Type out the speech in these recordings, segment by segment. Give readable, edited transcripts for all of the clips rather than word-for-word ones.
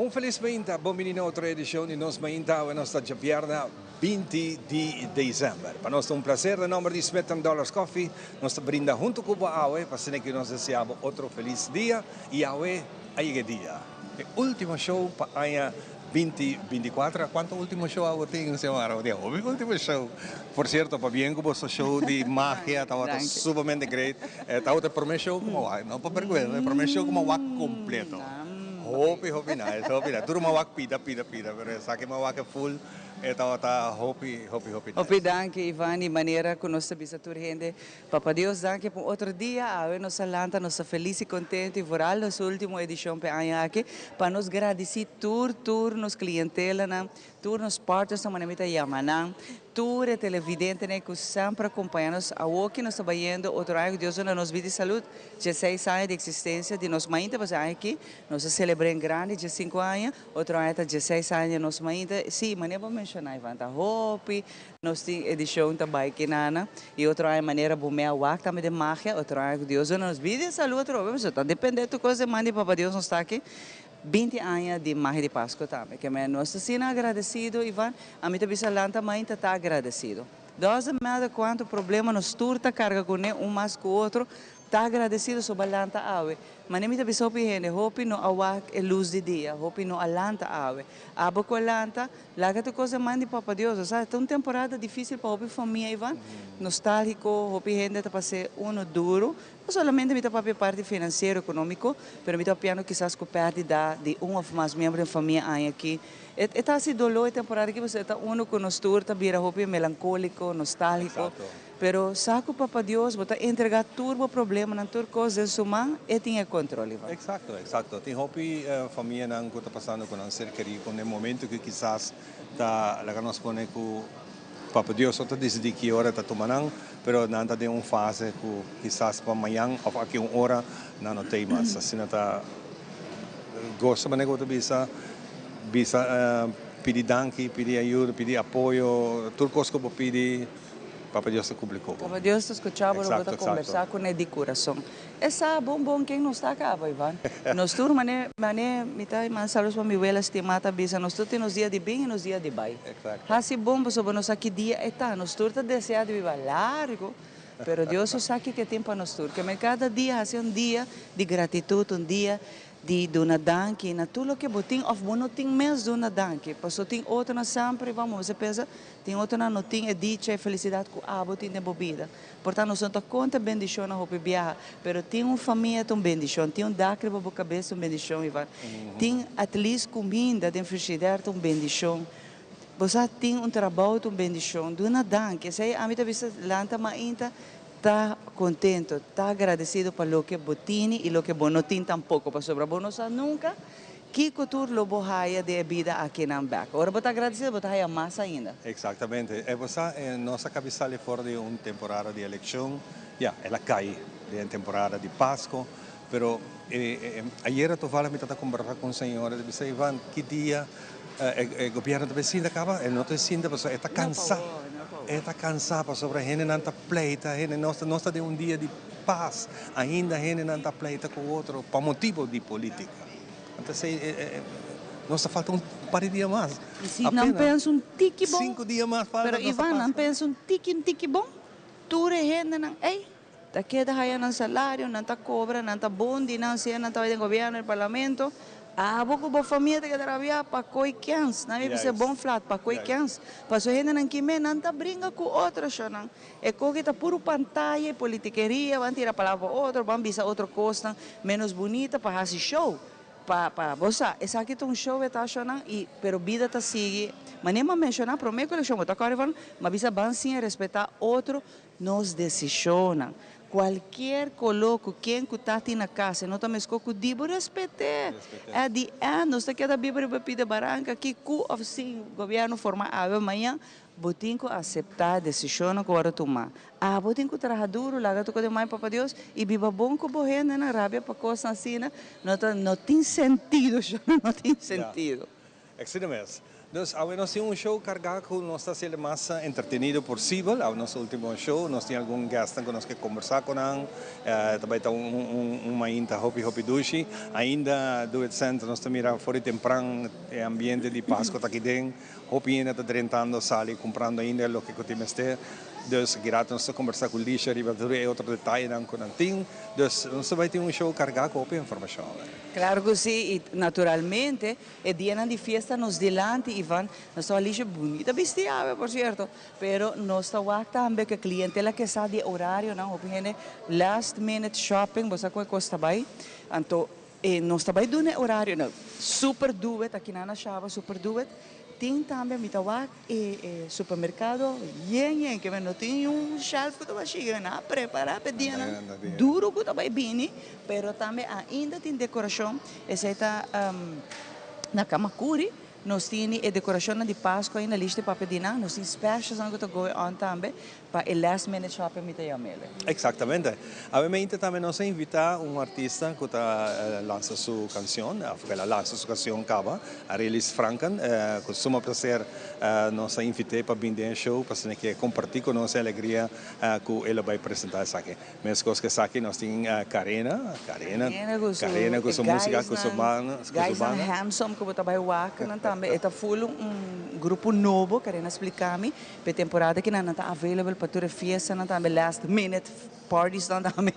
Un felis mainta, bon bini na otro edicion di Nos Mainta. Awe nos ta djabièrnè 20 di december. Pa nos ta un placer den nomber di Smith and Dollars Coffee nos ta brinda hunto cu bo awe pa asina cu nos desea bo otro felis dia y awe a yega e dia. E ultimo show pa aña 2024. Cuanto ultimo show awo tin, Xiomara? Awo tin hopi ultimo show. Por cierto, pabien cu boso show di magia tabata sumamente great. Tabata e prome show cu mi a wak, no pa berguensa, e prome show cu mi a wak completo. Hopi, hopi nice, hopi nice. Tur mi a wak pida, pida, pida, pero esaki mi a wak e full, e tabata hopi, hopi, hopi nice. Hopi danki, Ivan, di manera cu nos ta bisa tur hende, Papa Dios danki pa un otro dia, awe nos a lanta, nos ta felis y contento y vooral nos ultimo edicion pa e aña aki, pa nos gradici tur, tur nos clientelanan, tur nos partnersnan manera mi ta yama nan, tur e televidentenan cu semper a compaña nos, awoki nos ta bayendo otro aña cu Dios duna nos bida y salud, dieseis aña di existencia di nos mainta, pasobra e aña aki nos a celebra en grandi diescinco aña, otro aña ta dieseis aña di nos mainta, si, manera bo a menciona Ivan, ta hopi Nos tin edicion ta bay kinana y otro aña manera bo mea wak tambe den magia, otro aña cu Dios duna nos bida y salud atrobe, pasobra ta depende tur cos den man di Papa Dios nos ta aki 20 aña di magia di Pasco tambe. Ke men nos ta asina agradecido Ivan, ami ta bisa lanta mainta ta agradecido. Doesn't matter cuanto problema nos tur ta carga cune un mas cu otro, Ta agradecido so ba lanta awe. Mane mi ta bisa hopi hende, hopi no a wak e luz di dia, hopi no a lanta awe. Abo cu a lanta, laga tur cos den man di Papa Dios. O sa, ta un temporada dificil pa hopi famia, Ivan. Nostalgico, hopi hende ta pas'e uno duro. No solamente mi ta papia e parti financiero, economico, pero mi ta papiando kisas cu perdida di un of mas miembro den famia aña aki. E ta haci dolor e temporada aki pasobra e ta uno cu nos tur ta bira hopi melancolico, nostalgico. Pero sa cu Papa Dios bo ta entrega tur bo problemanan, tur cos den su man, e tin e control, Ivan. Exacto, exacto. Tin hopi famianan cu ta pasando cu nan ser keri cu den momento cu kisas ta laga nos pone cu Papa Dios so ta dicidi ki ora ta tuma nan, pero nan ta den un fase cu kisas pa mañan of aki un ora nan no tey mas. Asina ta gosa manera cu bo ta bisa, bisa pidi danki, pidi ayuda, pidi apoyo, tur cos cu bo pidi. Papa Dios ta cumpli cu bo. Papa Dios ta scucha bo, bo ta combersa cu ne di curason. E sa bon bon ken nos ta caba, Ivan. Nos tur mane, mane mi ta manda saludos pa mi wela stima ta bisa nos tur tin nos dia di bin y nos dia di bay. Haci bon pasobra nos sa ki dia e ta. Nos tur ta desea di biba largo, pero Dios so sa kiko e tin pa nos tur. Ke men cada dia haci un dia di gratitud, un dia di duna danki na tur loke bo tin of bo no tin mes duna danki. Pasobra tin otronan semper, Ivan, bo mester pensa Tin otronan no tin e dicha e felisidat ku abo tin den bo bida. Por tanto, nos no ta konta bendishonnan hopi biaha, pero tin un famia ta un bendishon, tin un dak riba bo kabes ta un bendishon, Ivan. Tin at least kuminda den frishider ta un bendishon. Bo sa tin un trabou ta un bendishon. Duna danki. Esei ami ta bisa lanta mainta ta kontento, ta agradesido pa loke bo tini i loke bo no tin tampoko, pasobra bo no sa nunka Kiko tur lo bo haya den e bida akinan bek? Ora bo ta agradecido bo ta haya mas ainda. Exactamente. E bo sa, nos a cabi sali for di un temporada di eleccion. Ya, el a cay den temporada di Pasco. Pero ayera tovallig mi tabata combersa cu un señora, ta bisa, Ivan, ki dia e gobierno ta bay sinta caba? E no ta sinta pasobra e ta cansa. E ta cansa pasobra hendenan ta pleita, hende, nos ta, nos ta den un dia di pas, ainda hendenan ta pleita cu otro pa motibo di politica. Anto esei nos ta falta un par di dia mas. I si nan pensa un tiki bon. Sinku dia mas falta. Pero Ivan, nan pensa un tiki un tiki bon, tur e hendenan ei ta keda haya nan salario, nan ta kobra, nan ta bon di nan sea nan ta bai den gobierno, den parlamento. Abo ku bo famia ta keda rabia pa koi kens. Nan mi bisa bon flat, pa koi kens. Pasobra e hendenan kimé nan ta bringa ku otro shownan. E koki ta puru pantaya y politikeria, ban tira palabra pa otro, ban bisa otro kosnan menos bunita pa hasi show, pa pa bo sa esaki ta un show e ta shownan y pero bida ta sigui. Manera mi a menshoná promé ku elekshon bo ta kòrda Ivan, mi a bisa ban siña respetá otro nos desishonnan. Kualkier koló ku ken ku ta tin na kas e no ta meskó ku di bo respet'é. At the end nos ta keda biba riba pida baranka aki ku òf sin gobièrnu forma awe mañan Bo tin ku aseptá desishonnan ku wòrdu tumá. Abo tin ku traha duru, laga tur kos den man di Papa Dios i biba bon ku bo hendenan. Rabia pa kosnan asina no ta no tin sentido, shon, no tin sentido. Asina mes. Dus awe nos tin un show carga cu nos ta haci'e mas entretenido posibel. Awe nos ultimo show, nos tin algun guestnan cu nos ke conversa cu nan. Ta bay ta un mainta hopi hopi dushi. Ainda Do It Center nos ta mira for di tempran e ambiente di Pasco ta aki den. Hopi hende ta drentando sali cumprando ainda loke cu tin mester. Dus aki rato nos ta conversa cu Lisha riba tur e otro detayenan cu nan tin. Dus nos ta bay tin un show carga cu hopi informacion awe. Claro cu si y naturalmente E dianan di fiesta nos dilanti, Ivan, nos ta wak bunita bisti awe por cierto, pero nos ta wak tambe cu e clientela ke sa di e horarionan, hopi hende last minute shopping, bo sa con e cos ta bay, anto e nos ta bay duna e horarionan, super doet, aki nan na Shaba super doet, tin tambe mi ta wak e e supermercado yen yen ke men no tin un shelf cu ta bashi, nan a prepara pa e dianan duro cu ta bay bini. Pero tambe ainda tin decoracion, esey ta na Camacuri, nos tin e decoracionnan di Pasco ainda listo pa pedi nan, nos tin specialsnan cu ta going on tambe pa e last minute shopping mi ta yam'ele. Exactamente. Awe tambe nos a invita un artista cu ta lansa su cancion, of el a lansa su cancion caba, Arelis Franken, cu suma placer nos a invit'e pa bin den e show pa asina ke comparti cu nos e alegria cu el a bay presenta esaki. Mescos cu esaki nos tin Karena, Karena, Karena cu su musica, cu su banda, cu su Guys banda. Handsome cu bo ta bay wak nan tambe, e ta full un grupo nobo, Karena splica mi, p'e temporada ki nan ta available pa tur e fiestanan tambe, last minute parties nan tambe,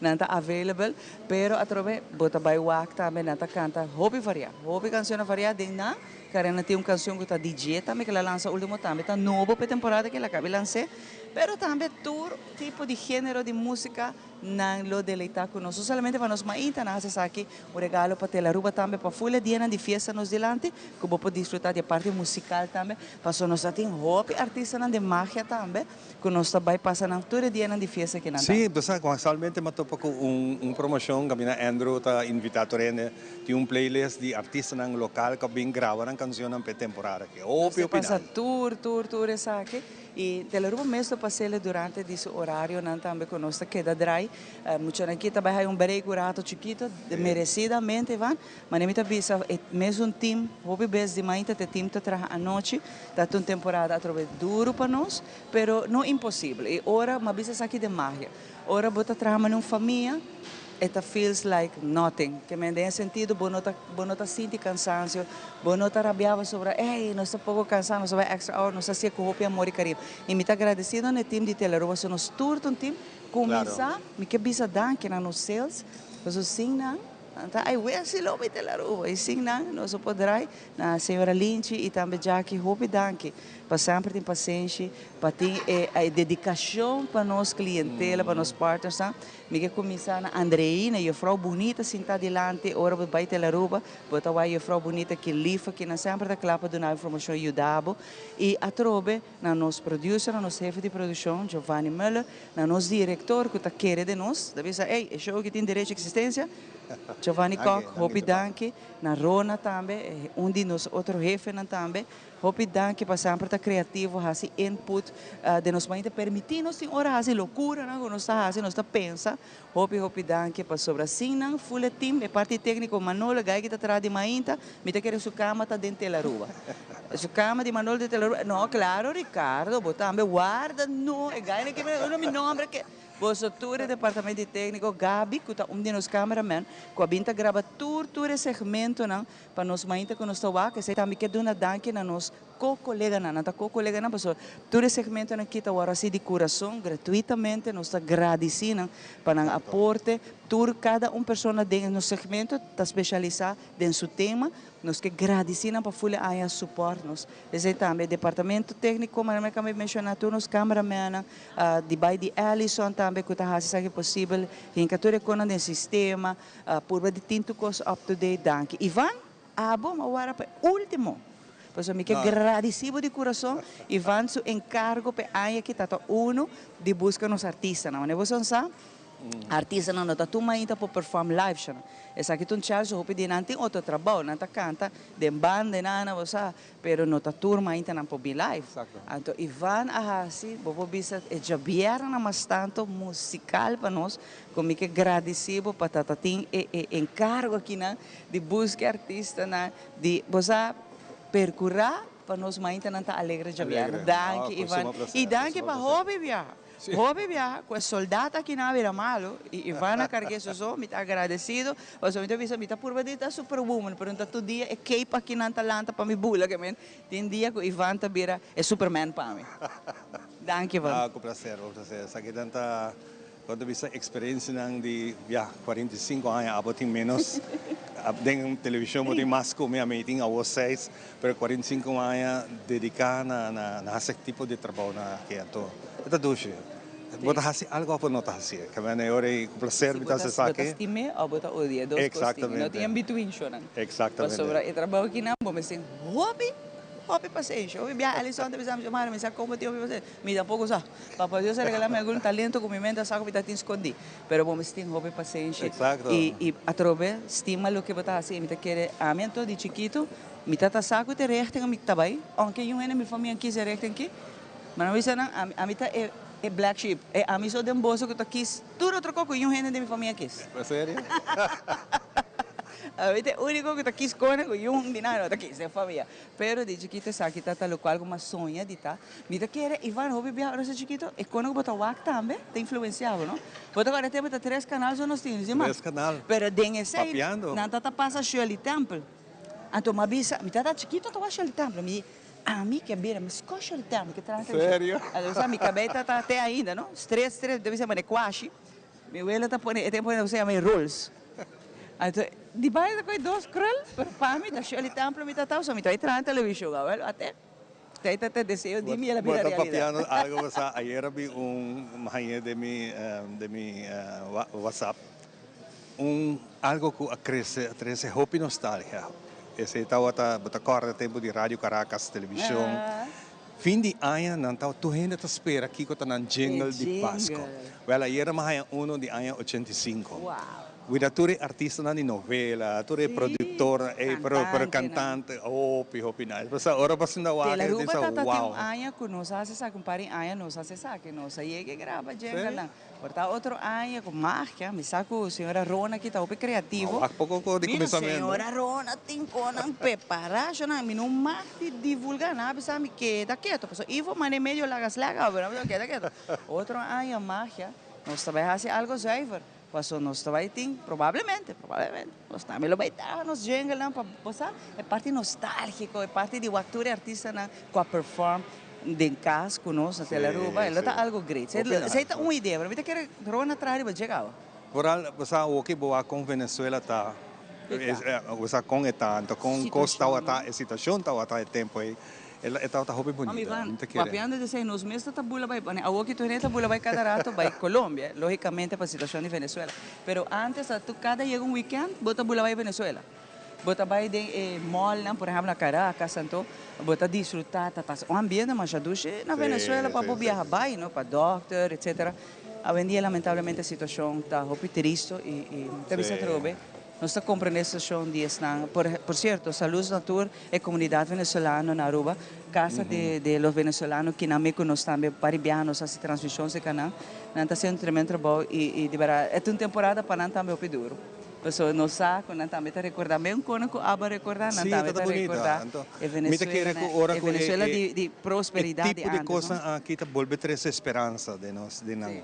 nan ta available, pero atrobe bo ta bay wak tambe nan ta canta hopi varia, hopi cancionnan varia den nan, Karena tin un cancion cu ta DJ tambe cu el a lansa ultimo tambe ta nobo p'e temporada cu el a cabi lans'e, pero tambe tur tipo di genero di musica nan lo deleita cu nos. No solamente pa nos mainta nan haci esaki un regalo pa Telaruba tambe pa full e dianan di fiesta nos dilanti cu bo por disfruta di e parti musical tambe pasobra nos ta tin hopi artistanan den magia tambe cu nos ta bay pasa nan tur e dianan di fiesta ki nan ta. Sí, bo sa cu actualmente mi a topa cu un promocion caminda Andrew ta invita tur hende tin un playlist di artistanan local cu a bin graba nan cancionnan pa e temporada aki. Nos Hopi ta hopi pasa nice. tur tur tur esaki. Y Telaruba mes lo pas'ele durante di su orarionan tambe cu nos ta keda draai. Muchanan aki ta bay haya un break un rato chikito, merecidamente Ivan. Mane mi ta bisa e mesun team, hopi bes di mainta t'e team ta traha anochi. Ta un temporada atrobe duro pa nos, pero no imposible. Y ora, m'a bisa esaki den magia, ora bo ta traha mane un famia, e ta feels like nothing. Ke men den e sentido bo no ta bo no ta sinti cansancio, bo no ta rabia pasobra ey nos ta poco cansa, nos ta bay extra hour, nos ta hacié cu hopi amor y cariño. Y mi ta agradecido na e team di Telaruba, so nos tur ta un team. Cuminsa, mi ke bisa danki na nos sales, pasobra sin nan, nan ta ay wes si lo mi Telaruba, y sin nan nos no por draai. Na señora Linchi y tambe Jackie hopi danki pa semper tin pasenshi, pa tin e e dedicacion pa nos clientela, pa nos partnersnan. Mi ke kuminsá na Andreina, juffrouw bunita sintá dilanti ora bo bai Telaruba, bo ta wak juffrouw bunita ki lif aki nan semper ta kla pa duna informashon i yuda bo. I atrobe na nos producer, na nos hefe di produkshon, Giovanni Muller, na nos direktor ku ta kere den nos, ta bisa ey e show aki tin derecho eksistensia, Giovanni Kok, hopi danki, na Rona tambe, un di nos otro hefenan tambe. Hopi danki pa semper ta creativo, haci input den nos mente, permiti nos tin ora haci locuranan cu nos ta haci, nos ta pensa. Hopi hopi danki pasobra sin nan full e team, e parti tecnico Manolo guy ki ta traha di mainta, mi ta kere su cama ta den Telaruba. Su cama di Manolo den Telaruba, no claro Ricardo bo tambe warda no e guy nan ke uno mi nomber ke. Boso tur e departamento di tecnico, Gaby cu ta un di nos cameraman cu a bin ta graba tur tur e segmentonan Pa nos mainta ku nos ta wak, esei tambe ke duna danki na nos ko-koleganan. Nan ta ko-koleganan pasobra tur e segmentonan aki ta wòrdu hasi di kurason, gratuitamente. Nos ta gradisí nan pa nan aporte. Tur, kada un persona den nos segmento ta spesialisá den su tema. Nos ke gradisí nan pa ful e aña supòrt nos. Esei tambe departamento tékniko, manera mi a kaba di menshoná, tur nos kameramennan, di bai di Allison tambe ku ta hasi esaki posibel, hinka tur e konan den sistema. Purba di tin tur cos up to date danki. Ivan, abo mi a wara pa e ultimo. Pasobra mi ke gradisi bo di curason. Ivan su encargo pa e aña aki ta ta uno di busca nos artistanan. Wanneer bo son sa, artistanan no ta tuma ainda por perform live shana. Esaki ta un chance hopi di nan tin otro trabao. Nan ta canta den banda e nana bo sa. Pero no ta tur maintanan por bin live. Anto Ivan a hasi, bo por bisa e djabièrnènan mas tanto musical pa nos, ku mi ke gradisí bo pa ta ta tin e e enkargo akinan di buska e artistanan, di bo sa perkurá. Pa nos maintanan ta alegre djabièrnè. Danki Ivan. I danki pa hopi biaha. Hopi biaha ku e soldat akinan a bira malu i Ivan a karg'é su so. Mi ta agradesido pasobra mi ta bisa mi ta purba di ta superwoman pero no ta tur dia e cape akinan ta lanta pa mi bula ke men. Tin dia ku Ivan ta bira e superman pa mi. Danki Ivan. Ah, ku plaser, ku plaser. Esakinan ta Bo ta bisa experiencianan di ya 45 aña abo tin menos den television bo tin mas cu mi, ami tin awo seis pero 45 aña dedica na na haci e tipo di trabounan aki anto e ta dushi bo ta haci algo of bo no ta haci e kende ora ei cu placer mi ta haci esaki. Si bo ta stim'e of bo ta odi'e dos cos tin no tin in between shonan pasobra e trabou akinan bo mester hopi hopi pasenshi hopi bia Alison ta bisa mi mari mi sa como tin hopi pasenshi mi tampoco sa. Papa Dios a regala mi algun talento ku mi mente a sa ku mi ta tin skondí. Pero bo mester tin hopi pasenshi i i atrobe stima loke bo ta hasi. I mi ta kere ami anto di chikitu mi ta ta sa ku ta e richting mi ta bai. Ounke yun hende mi famia kis e richting aki, mi a bisa nan ami ami ta e e black sheep. E ami so den boso ku ta kis tur otro kos ku yun hende den mi famia kis. Serio? Ami ta e uniko ku ta kis kone ku yun di nan no ta kis den famia. Pero di chikitu esaki ta ta lokual ku mi a soña di ta. Mi ta kere Ivan hopi bia ora sa chikito e kono ku bo ta wak tambe ta influencia bo no. Bo ta kòrda e tempu ta tres kanal so nos tin si ma. Tres kanal. Pero den esei Papiando. Nan ta ta pasa Shirley Temple. Anto mi a bisa mi tata chikito ta wak Shirley Temple mi di ami ke bira meskos Shirley Temple ke traha televishon. Serio? Anto sa mi kabei ta ta te ainda no stres stres mi ta bisa mane kwashi mi wela ta pone e tempu nan ta yama e rolls. Anto di bai ta kohe dos krul pero pa mi ta Shirley Temple mi ta ta so mi ta bai traha televishon awel ate. Tei ta te deseo di mi el a bira Bo ta realidad. papiando algo bo sa ayer a bin un mañe den mi den mi whatsapp un algo cu a crece a trece hopi nostalgia esey tawata bo ta corda tempo di Radio Caracas television fin di aña nan ta tur hende ta spera kico ta nan jingle di Pasco wel ayer a haña uno di aña 85. Wida tur e artistanan di novela, tur e productornan ey, pero pero cantante, hopi hopi nice. Pasobra ora bo sinta wak Tela e Aruba bisa tata tin wow. un aña cu nos a haci esaki, un par di aña nos a haci esaki, nos a yega e graba djenganan. Por ta otro aña cu magia, mi sa cu señora Rona aki ta hopi creativo. Wak poco cu di Mira, cuminsamiento. señora Rona tin conan prepara, shonan, mi no mag di divulga, nan a bisa mi keda keto, pasobra Ivo manda e medio laga slack, pero nan a bisa keda keto. Otro aña magia, nos ta bay haci algo zuiver. Paso nos ta bai tin, probablemente, probablemente, nos tambe lo bai traha nos jinglenan pa bo sa e parti nostalgico, e parti di wak tur e artistanan cu a perform den cas cu nos na Tele Aruba, e lo ta algo great. Esey ta un idea, pero mi ta kere Ron a traha riba dje caba. Vooral, bo sa awoki bo wak con Venezuela ta, bo sa con e ta, anto con cos tawata, e situacion tawata e tempo ey. E tabata hopi Mami bunita, Ivan, mi ta kere. papiando di esei, nos mes ta ta bula bai, bueno, awor ki tur hende ta bula bai kada rato bai Colombia, logicamente pa situacion di Venezuela. Pero antes a tur kada yega un weekend bo ta bula bai Venezuela. Bo ta bai den e mallnan, por ehemplo na Caracas anto, bo ta disfruta, ta pasa un ambiente masha dushi na Venezuela pa bo biaha bai, no, pa dokter, etcetera. Awendia lamentablemente e situacion ta hopi tristo y y ta bisa atrobe. Nos ta comprende e situacion di esnan. Por por cierto, saludos na tur e comunidad venezolano na Aruba. Casa de de los venezolanos kinan mi cu nos tambe pari biaha nos haci transmision cerca nan. Nan ta haciendo un tremendo trabou y y di berdad e ta un temporada pa nan tambe hopi duro. Pasobra nos sa cu nan tambe ta recorda men con cu abo a recorda, nan Sí, tambe ta ta bunita. recorda Anto, e mi ta kere Venezuela, cu ora e cu e Venezuela e di di e prosperidad di tipo di antes, no? cosnan aki ta bolbe trece speransa den nos, den nan.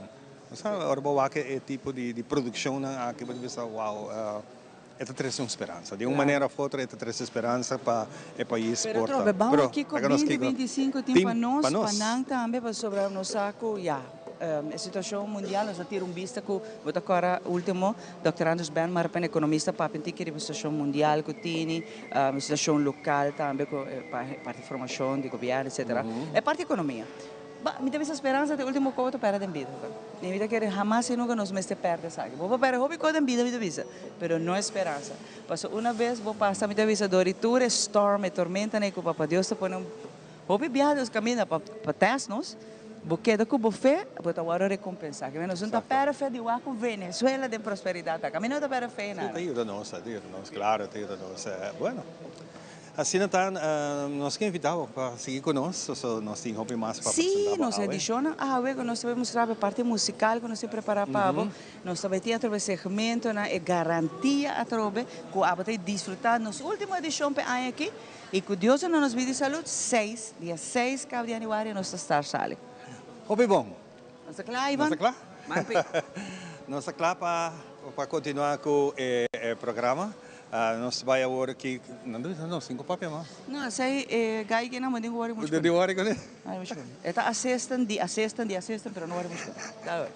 Bo sa, ora bo wak e tipo di di produccionnan aki bo ta bisa wow, e ta trece un speransa. Di un manera of otro e ta trece speransa pa e pais Pero por ta. trobe, ban Pero wak kico laga nos binti kico binticinco tin tin pa nos, pa pa nos. nan tambe, pasobra nos sa cu ya, e situacion mundial nos a tira un bista cu bo ta cora ultimo, Dòkter Andres Benmar, pen economista papia un tiki riba situacion mundial cu tini, situacion local tambe cu e parti formacion di gobierno etcetera, e parti economia. Ba, mi ta bisa speransa ta e ultimo koe ta perde den bida. I mi ta kere hamas i nunka nos mester perde esaki. Bo por perde hopi koe den bida, mi ta bisa, pero no e speransa. Pasobra una bes bo pasa, mi ta bisa, dor di tur e storm, e tormentanan ku Papa Dios ta pone un hopi biaha den nos kaminda pa pa tèst nos, bo keda ku bo fe, bo ta wòrdu rekompensá. Ke nos no ta perde fe di wak ku Venezuela den prosperidat aki. Mi no ta perde fe Sí, nada. ta yuda nos, ta yuda nos, klaro ta yuda nos. Bueno. Asina ta, nos ke invita bo pa sigui ku nos, so nos tin hopi mas pa Sí, presenta bo nos awe. edishonnan awe ku nos ta bai mustra bo e parti musikal ku nos tin prepará pa bo. Nos ta bai tin atrobe segmentonan, e garantia atrobe ku abo ta disfrutá nos último edishon p'e aña aki i ku Dios duna nos bida i salud, seis, dia seis kap di yanüari nos ta start sali. Hopi bon. Nos ta kla, Ivan? Nos ta kla? Mampi. Nos ta kla pa pa kontinuá ku e programa. Nos bai awor aki, nan ta bisa nos tin ku papia mas. No, esei e gai ke nan bo tin ku wòri muchu kuné. Bo tin ku wòri kuné? Wòri muchu kuné. E ta asisten di asisten di asisten pero no wòri muchu kuné. Ta wòri.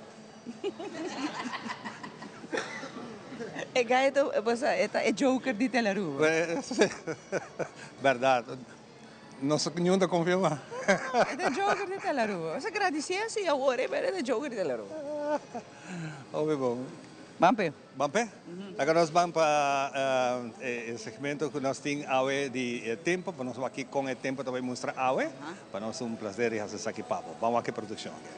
E gai ta, bo sa, e ta e joker di Telaruba. Bèrdat. Nos niun ta konfia mas. E ta joker di Telaruba. Bo sa gradisié si awor e bèrdè ta joker di Telaruba. Hopi bon. Ban p'e. Ban p'e? Laga nos ban pa e segmento ku nos tin awe di e tempo, pa nos wak kon e tempo ta bai mustra awe. Pa nos un plaser di hasi esaki pa bo. Ban wak e produkshon aki.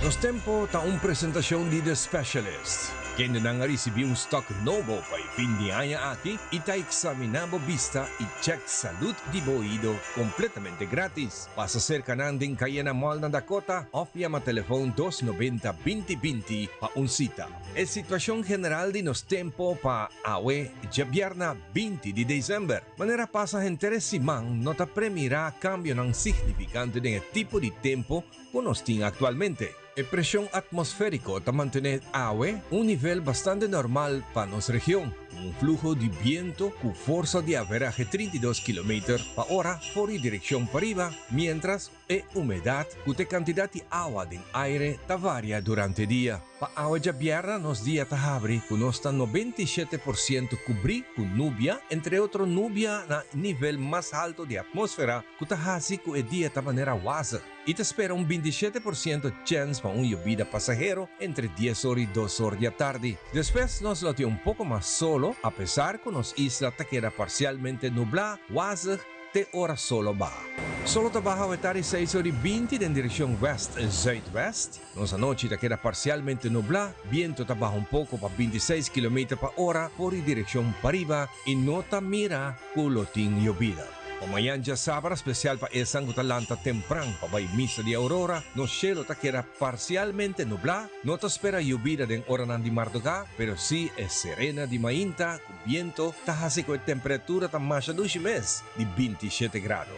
Nos Tempo ta un presentacion di The Specialist, kendenan a ricibi un stock nobo pa e fin di aña aki y ta examina bo bista y check salud di bo oido completamente gratis. Pasa serka nan den Cayena Mall na Dakota òf yama telefon dos nobenta binti binti pa un sita. E situashon general di nos tempo pa awe djabièrna 20 di desèmber. Manera pasa henter e siman no ta premirá kambionan signifikante den e tipo di tempo ku nos tin aktualmente. E preshon atmosfériko ta mantené awe un nivel bastante normal pa nos region, ku un fluho di biento ku forsa di averahe 32 kilometer pa ora for di direkshon pariba, miéntras e humedat ku ta e kantidat di awa den aire ta varia durante dia. Pa awe djabièrnè nos dia ta habri ku nos ta 97% kubrí ku nubia, entre otro nubia na nivel mas haltu di atmósfera ku ta hasi ku e dia ta manera wazig. I ta spera un 27% chèns pa un yobida pasahero entre dies or i dos or di atardi. Despues nos lo tin un poko mas solo, apesar ku nos isla ta keda parsialmente nublá, wazig, te ora solo baha. Solo ta baha awe tardi seis or i 20 den direkshon wèst zuidwèst. Nos anochi ta keda parsialmente nublá, biento ta baha un poko pa 26 kilometer pa ora for di direkshon pariba i no ta mira ku lo tin yobida. Pa mañan djasabra, spesial pa esnan ku ta lanta tempran pa bai misa di Aurora, nos shelu ta keda parsialmente nublá, no ta spera yobida den oranan di mardugá, pero sí e serena di mainta ku biento ta hasi ku e temperatura ta masha dushi mes di 27 grado.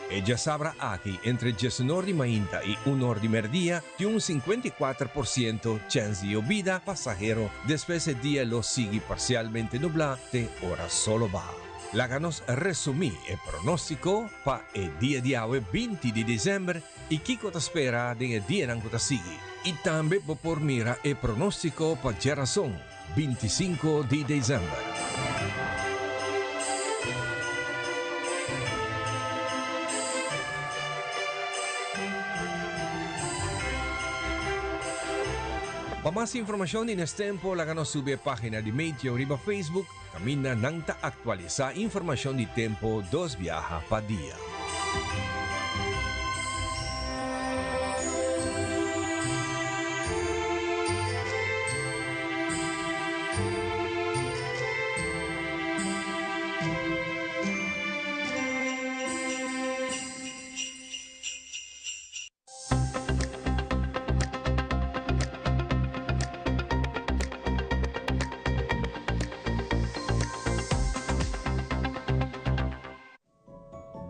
E djasabra aki entre diesunor di mainta i unor di merdia tin un 54% chèns di yobida pasahero, despues e dia lo sigui parsialmente nublá te ora solo baha. Laga nos resumí e pronóstiko pa e dia di awe 20 di desèmber i kiko ta spera den e dianan ku ta sigui. I tambe bo por mira e pronóstiko pa djerason, 25 di desèmber. Pa mas informashon di nes tempu laga nos subi e página di Meteo riba Facebook. Kaminda nan ta aktualisá informashon di tempu dos biaha pa dia.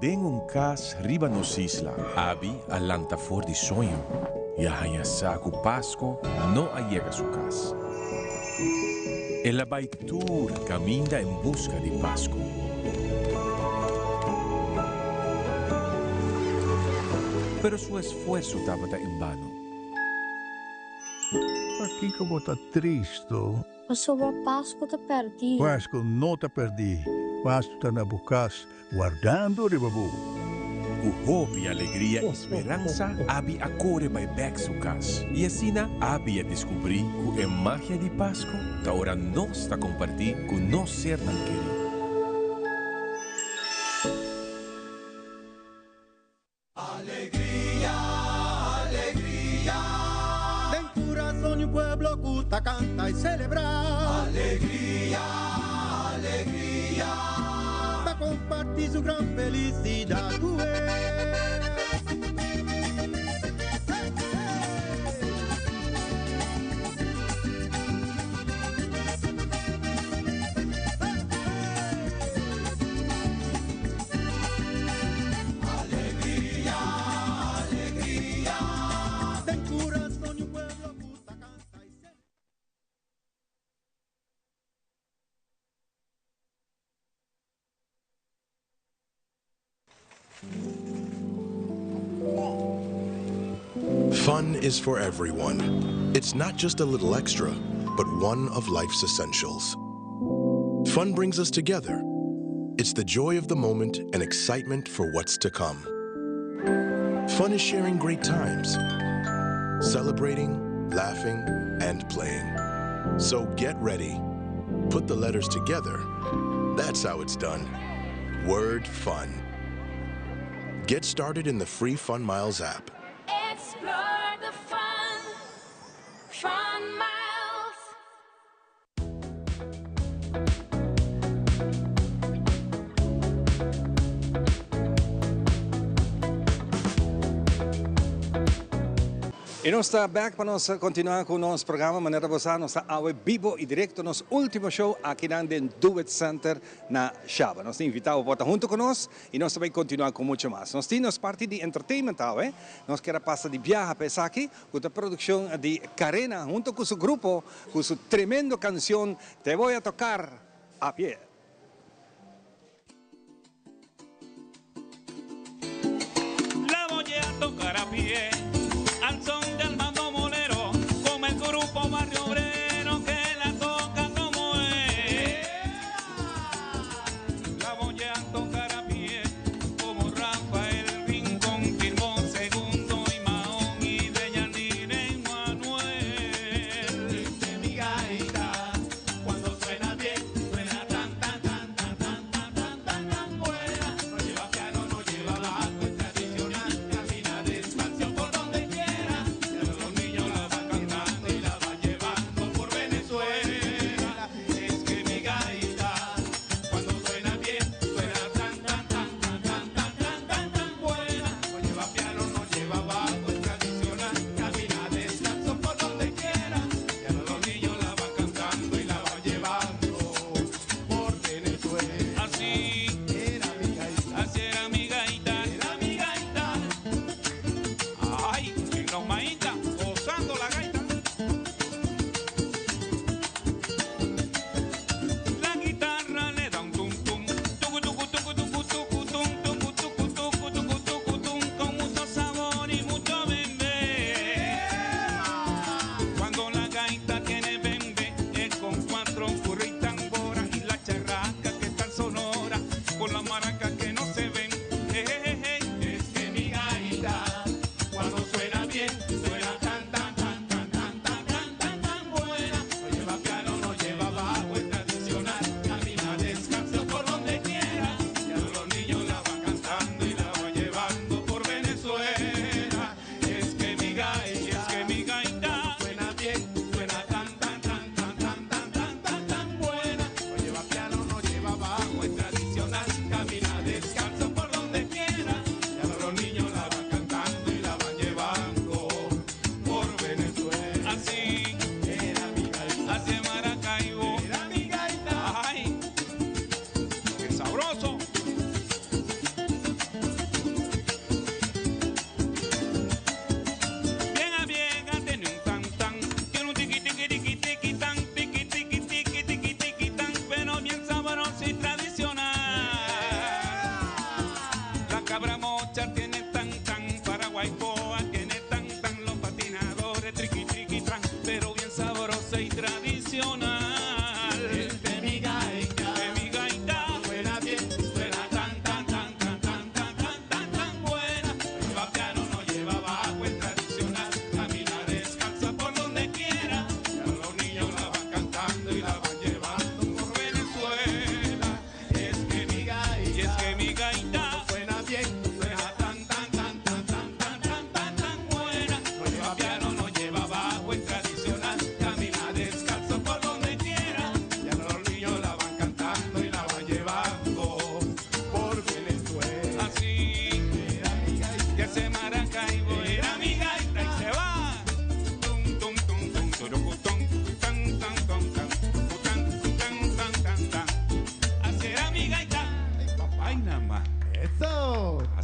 Den un kas riba nos isla. Abi a lanta for di soño i a haña sa ku Pasko no a yega su kas. El a bai tur kaminda en buska di Pasko. Pero su esfuerso tabata en bano. Pakiko bo ta tristu? Pasobra Pasku ta pèrdí. Pasku no ta pèrdí. Pasku ta na bo kas, wardando riba bo. Ku hopi alegria i speransa, Abi a kore bai bèk su kas. I asina Abi a diskubrí ku e magia di Pasku ta ora nos ta kompartí ku nos sernan kerí. pueblo gusta canta y celebrar. Alegría, alegría. Pa compartir su gran felicidad. Alegria, alegria. Den corazón un pueblo gusta canta y celebra. Fun is for everyone. It's not just a little extra, but one of life's essentials. Fun brings us together. It's the joy of the moment and excitement for what's to come. Fun is sharing great times, celebrating, laughing, and playing. So get ready. Put the letters together. That's how it's done. Word fun. Get started in the free Fun Miles app. Explore the fun. Fun Miles. Y nos ta back pa nos continua cu nos programa. Manera bo sa, nos ta awe bibo y directo, nos ultimo show aki na Do It Center na Shaba. Nos ta invita bo pa hunto cu nos y nos tambe continua cu mucho mas. Nos tin parti di entertainment awe. Nos kier pasa di biaha pa esaki cu e produccion di Karena hunto cu su grupo, cu su tremendo cancion Te voy a tocar a pie. La voy a tocar a pie, al son de Armando Molero, como el grupo Barrio Obrero que la toca como es. La voy a tocar a pie, como Rafael Rincón, Firmó Segundo y Mahón y de Yanire Manuel. Dice mi gaita, cuando suena bien, suena tan, tan, tan, tan, tan, tan, tan, tan, tan buena. No lleva piano, no lleva bajo, es tradicional, camina despacio por donde quiera. Pero los niños la van cantando y la van llevando por Venezuela. Es que mi gaita, cuando suena bien, suena tan, tan, tan, tan, tan, tan, tan, tan, tan buena. No lleva piano, no lleva bajo, es tradicional, camina descalzo por donde quiera. Y ahora los niños la van cantando y la van llevando por Venezuela. Así era mi gaita, así era mi gaita, era mi gaita. Ay, en los maíta, gozando la gaita. La guitarra le da un tum tum, tucu tucu tucu tucu tucu tum, tucu tucu tucu tucu tucu tum, con mucho sabor y mucho bembé. Cuando la gaita tiene bembé, es con cuatro curry y tambora y la charraca que está sonora, con la maraca que no se ven. Eh, eh, eh, eh. Es que mi gaita, cuando suena bien, suena tan, tan, tan, tan, tan, tan, tan, tan, tan buena. No lleva piano, no lleva bajo, es tradicional, camina descalzo por donde quiera. Y a los niños la van cantando y la van llevando por Venezuela. Es que mi gaita, es que mi gaita suena bien, suena tan, tan, tan, tan, tan, tan, tan, tan, tan buena. No lleva piano, no lleva bajo, es tradicional, camina descalzo por donde quiera. Y ahora los niños la van cantando y la van llevando por Venezuela. Así era mi gaita, así es Maracaibo, era mi gaita. Ay, qué sabroso. Vieja vieja tiene un tan tan, tiene un tiqui tiqui tiqui tiqui tan, tiqui tiqui tiqui tiqui tiqui tan, pero bien sabroso y tradicional. La cabra mocha tiene tan tan, Paraguaycoa tiene tan tan, los patinadores triqui triqui tran, pero bien sabrosa y tradicional. Este mi gaita, de mi gaita, suena bien, suena tan tan tan tan tan tan tan tan tan buena. No lleva piano, no lleva bajo, es tradicional, camina descalza por donde quiera. Y ahora los niños la van cantando y la van llevando por Venezuela. Es que mi gaita, y es que mi gaita suena bien, suena tan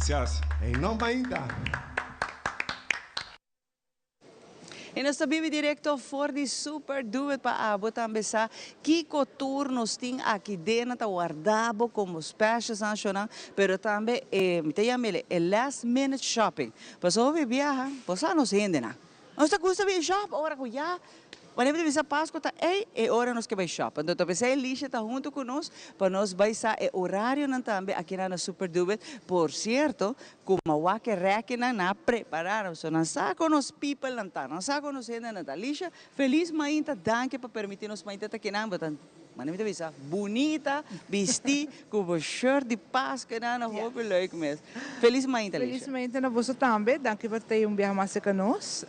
Gracias. Hey, Nos Mainta. Y nos ta bibi directo for di Super Do It pa abo tambe sa kico tur nos tin aki den ta warda bo como specials nacional, pero tambe e, mi ta yam'e e last minute shopping. Pasobra hopi biaha, bo sa nos hendenan. Nos ta gusta bin shop ora cu ya wanneer bo ta bisa Pasco ta ey, e ora nos ke bay shop. Anto ta pesey Alicia ta hunto cu nos pa nos bay sa e horarionan tambe aki na Super Do It. Por cierto, cu mawak e rekinan nan a prepara, so nan sa con nos people nan ta, nan sa con nos hendenan ta. Alicia, feliz mainta, danki pa permiti nos mainta ta kinan, bo ta, manera mi ta bisa, bunita, bisti cu bo shirt di Pasco nan, hopi leuk mes. Feliz mainta, Alicia. Feliz mainta na boso tambe, danki pa ta un biaha mas cerca nos.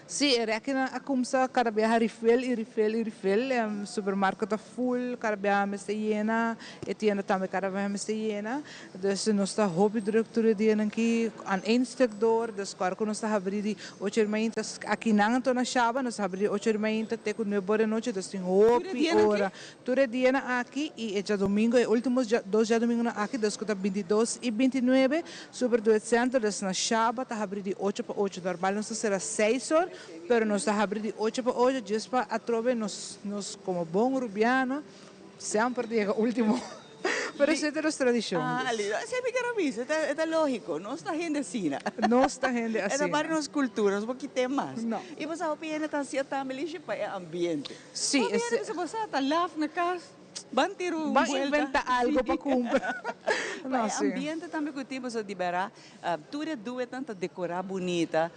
Si, e rekinan a cumsa cada biaha refill y refill y refill, supermarket ta full, cada biaha mester yena, e tienda tambe cada biaha mester yena. Dus nos ta hopi druk tur e dianan aki aan één stuk door, dus kòrda ku nos ta habrí di ocho di mainta, akinan anto na Shaba nos ta habrí di ocho di mainta te ku nuebe ora di nochi, dus tin hopi ora tur e dianan aki i e djadumingu, e ultimo dos djadumingunan aki, dus ku ta bintidos i bintinuebe, Super Duet Center, dus na Shaba ta habrí di ocho pa ocho, normal nos ta sera seis or, pero nos ta habrí di ocho pa ocho djis pa atrobe nos nos komo bon Rubiano semper ta yega ultimo. Pero esei ta nos tradishon. Ah, lindo. Esei mi ker a bisa. E ta lógiko. Nos ta hende asina. Nos ta hende asina. E ta parti di nos kultura. Nos por kit'é mas. No. I bo sa hopi hende ta hasié tambe lishi pa e ambiente. Si. Hopi hende bisa bo sa ta laf na kas. Ban tira un Ban buelta. inventa algo pa kumpra. Pa e ambiente tambe ku tin boso di bera. Tur e duetan ta decorá bunita.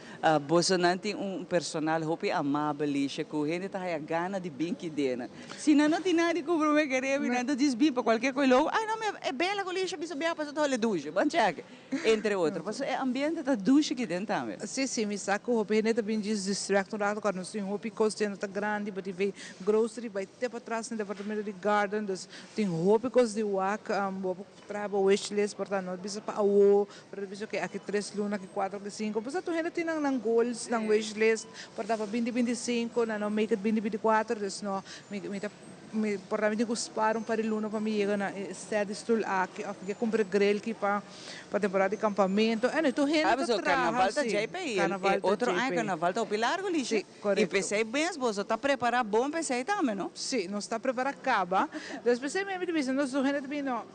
Bosonan tin un personal hopi amabel, Lisha, cu hende ta haya gana di bin kidena. Si nan no tin nada di cumpra me kere mi, nan ta djis bin pa cualkier coi logo, Ay no, mi e bela cu Lisha bisa bia pasobra ta hole dushi, ban check, entre otro. Pasobra e ambiente ta dushi kiden tambe. Si, si, mi sa cu hopi hende ta bin djis distract un rato, cuando nos tin hopi cos tienda ta grandi, bo tin bay grocery, bay te patras na departamento di garden, dus tin hopi cos di wak, bo por Traha bo wishlist por ta no bisa pa awo, pero ta bisa ok aki tres luna, aki cuatro, aki cinco. Pasobra tur hende tin nan nan goals, nan wishlist por ta pa binti binti cinco, nan no make it binti binti cuatro, dus no mi mi ta mi por ta mi tin cu spar un par di luna pa mi yega na e set di stoel aki of mi ke cumpra e grill ki pa pa temporada di campamento. Anyway, tur hende Ah, ta pasobra traha carnaval ta si. djei p'e i Carnaval e ta otro djei aña p'e. carnaval ta hopi largo, Lisha. Si, I corecto. p'esei mes boso ta prepara bon p'esei tambe, no? Si, nos ta prepara caba. Dus p'esei mi ta bisa nos tur hende ta bini, no,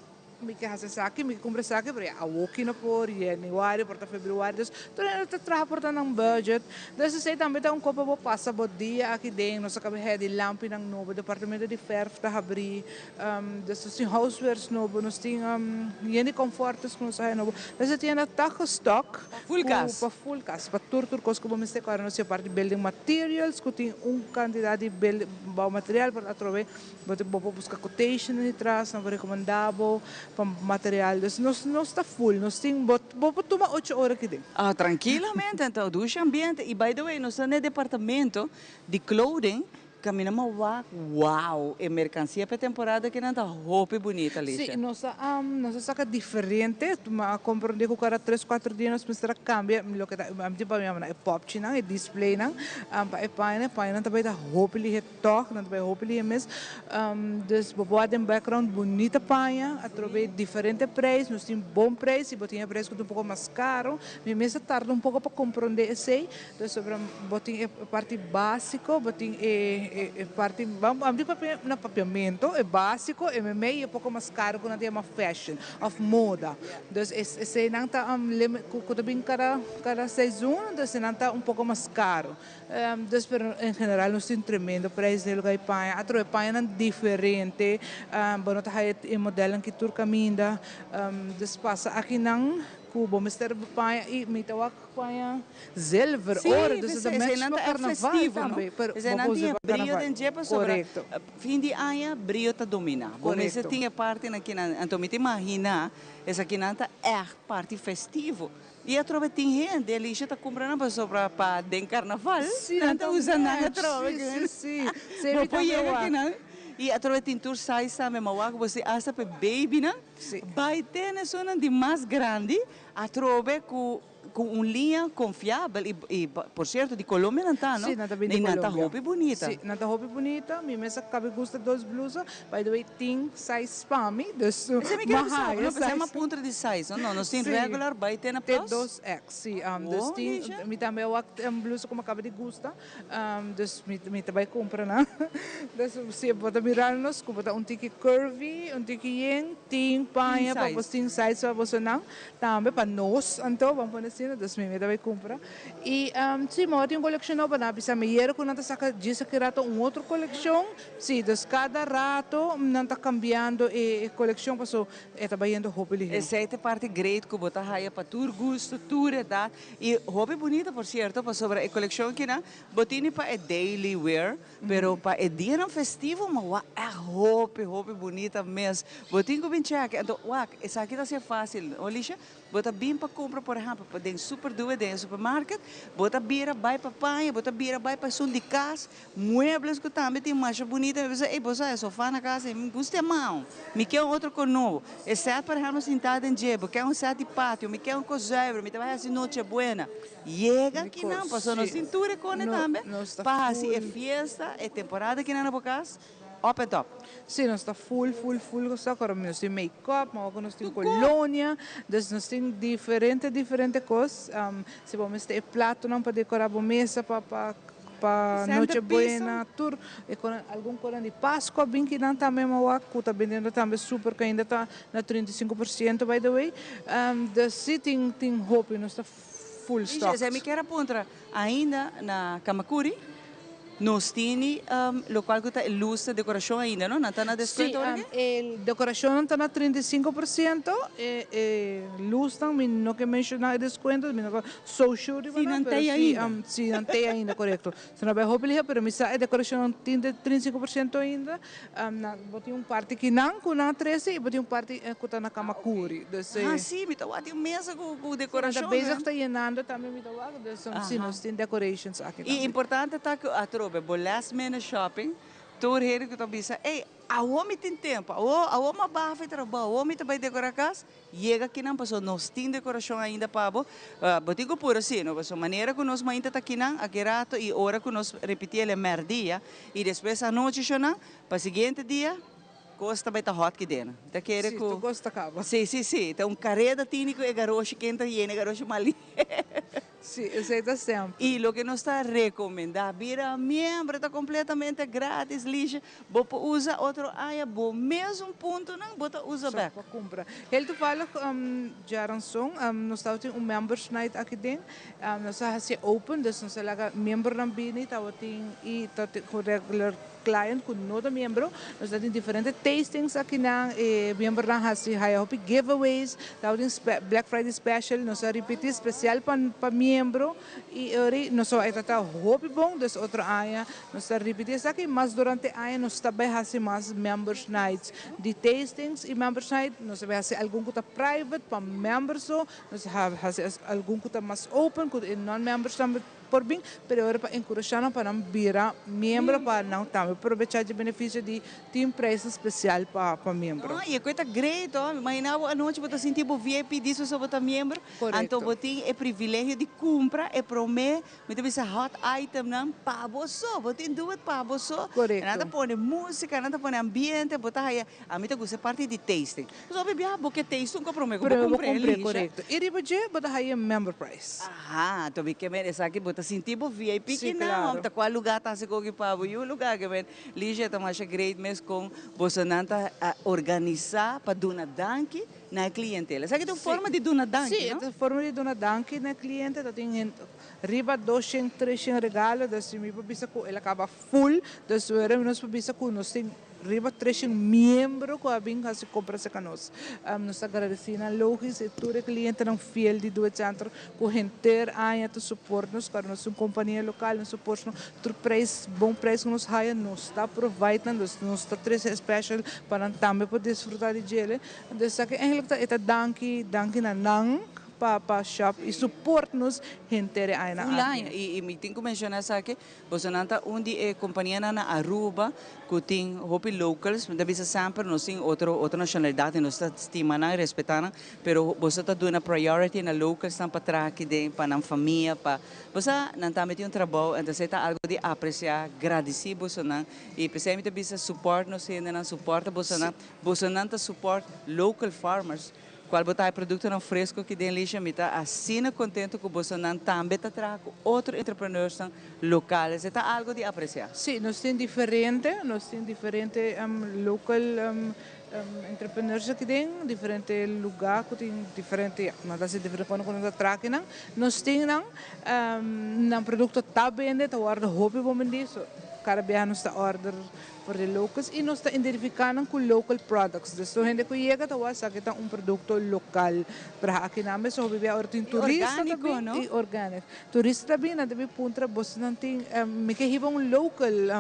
mi ke haci esaki, mi ke cumpra esaki, pero ya awoki no por, januari, por ta februari. Dus tur hende ta traha por ta nan budget. Dus esei tambe ta un cos pa bo pasa bo dia aki den. Nos a caba haya di lampinan nobo, departamento di verf ta habri. Dus nos tin housewares nobo, nos tin yen di comforters cu nos a haya nobo. Dus e tienda ta gestock. Full cas. Pa full cas, pa tur tur cos cu bo mester cu ahora nos tin apart di building materials cu tin un cantidad di building bouwmateriaal pero atrobe bo bo por busca quotation di tras, nan por recomenda bo pa material. Dus nos nos ta full, nos tin bo bo por tuma ocho ora aki den. Ah, trankilamente anto, dushi ambiente y by the way nos ta na e departamento di clothing Camina ma wak, wow, e mercancia p'e temporada aki nan ta hopi bunita, Alicia. Sí, nos a nos a saca diferente, ma a comprende cu cada tres cuatro dia nos mester a cambia loke ta ami tin pa mi yama e popchinan, e displaynan, pa e pañanan, e pañanan ta bay ta hopi lihe tog, nan ta bay hopi lihe mes, dus bo por wak den background bunita paña, atrobe diferente prijs, nos tin bon prijs, si bo tin e prijs cu ta un poco mas caro, mi mes a tarda un poco pa comprende esey. Entonces sobra bo tin e parti basico, bo tin e e parti, ami di papia na papiamento, e basico, e meimei y e poco mas caro cu nan ta yama fashion of moda. Dus eseynan ta cu ta bin cada cada seizoen, dus eseynan ta un poco mas caro. Dus pero en general nos tin tremendo prijs den e lugar di paña. Atrobe pañanan diferente, bo no ta haya e modelnan ki tur caminda. Dus pasa akinan cu bo mester paña y mi ta wak. Paña zilver, oro, dus e ta match pa carnaval tambe. Pero bo por usa pa carnaval. Corecto. Fin di aña brio ta domina. Bo mester tin e parti nan kinan. Anto mi ta imagina esakinan ta echt parti festivo. Y atrobe tin hende, Alicia ta cumpra nan pasobra pa den carnaval nan ta usa nan atrobe. Si, si, si. Bo por yega kinan. Y atrobe tin tur size tambe. Ma wak bo si hasta pa e babynan. Bai tene esunnan di mas grandi atrobe ku ku un liña konfiabel i i por sierto di Colombia nan ta no? Sí, nan ta bin di I nan ta Colombia. hopi bunita. Sí, nan ta hopi bunita. Mi mes a kabe gusta dos blusa. By the way, tin size pa mi, dus Esei mi kier m'a bisa bo, haya no? P'esei m'a size. puntra di size, no? No, nos tin Sí. regular, bai te na Te plus? dos X, sí. Dus Oh, tin, Lisha. mi tambe a wak blusa ku m'a kaba di gusta. Dus mi ta bai kumpra nan. Dus si bo ta mira nos ku bo ta un tiki curvy, un tiki yen, tin paña pa bo, tin size pa bosonan. Tambe pa nos anto, ban pone asina, dus mi ta bai kumpra. I si, mi tin un kolekshon nobo, nan a bisa mi yera ku nan ta saka djis aki rato un otro kolekshon. Si, dus kada rato nan ta kambiando e kolekshon paso e ta bayendo hopi lihé. Esei ta e parti great ku bo ta haya pa tur gusto, tur edat. I hopi bunita por cierto pasobra e coleccion kinan bo tini pa e daily wear pero pa e dianan festivo ma wak echt hopi hopi bunita mes bo tin cu bin check anto wak esaki ta hacié facil no Alicia bo ta bin pa cumpra por ehempel pa den super duwe den e supermarket bo ta bira bay pa paña bo ta bira bay pa esun di cas muebles cu tambe tin masha bunita mi bisa ey bo sa e sofa na cas ey mi gusta e mao mi ke un otro cos nobo e set por ehempel sinta den dje bo ke un set di patio mi ke un cos zuiver mi ta bay haci noche buena yega kinan pasobra nos tin tur e cone tambe pa haci e fiesta e temporada kinan na bo cas up and top. Si nos ta full full full cu stock ora nos tin make up ma nos tin colonia dus nos tin diferente diferente cos si bo mester e platonan pa decora bo mesa pa pa Pa Noche Buena tur e konan algun konan di Pascua bin kinan tambe mi a wak ku ta bendiendo tambe super ku ainda ta na 35% by the way. Dus si tin tin hopi nos ta full stocked. Esei mi kier a puntra ainda na Kamakuri nos tini lokual ku ta e lus ta dekorashon ainda no? Nan ta na deskuento ora ki? Si e dekorashonnan ta na 35% e e lusnan mi no ke menshona e deskuento mi no ta So sure riba Si nan, nan pero tei si, ainda. si nan tei ainda, korekto. Si nan bai hopi lihe, pero mi sa e dekorashonnan tin de 35% ainda. Nan, bo tin un parti kinan ku nan a trese i bo tin un parti ku ta na Kamakuri. Dus Ah, si, mi ta wak tin un mesa ku ku Si, nan ta dekorashon, bezig hè? ta yenando tambe mi ta wak. Dus si, nos tin decorations aki I tambe. importante ta ku atrobe bo last minute shopping, tur hende ku ta bisa, ey, awo mi tin tempu, awo, awo mi a baha for trabou, awo mi ta bai dekorá kas. Yega kinan pasobra nos tin decoracion ainda pa bo. Bo tin cu pura si, no? Pasobra manera cu nos mainta ta kinan aki rato y ora cu nos repiti el e merdia y despues anochi shonan, pa siguiente dia cos ta bay ta hot kidena. Mi ta kere Si, cu. tur cos ta caba. Si, si, si. Ta un careda tini cu e garoshi ken ta yena e garoshi mali. Si, esei ta semper. Y loke nos ta recomenda, bira miembro, ta completamente gratis, Liesje. Bo por usa otro aña bo mesun puntonan, bo ta usa bek. Pa cumpra. Heel toevallig djaranson nos tabatin un members night aki den. Nos a haci open, dus nos a laga miembronan bini, tabatin y tabatin regular client cu no ta miembro. Nos ta tin diferente tastings akinan, e miembronan haci haya hopi giveaways, tabatin Black Friday special, nos a ripiti special pa pa miembro y ori nos a e ta hopi bon, dus otro aña nos ta ripiti esaki, mas durante aña nos ta bay haci mas members nights di tastings y members night nos ta bay haci algun cu ta private pa members so, nos ta haci algun cu ta mas open cu e non members tambe. Por bin, pero ora pa enkurashá nan pa nan bira miembro pa nan tambe probechá dje benefisio di tin prijsnan spesial pa pa miembro. No, i e koe ta great ho. Imaginá bo anochi bo ta sinti bo VIP dis pasobra bo ta miembro. Korekto. Anto bo tin e privilegio di kumpra e promé, mi ta bisa hot itemnan pa bo so. Bo tin do it pa bo so. Korekto. Nan ta pone músika, nan ta pone ambiente, bo ta haya, ami ta gusta e parti di tasting. Pasobra hopi biaha bo ke taste un promé ku bo Promé bo kumpr'é, kumpr'é, Lisha. korekto. I riba dje bo ta haya member price. Aha, anto mi ke men esaki bo ta sinti bo VIP Sí, ki nan, claro. ta kua lugar ta hasi koki pa bo? Yu lugar ke men Ligia ta masha great mes kon bosonan ta organisa pa duna danki na e klientela. Esaki ta un forma di duna danki, Sí, no? e ta un forma di duna danki na e kliente. Ta tin hende riba doshen, treshen regalo, dus mi por bisa ku el a kaba full. Dus wera nos por bisa ku nos tin Riba treshen miembro ku a bin hasi kompra serka nos. Nos ta agradesí nan logis i tur e klientenan fiel di Doet Center ku henter aña ta suport nos. Kòrda nos ta un kompania lokal, nos suport nos tur preis, bon preis ku nos haya nos ta provide nan. Dus nos ta trese e special pa nan tambe por disfrutá di djele. Dus esaki eigenlijk ta e ta danki, danki na nan. pa pa shop y support nos henter e aña Full aki. Aña. Y y mi tin cu menciona esaki, bosonan ta un di e companianan na Aruba cu tin hopi locals, mi ta bisa semper nos tin otro otro nacionalidad y nos ta stima nan y respeta nan, pero boso ta duna priority na localsnan pa traha aki den, pa nan famia, pa bo sa nan tambe tin un trabou, entonces e ta algo di aprecia, gradici bosonan y p'esey mi ta bisa support nos hendenan, suporta bosonan, bosonan ta support local farmers. Cual bo ta e productonan fresco aki den Lisha, mi ta asina contento cu bosonan tambe ta traha cu otro entrepreneursnan local. Esey ta algo di aprecia. Sí, nos tin diferente, nos tin diferente local entrepreneurs aki den, diferente lugar cu tin diferente, ya, nan ta haci diferente cosnan cu nan ta traha akinan. Nos tin nan, nan producto ta bende, ta wordo hopi bon bendi, so cada biaha nos ta order For di locals y nos ta identifica nan cu local products. Dus tur hende cu yega ta wak sa ki ta un producto local. Traha aki nan mes hopi bia ora tin turista ta bin y organic. Turista ta bin nan ta bin puntra boso nan tin mi ke hiba un local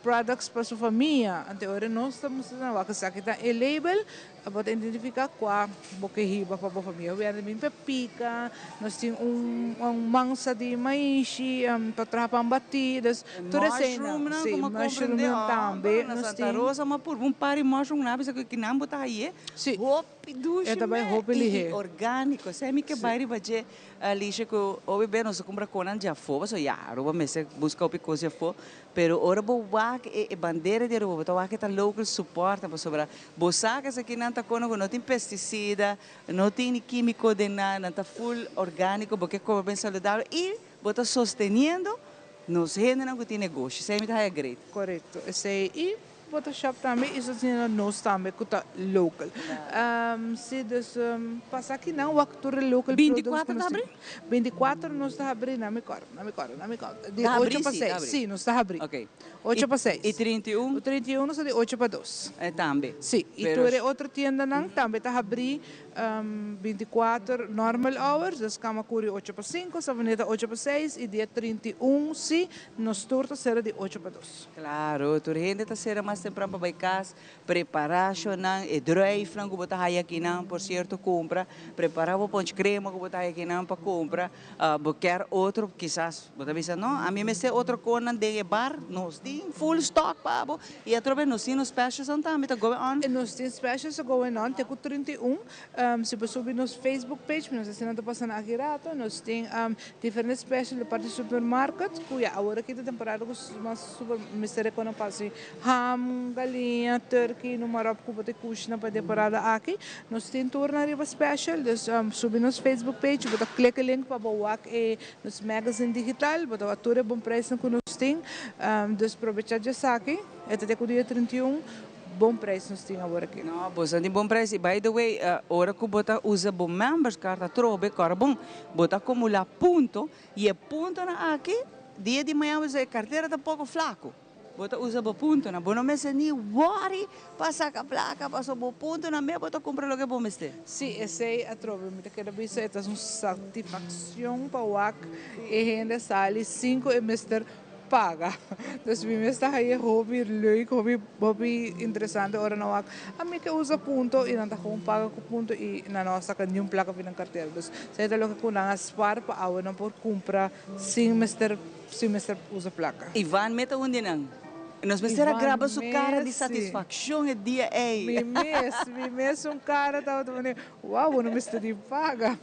products pa su famia. Ante ora nos ta mustra nan wak esaki ta e label. Bo ta identifica cua bo ke hiba pa bo famia. Hopi hende bin pepika, nos tin un mansa di maishi pa traha pan bati, dus tur eseinan. Mushroomnan Si, como mushroomnan comprende, tambe na nos Santa tin. Rosa ma purba un par di mushroom nan bisa cu kinan bo ta haye Si, hopi dushi e ta bai me hopi y lihe. organico. Esei mi ke bai riba dje, Alicia, cu hopi bes nos ta cumpra conan dje afo, pasobra ya Aruba mester busca hopi cos dje afo, Pero ora bo wak e e bandera di Aruba, bo ta wak e ta local support pasobra bo sa cu esakinan ta cono cu no tin pesticida, no tin ni quimico den nan, nan ta full organico, bo ke come ben saludabel y bo ta sosteniendo nos hendenan cu tin negoshi. Esey mi ta haya great. Corecto, esey y bo ta shop tambe y sosteniendo nos tambe cu ta local. Si, dus pasa akinan wak tur e local products cu 24 nos ta tin. habri? 24 nos ta habri, na mi cor. Na mi kòrda, na mi kòrda. Di Ta habrí ocho pa sí, ta seis. habrí. Sí, nos ta habrí. Ok. Ocho pa seis. I 31? 31 nos ta di ocho pa dos. E tambe. Sí, i Pero tur e otro tiendanan tambe ta habrí 24 normal hours, dus Camacuri ocho pa sinku, Savaneta ocho pa seis i dia 31 sí nos tur ta sera di ocho pa dos. Claro, tur hende ta sera mas tempran pa bai kas, Preparashonnan, e druifnan ku bo ta haya akinan, por sierto, kumpra. Prepará bo ponch krema ku bo ta haya akinan pa kumpra. Bo kier otro, kisas bo ta bisa, no, ami mester otro konan den e bar, nos tin full stock pa bo. I atrobe nos tin nos specialsnan tambe ta going on. Nos tin specials ta going on te ku 31. Si bo subi nos Facebook page, mi no sa si nan ta pasa na aki rato, nos tin diferente special di parti supermarket ku ya awor aki ta temporada ku mas super mester rekono pa hasi ham, galiña, turkey, no marop ku bo ta kushna pa e temporada aki. Nos tin tur nan riba special, dus subi nos Facebook page, bo ta click e link pa bo wak e nos magazine digital, bo ta wak tur e bon prijsnan ku nos tin. Dus probecha djesaki, e ta te ku dia 31. Bon prijs nos tin awor aki. No, boso tin bon prijs. Y by the way, ora cu bo ta usa bo members card atrobe, cora bon, bo ta acumula punto y e puntonan aki, dia di mañana bo sa e cartera ta poco flaco. Bo ta usa bo puntonan. Bo no mester ni worry pa saca placa, pasobra bo puntonan mes bo ta cumpra loke bo mester. Si, esey atrobe mi ta keda bisa, e ta un satisfaccion pa wak e hende sali sin cu e mester paga. Dus mi mes ta haye hopi leuk, hopi hopi interesante ora nan wak ami ke usa punto y nan ta gewoon paga cu punto y nan no a saca niun placa fi nan cartera. Dus esey ta loke cu nan a spaar pa awe nan por cumpra sin mester sin mester usa placa. Ivan me ta un di nan. Nos mester a Ivan graba su cara di mes, si. satisfaccion e dia ey. Mi mes, mi mes un cara tabata pone Wow, bo no mester di paga.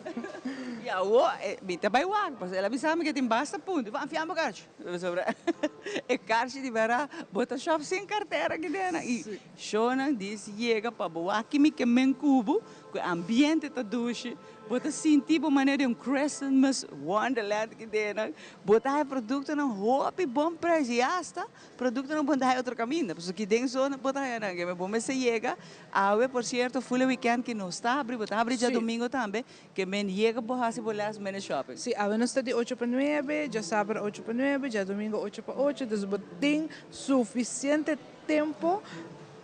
I awo mi ta bai wak, pasobra el a bisa mi ke tin basta punto. Bo a fia bo karchi. Pasobra e karchi di bera bo ta shop sin kartera aki den. I shownan dis yega pa bo wak kimi ke men ku bo, ku e ambiente ta dushi, bo ta sinti bo manera di un Christmas wonderland aki den. Bo ta haña produktonan hopi bon prijs i asta Productonan bon ta haya otro caminda, pasobra ki den zona bo ta haya nan ke bo mester yega. Awe por cierto ful e weekend ki nos ta habri, bo ta habri djadomingo tambe, ke men yega bo haci bo last minute shopping. Si, awe nos ta di ocho pa nuebe, djasabra ocho pa nuebe, djadomingo ocho pa ocho, dus bo tin suficiente tempo.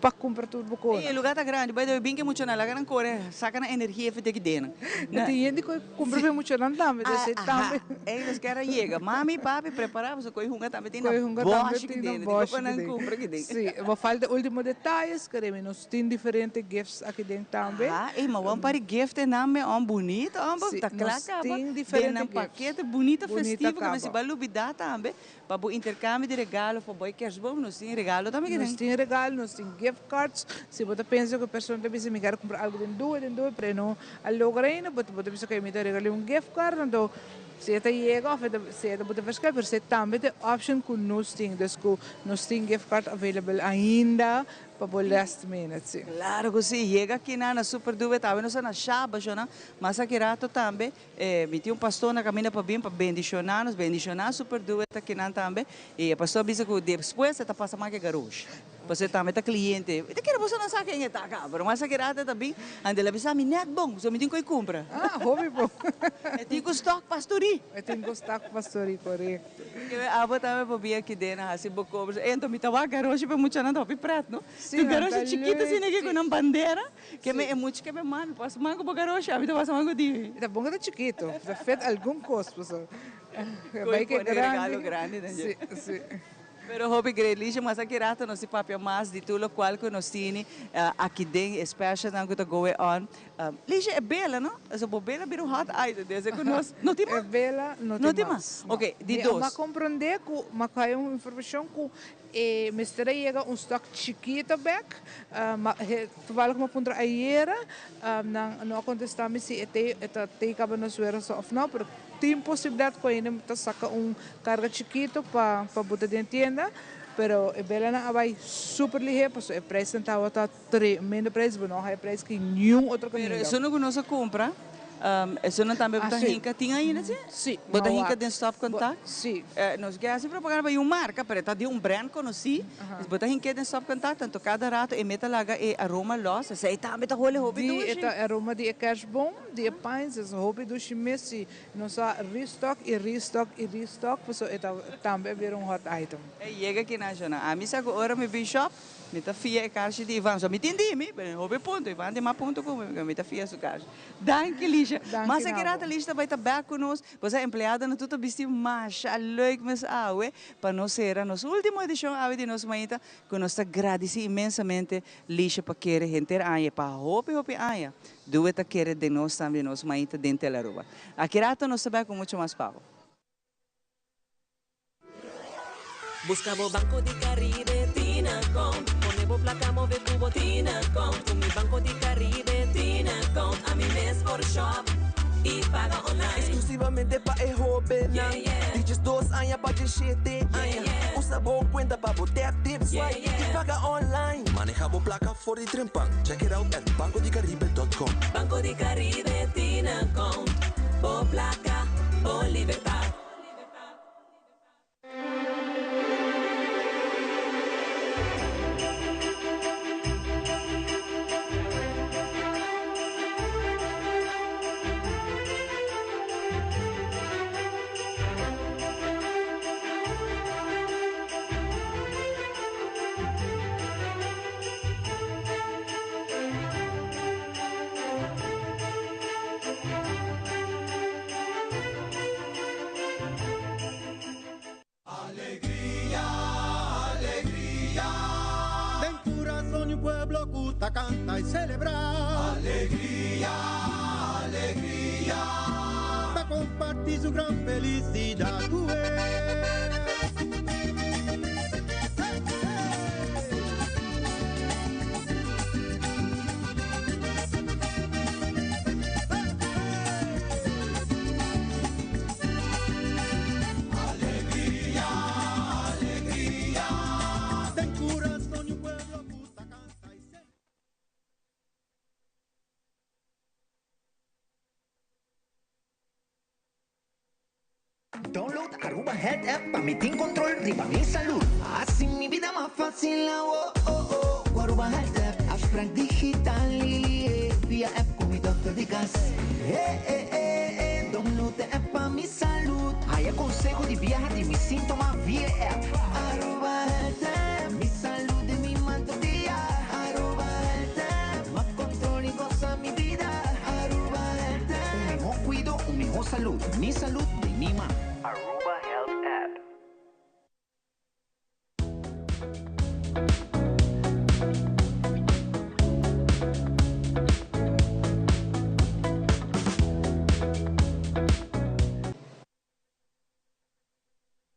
Pa kumpra tur bo kos. E lugar ta grandi, by the way, bin ke muchanan, laga nan kore, saka nan energia for teki den. E tin hende ku kumpra pa e muchanan tambe, dus e tambe. Ey nos kier a yega. Mami, papi, prepara pasobra koe hunga tambe tin nan bòshi ki den, tin ku pa nan kumpra ki den. Si, bo falta ultimo detayes, keremi nos tin diferente gifts aki den tambe. Aha, ey ma wou un par di gift einan me on bunito on, bo ta kla kaba den nan pakete bunito festivo ke mester bai lubida tambe. Pa bo intercambio di regalo pa bo e kerstboom nos tin regalo tambe Nos tin regalo, nos tin gift cards. Si bo ta pensa cu e persona ta bisa mi kier cumpra algo den due, den due, pero e no a logra ainda, bo ta bisa oke mi ta regal'e un gift card, anto si e ta yega of si e ta buta verschil, pero esey tambe ta e option cu nos tin. Dus cu nos tin gift card available ainda pa bo last minute, si. Claro cu si, yega aki na na Super Due tambe nos ta na Shaba, shona, mas aki rato tambe. E mi tin un pastor na kaminda pa bin pa bendishoná nos, bendishoná su perdue ta kinan tambe. I e pastor a bisa ku despues e ta pasa mas ke garoshi, pasobra e tambe ta kliente. Mi ta kere boso no sa ken e ta kaba, pero mas aki rato e ta bin, anto el a bisa mi nèt bon, pasobra mi tin ku e kumpra. Ah, hopi bon. E tin ku stòk pastorí. E tin ku stòk pastorí, korekto. Ke abo tambe por bin aki den a hasi bo kobra. E anto mi ta wak garoshi pa e muchanan ta hopi prèt, no? Sí, Tur nan ta garoshi chikitu leuk, asina ke ku sí. nan bandera. Ke me e mucha ke me mami pasa mango bo garoshi ami ta pasa mango di mi. Ta bon ku ta chikito, ta fet algun kos paso Koe bai ke pone regalo grandi. grandi den dje. Si, si. Pero hopi great Lisha, mas aki rato nos tin papia mas di tur lokual ku nos tini aki den e specialnan ku ta goe on. Lisha e bela no? Pasobra bo bela bira un hot item desde ku nos no tin mas? E bela no No tin tin mas. mas, no. Ok, di Mi dos. a komprende ku mi a kaya un informashon ku E mester a yega un stock chikito bek, ma toevallig mi a puntra ayera, nan no a contesta mi si e ta tey caba nos weros of no, pero tin posibilidad cu ainda mi ta saca un carga chikito pa buta den tienda, pero e belanan a bay super lihe pasobra e prijsnan tabata tremendo prijs, bo no haya prijs ki niun otro Pero caminda. esun cu nos a cumpra, esunnan tambe bo ta hinca, tin ainda si? Si. Bo ta hinca den stopcontact? Si. Nos ke haci propaganda pa un marca, pero e ta di un brand conoci, bo ta hinca den stopcontact, anto cada rato e meta laga e aroma los, esey tambe ta hole hopi Di dushi. e ta aroma di e kerstboom, di e pines, es hopi dushi mes, si. Nos a restock y restock y restock, pasobra e ta tambe a bira un hot item. E yega aki na Shona. Ami sa cu ora mi bin shop, Mi ta fia e karshi di Ivan. So mi tin di mi, pero hopi punto. Ivan tin mas punto ku mi, mi ta fia su karshi. Danki Lisha. Danki Mas aki na rato bo. Lisha ta bai ta bek ku nos. Bo sa empleadonan tur ta bisti masha leuk mes awe pa nos sera nos ultimo edishon awe di nos mainta ku nos ta gradisi inmensamente Lisha pa kere henter aña i pa hopi hopi aña Due ta kere den nos tambe nos mainta den Telaruba. Aki rato nos ta bek ku mucho mas pa bo. Busca bo Banco di Caribe Tina Account. Pone bo placa move cu bo Tina Account. Cu mi Banco di Caribe Tina Account ami mes por shop y paga online. Exclusivamente pa e hobennan di 12 aña pa 17 aña. Usa bo cuenta pa bo tap, tip, swipe y paga online. Maneha bo placa for di trempan. Check it out at bancodicaribe.com. Banco di Caribe Tina Account. Bo placa, bo libertad. Alegria, alegria. Den curason di un pueblo cu ta canta y celebra. Alegria, alegria. Pa comparti su gran felicidad cu e. Alegria, alegria. Den curason di un pueblo cu ta canta y celebra. Download Aruba Health App pa mi tin control riba mi salud. Haci mi bida mas facil awo oh oh cu Aruba Health App. Afspraak digital eh via app cu mi dokter di cas. Eh eh eh eh download e app pa mi salud. Haya conseho di biaha di mi sintoma via e app. Aruba Health App, mi salud den mi man tur dia. Mihor salud, mi salud den mi man. Aruba Health App.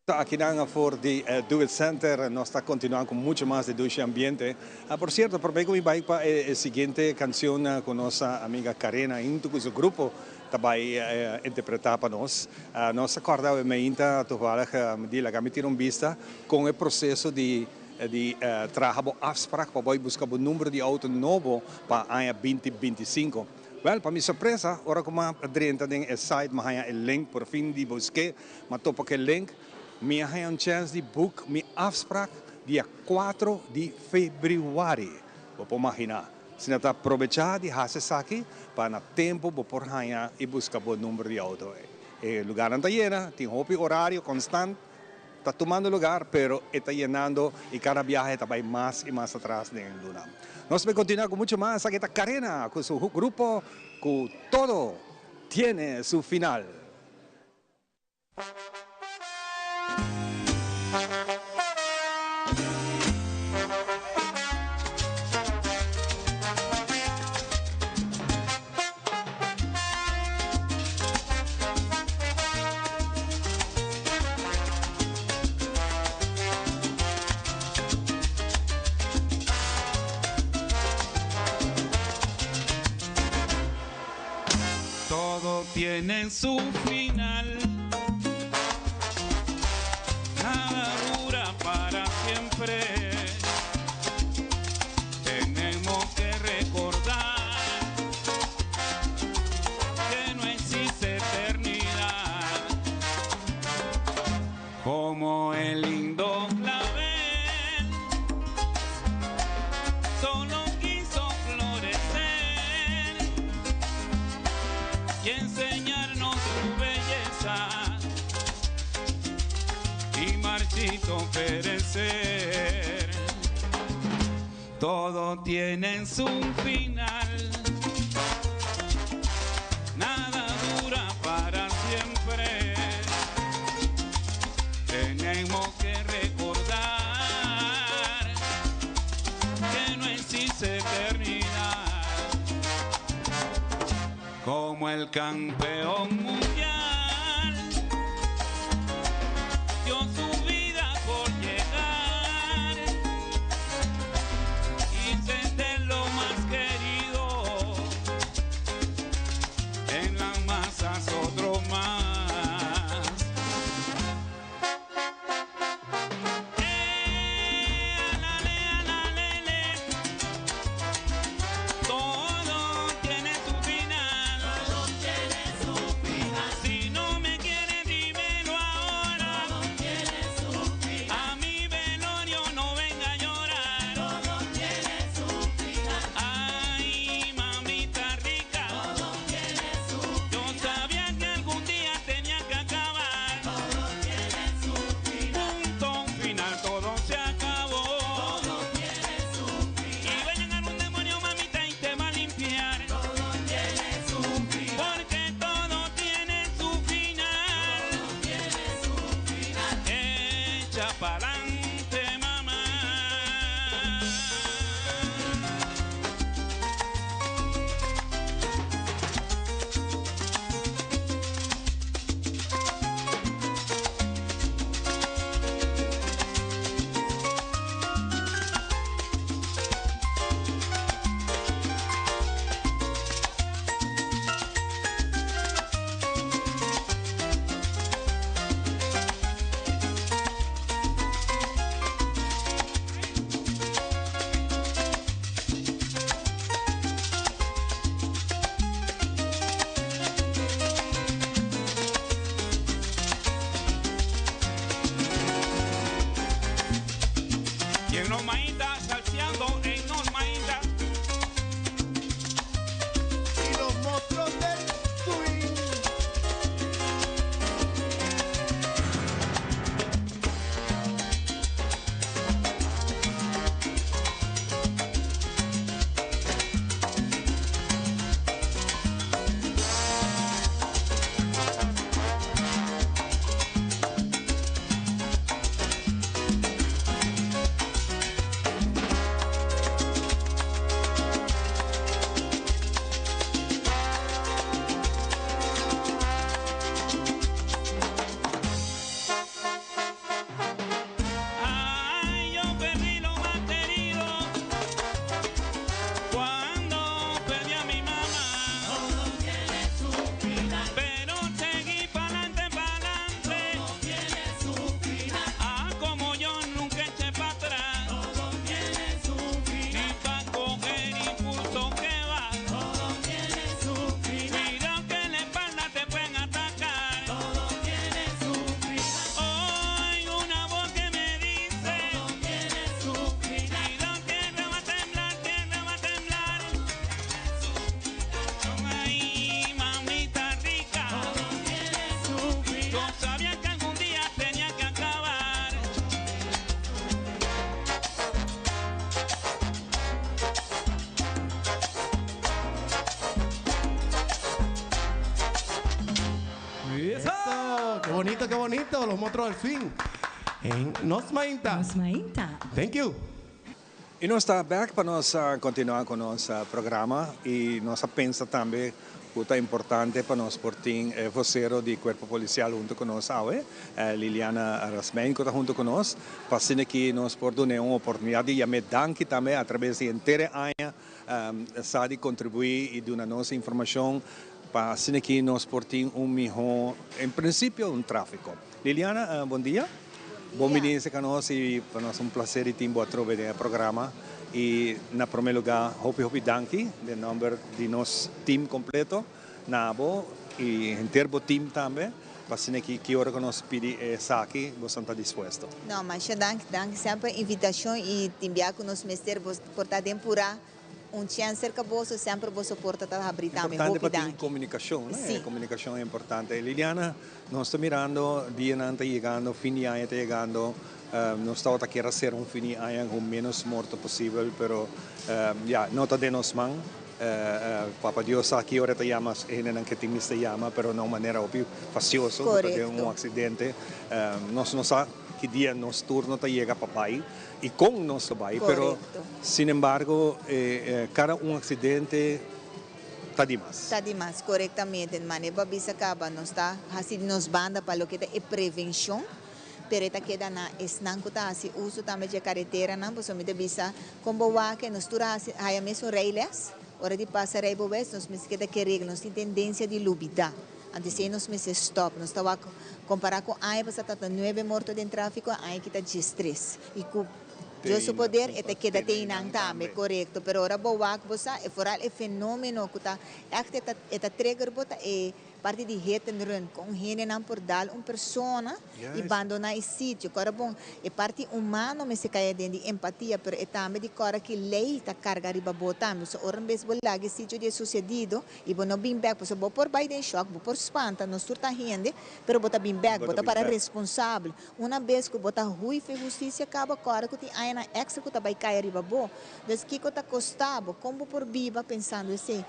Ta akinan for di Do It Center nos ta continua cu mucho mas di Dushi Ambiente. Por cierto, prome cu mi bay pa e siguiente cancion cu nos amiga Karena hunto cu su grupo ta bay interpreta pa nos, nos ta corda awe meinta toevallig di laga mi tira un bista con e proceso di di traha bo afspraak pa bay busca bo number di auto nobo pa aña binti 25. Wel, pa mi sorpresa, ora cu mi a drenta den e site mi a haya e link por fin di busque. M'a topa ku e link, mi a haña un chèns di boek mi afsprak dia 4 di febrüari. Bo por maginá. Si no ta probechá di hasi esaki pa na tempu bo por haña i buska bo number di outo. E lugarnan ta yena, tin hopi orario konstant ta tumando lugar, pero e ta yenando i kada biaha e ta bai mas i mas atras den luna. Nos ta bai kontinuá ku muchu mas. Aki ta Karina ku su grupo ku Todo Tiene Su Final. Todo tiene su final. Nada dura para siempre. Tenemos que recordar que no existe eternidad. Como el lindo clavel, solo quiso florecer y enseñarnos su belleza y marchito perecer. Todo tiene su final, nada dura para siempre. Tenemos que recordar que no existe eternidad. Como el campeón mundial dio su vida por llegar y ser de lo más querido en las masas otro más. Todo tiene su final. Todo tiene su final. Si no me quieres, dímelo ahora. Todo tiene su final. A mi velorio no venga a llorar. Todo tiene su final. Ay, mamita rica. Todo tiene su final. Yo sabía que algún día tenía que acabar. Todo tiene su final. Punto final, todo se acabó. Todo tiene su final. Y va a llegar un demonio, mamita, y te va a limpiar. Todo tiene su final. Porque todo tiene su final. Todo tiene su final. Echa pa'lante, mamá. Eso! Qué bonito, qué bonito, los monstruos del swing. En Nos Mainta. Nos Mainta. Thank you. Y nos ta back pa nos continua cu nos programa y nos a pensa tambe cu ta importante pa nos por tin e vocero di Cuerpo Policial hunto cu nos awe, Liliana Rasmijn cu ta hunto cu nos, pa asina ki nos por duna e un oportunidad di yam'e danki tambe a traves di henter e aña sa di contribui y duna nos informacion pa asina ki nos por tin un miho, en principio, un trafico. Liliana, bon dia. Bon bini cerca nos y pa nos un placer di tin bo atrobe den e programa. Y na prome lugar hopi hopi danki den nomber di nos team completo na bo y henter bo team tambe pa asina ki ki ora cu nos pidi esaki boso ta dispuesto. No, masha danki, danki semper invitacion y tin bia cu nos mester bo por ta den pura. Un chèns serka boso, semper boso porta ta habrí tambe. Importante Hopi pa tin danki. komunikashon, ne? Sí. Komunikashon e importante. Liliana, nos ta mirando dianan ta yegando, fin di aña ta yegando. Nos tabata kier a sera un fin di aña ku ménos morto posibel, pero ya, no ta den nos man. Papa Dios sa ki ora e ta yama e hendenan ke tin mester yama, pero na un manera hopi fasioso, ku ta den un Korekto. aksidente. Nos no sa ki dia nos turno ta yega pa bai. Y con nos ta bay, pero sin embargo cada un accidente ta di mas. Ta di mas, corectamente. Mane bo a bisa caba, nos ta haci di nos banda pa loke ta e prevencion, pero e ta keda na esnan cu ta haci uso tambe dje careteranan, pasobra mi ta bisa con bo wak nos tur a haci haya mes un rijles, ora di pasa rijbewijs nos mester keda ke regla, nos tin tendencia di lubida. Anto esei nos mester stop. Nos ta wak compara cu aña pasa ta ta nuebe morto den trafico, aña aki ta diestres. Y cu Dios su poder e ta keda te einan tambe, corecto. Pero ora bo wak bo sa e foral e fenomeno cu ta echt e ta e ta trigger bo ta e parti di hit and run. Con hendenan por dal un persona y bandona e sitio. Cora bon e parti humano mester cay aden di empatia pero e tambe di cora ki ley ta carga riba bo tambe. So ora un bes bo laga e sitio di e sucedido Y bo no bin bek, pasobra bo por bai den shock, bo por spanta, nos tur ta hende, pero bo ta bin bek, bo ta para responsabel. Una bes cu bo ta huy fe husticia caba, cora cu tin añanan extra cu ta bai cay ariba bo. Dus kico ta costa bo? Con bo por biba pensando esey?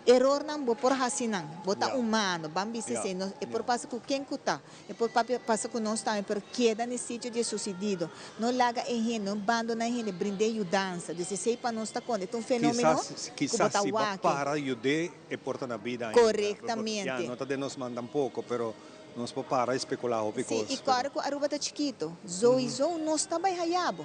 Erornan bo por haci nan, bo ta humano, ban bisa esey, no, e por pasa cu ken cu ta. E por papia pasa ku nos tambe, pero keda n'e sitio di e susidido. No laga e hende, no bandona e hende, brind'é yudansa. Dus esei pa nos ta konta. E ta un fenomeno Kisas, ku bo kisas ta si bo wak. para yud'é, e por ta na bida ainda. Korektamente. Ya, no ta den nos man tampoko, pero nos por para i spekulá hopi Sí, kos. i kòrda ku Aruba ta chikito. Zoizo nos ta bai haya bo.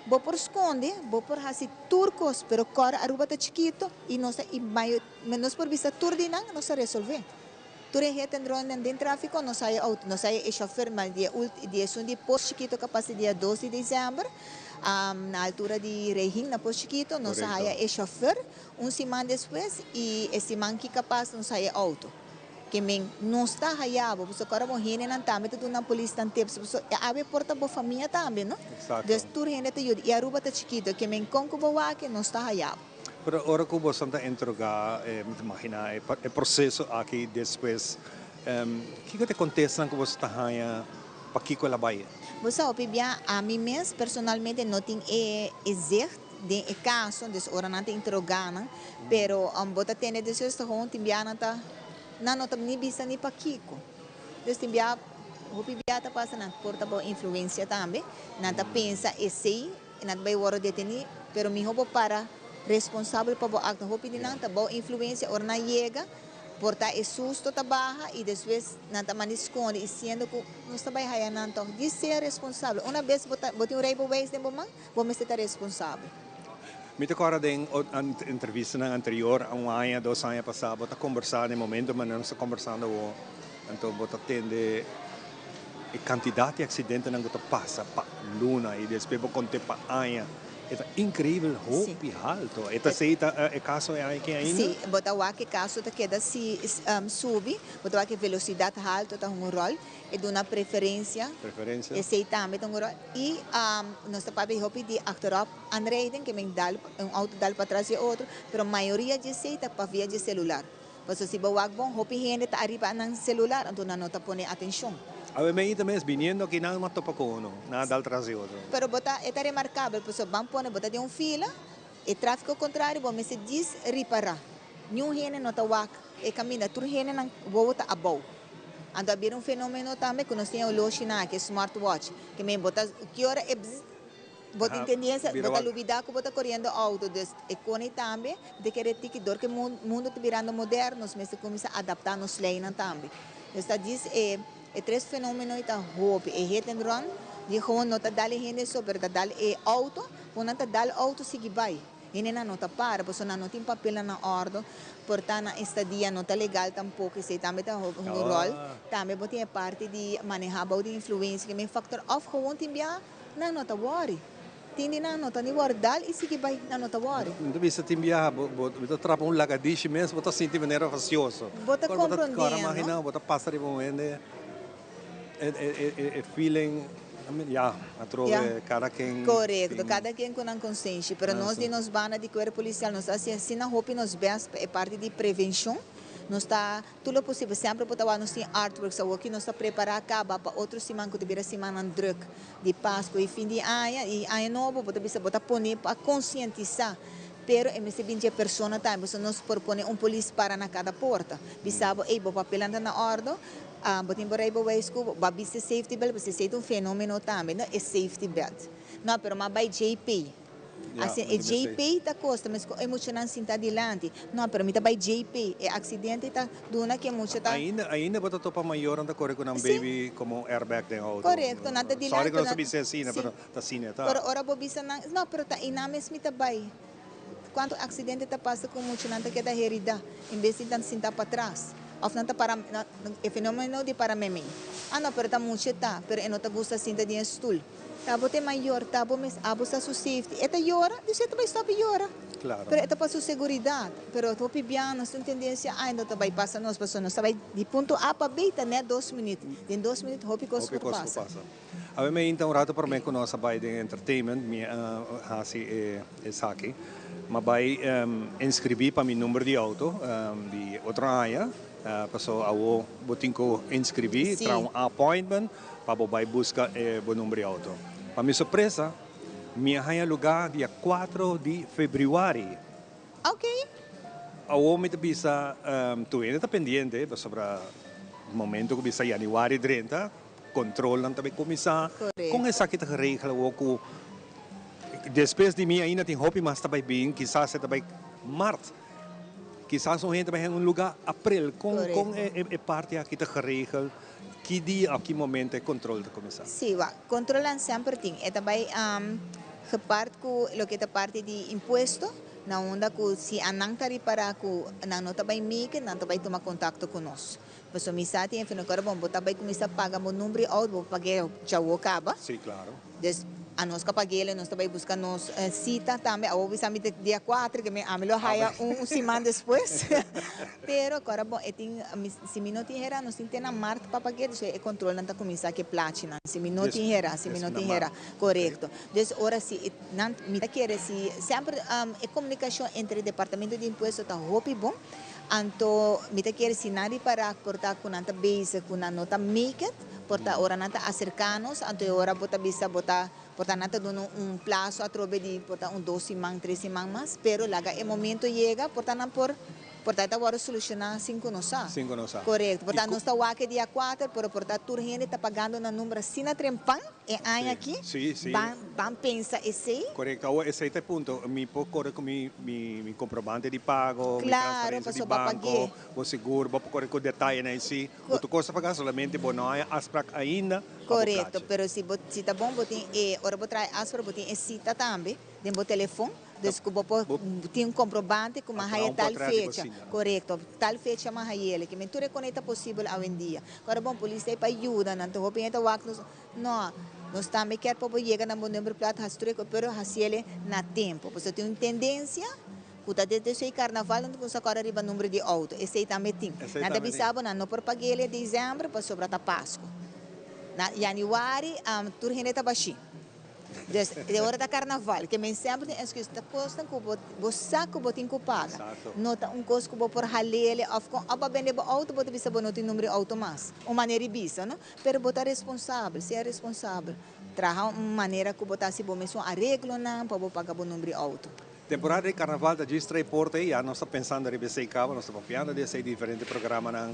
Bo por skonde, bo por hasi tur kos, pero kòrda Aruba ta chikito i nos ta i mayo, nos por bisa tur di nan, nos ta resolvé. Tur e hit and run nan den trafico nos haya auto, nos haya e chofer ma di e ulti di esun di Pos Chikito cu a pasa dia dos di december na altura di Rehin na Pos Chikito nos a haya e chofer un siman despues y e siman ki ca pasa nos haya e auto. Ke men nos ta haya bo pasobra ora bo hendenan tambe ta duna polis nan tips pasobra e awe por ta bo famia tambe no dus tur hende ta yuda y Aruba ta chikito ke men con cu bo wak nos ta haya bo. Pero ora ku boso ta entrega, mi ta imaginá e proseso aki despues, kiko ta e kontestanan ku boso ta haña pakiko el a bai? Bo sa hopi bia, ami mes personalmente no tin e zicht den e kaso, dus ora nan ta interogá nan, pero bo ta tende despues ta gewoon tin bia nan ta, nan no ta ni bisa ni pakiko. Dus tin bia, hopi bia ta pasa nan por ta bou influensia tambe, nan ta pensa esei. E nan ta bai wòrdu detení, pero mihó bo para responsabel pa bo akto. Hopi di nan ta bou influensia ora nan yega, por ta e susto ta baha i despues nan ta manda skonde i siendo ku nos ta bai haya nan tòg. Di sea responsabel. Una bes bo ta bo tin un rijbewijs den bo man, bo mester ta responsabel. Mi ta kòrda den entrevistanan anterior, un aña, dos aña pasá, bo ta kombersá den momento manera nos ta kombersando awor, anto bo ta tende. E kantidat di aksidentenan ku ta pasa pa luna i despues bo kont'é pa aña, e ta inkreibel hopi halto. E ta esei ta e kaso e aña aki ainda? Sí, bo ta wak e kaso ta keda si subi, bo ta wak e velosidat halto ta hunga un ròl, e duna preferensia, Preferensia. esei tambe ta hunga un ròl. I nos ta papia hopi di achterop aanrijden, ke men dal un outo dal patras di e otro, pero mayoria di esei ta pa via di e selular. Pasobra si bo wak bon, hopi hende ta ariba nan celular, anto nan no ta pone atencion. Awe meita mes biniendo aki nan a topa cu uno, nan a dal tras di otro. Pero bo ta, e ta remarcabel, pasobra ban pone bo ta den un fila, e trafico contrario bo mester djis ripara. Niun hende no ta wak e caminda, tur hende nan wowo ta abou. Anto a bira un fenomeno tambe ku nos tin e oloshinan aki, e smartwatch, ke men bo ta ki ora e bzz, bo tin tendensia, bo ta lubida ku bo ta koriendo outo. Dus e koni tambe mi ta kere tiki dor ku e mundu ta birando moderno nos mester kuminsá adaptá nos leinan tambe. Dus ta djis e e tres fenomeno ei ta hopi, e hit and run di gewoon no ta dal e hende so pero ta dal e outo, ku nan ta dal outo sigui bai. Hendenan no ta para pasobra nan no tin papelnan na ordo, por ta nan estadia no ta legal tampoco, esey tambe ta hunga un rol. Tambe bo tin e parti di maneha bou di influencia, ke men factor of gewoon tin bia nan no ta worry. Tin di nan no ta ni worry, dal y sigui bay, nan no ta worry. Mi ta bisa tin biaha bo bo ta trapa un lagadishi mes bo ta sinti manera facioso. Bo ta comprende, no? Imagina bo ta pasa riba un hende. E feeling, ya, atrobe cada ken. Corecto, cada ken cu nan consenshi, pero nos di nos banda di Cuerpo Policial nos ta haci asina hopi nos best pa e parti di prevencion, nos ta tur lo posibel, semper bo ta wak nos tin artworks awoki nos ta prepara caba pa otro siman cu ta bira simannan druk di Pascu y fin di aña y aña nobo bo ta bisa bo ta pone pa concientisa, pero e mester bin dje persona tambe, pasobra nos por pone un polis para na cada porta, bisa bo ey bo papelnan ta na ordo. Bo tin por rei bo weis ku bo a bisti safety belt, pasobra esei ta un fenomeno tambe, no? E safety belt. No, pero m'a bai JP. Asina, e JP ta kosta mes ku e muchanan sinta dilanti. No, pero mi ta bai JP. E aksidente ta duna ku e mucha ta. Ainda, ainda bo ta topa mayornan ta kore ku nan baby komo airbag den outo. Korekto, nan ta dilanti. Sorry ku nos ta bisa asina, pero ta asina e ta. Pero ora bo bisa nan, no, pero ta einan mes mi ta bai. Kuantu aksidente ta pasa ku muchanan ta keda herida en bes di nan sinta patras òf nan ta para e fenomeno di para memey. Ah no pero ta mucha ta pero e no ta gusta sinta den e stul. Ta bo ta e mayor ta bo mes abo sa su safety e ta yora dus e ta bai stop di yora pero e ta pa su seguridat pero hopi bia nos tin tendensia ay no ta bai pasa nos pasobra nos ta bai di punto A pa B ta net dos minüt den dos minüt hopi kos por pasa. Awe mi a inta un rato prome ku nos a bai den entertainment, mi a hasi esaki. Mi a bai inskribí pa mi number di outo di otro aña, paso awo bo tin ku inskribí, traha un appointment pa bo bai buska e bo number di outo. Pa mi sorpresa, mi a haña lugá dia kuatro di febrüari. Awo mi ta bisa tur hende ta pendiente pasobra momento ku bisa yanüari drenta, Controlnan ta bay cuminsa. Con esaki ta geregel awor cu despues di mi ainda tin hopi mas ta bay bin, kisas e ta bay mart, kisas un hende ta bay haya un lugar april. Con con e parti aki ta geregel, ki dia of ki momento e control ta cuminsa? Si, wak, controlnan semper tin. E ta bay gepart cu loke ta parti di impuesto, na unda cu si anan ta ripara cu nan no ta bay make, nan ta bay tuma contacto cu nos. Pasobra mi sa tin e fenokoro bon, bo ta bai kuminsá paga bo number oud, bo pag'é djawo kaba. Sí, klaro. Dus anos ka pag'é, nos ta bai buska nos sita tambe. Awor bisa mi ta dia kuater, ke mi ami lo haya un siman despues. Pero kora bon, e tin, si mi no tin hera, nos tin te na mart pa pag'é, dus e kontrolnan ta kuminsá ku e plachinan. Si mi no tin hera, si mi no tin hera. Korekto. Dus ora si nan, mi ta kere si semper e komunikashon entre departamento di impuesto ta hopi bon. Anto mi ta kere si nan ripará por ta ku nan ta bezig ku nan no ta make it, por ta ora nan ta aserká nos, anto e ora bo ta bisa bo ta por ta nan ta duna un plaso atrobe di por ta un dos siman, tres siman mas, pero laga e momento yega por ta nan por por ta e ta wòrdu solushoná sin ku nos sa. Sin ku nos sa. Korekto. Por ta nos ta wak e dia kuater, pero por ta tur hende ta pagando nan number asina trempan. E aña aki ban ban pensa esei. Korekto, awor esei ta e punto. Mi por kore ku mi mi komprobante di pago, mi transferensia di banko, bo sigur, bo por kore ku detayenan esi. Bo tur kos ta paga, solamente bo no haña afsprak ainda pa bo plachi. Korekto, pero si bo si ta bon bo tin e ora bo traha e afsprak bo tin e sita tambe den bo telefon. Dus ku bo por tin un komprobante ku m'a haya tal fecha. Korekto, tal fecha m'a hay'el. Ke men tur e kone ta posibel awendia. Kòrda bon, polis ta ei pa yuda nan. Hopi hende ta wak nos, no, nos tambe kier pa bo yega na bo numberplaat hasi tur e kos, pero hasiel na tempu. Pasobra tin un tendensia ku ta desde su e karnaval nan ta kuminsá kòrda riba number di outo. Esei tambe tin. Nan ta bisa bo nan no por pag'el e desèmber pasobra ta Pasku. Na yanüari tur hende ta bashí. Dus, e ora ta karnaval, ke men semper tin excuse, ta kosnan ku bo, bo sa ku bo tin ku paga. No ta un kos ku bo por halele òf kon, òf bo a bende bo outo, bo ta bisa bo no tin number di outo mas. Un manera di bisa, no? Pero bo ta responsabel, sea responsabel. Traha un manera ku bo ta hasi bo mes un areglonan pa bo paga bo number di outo. Temporada di carnaval ta djis trae porta y ya nos ta pensando riba esey caba, nos ta papiando di esey diferente programanan.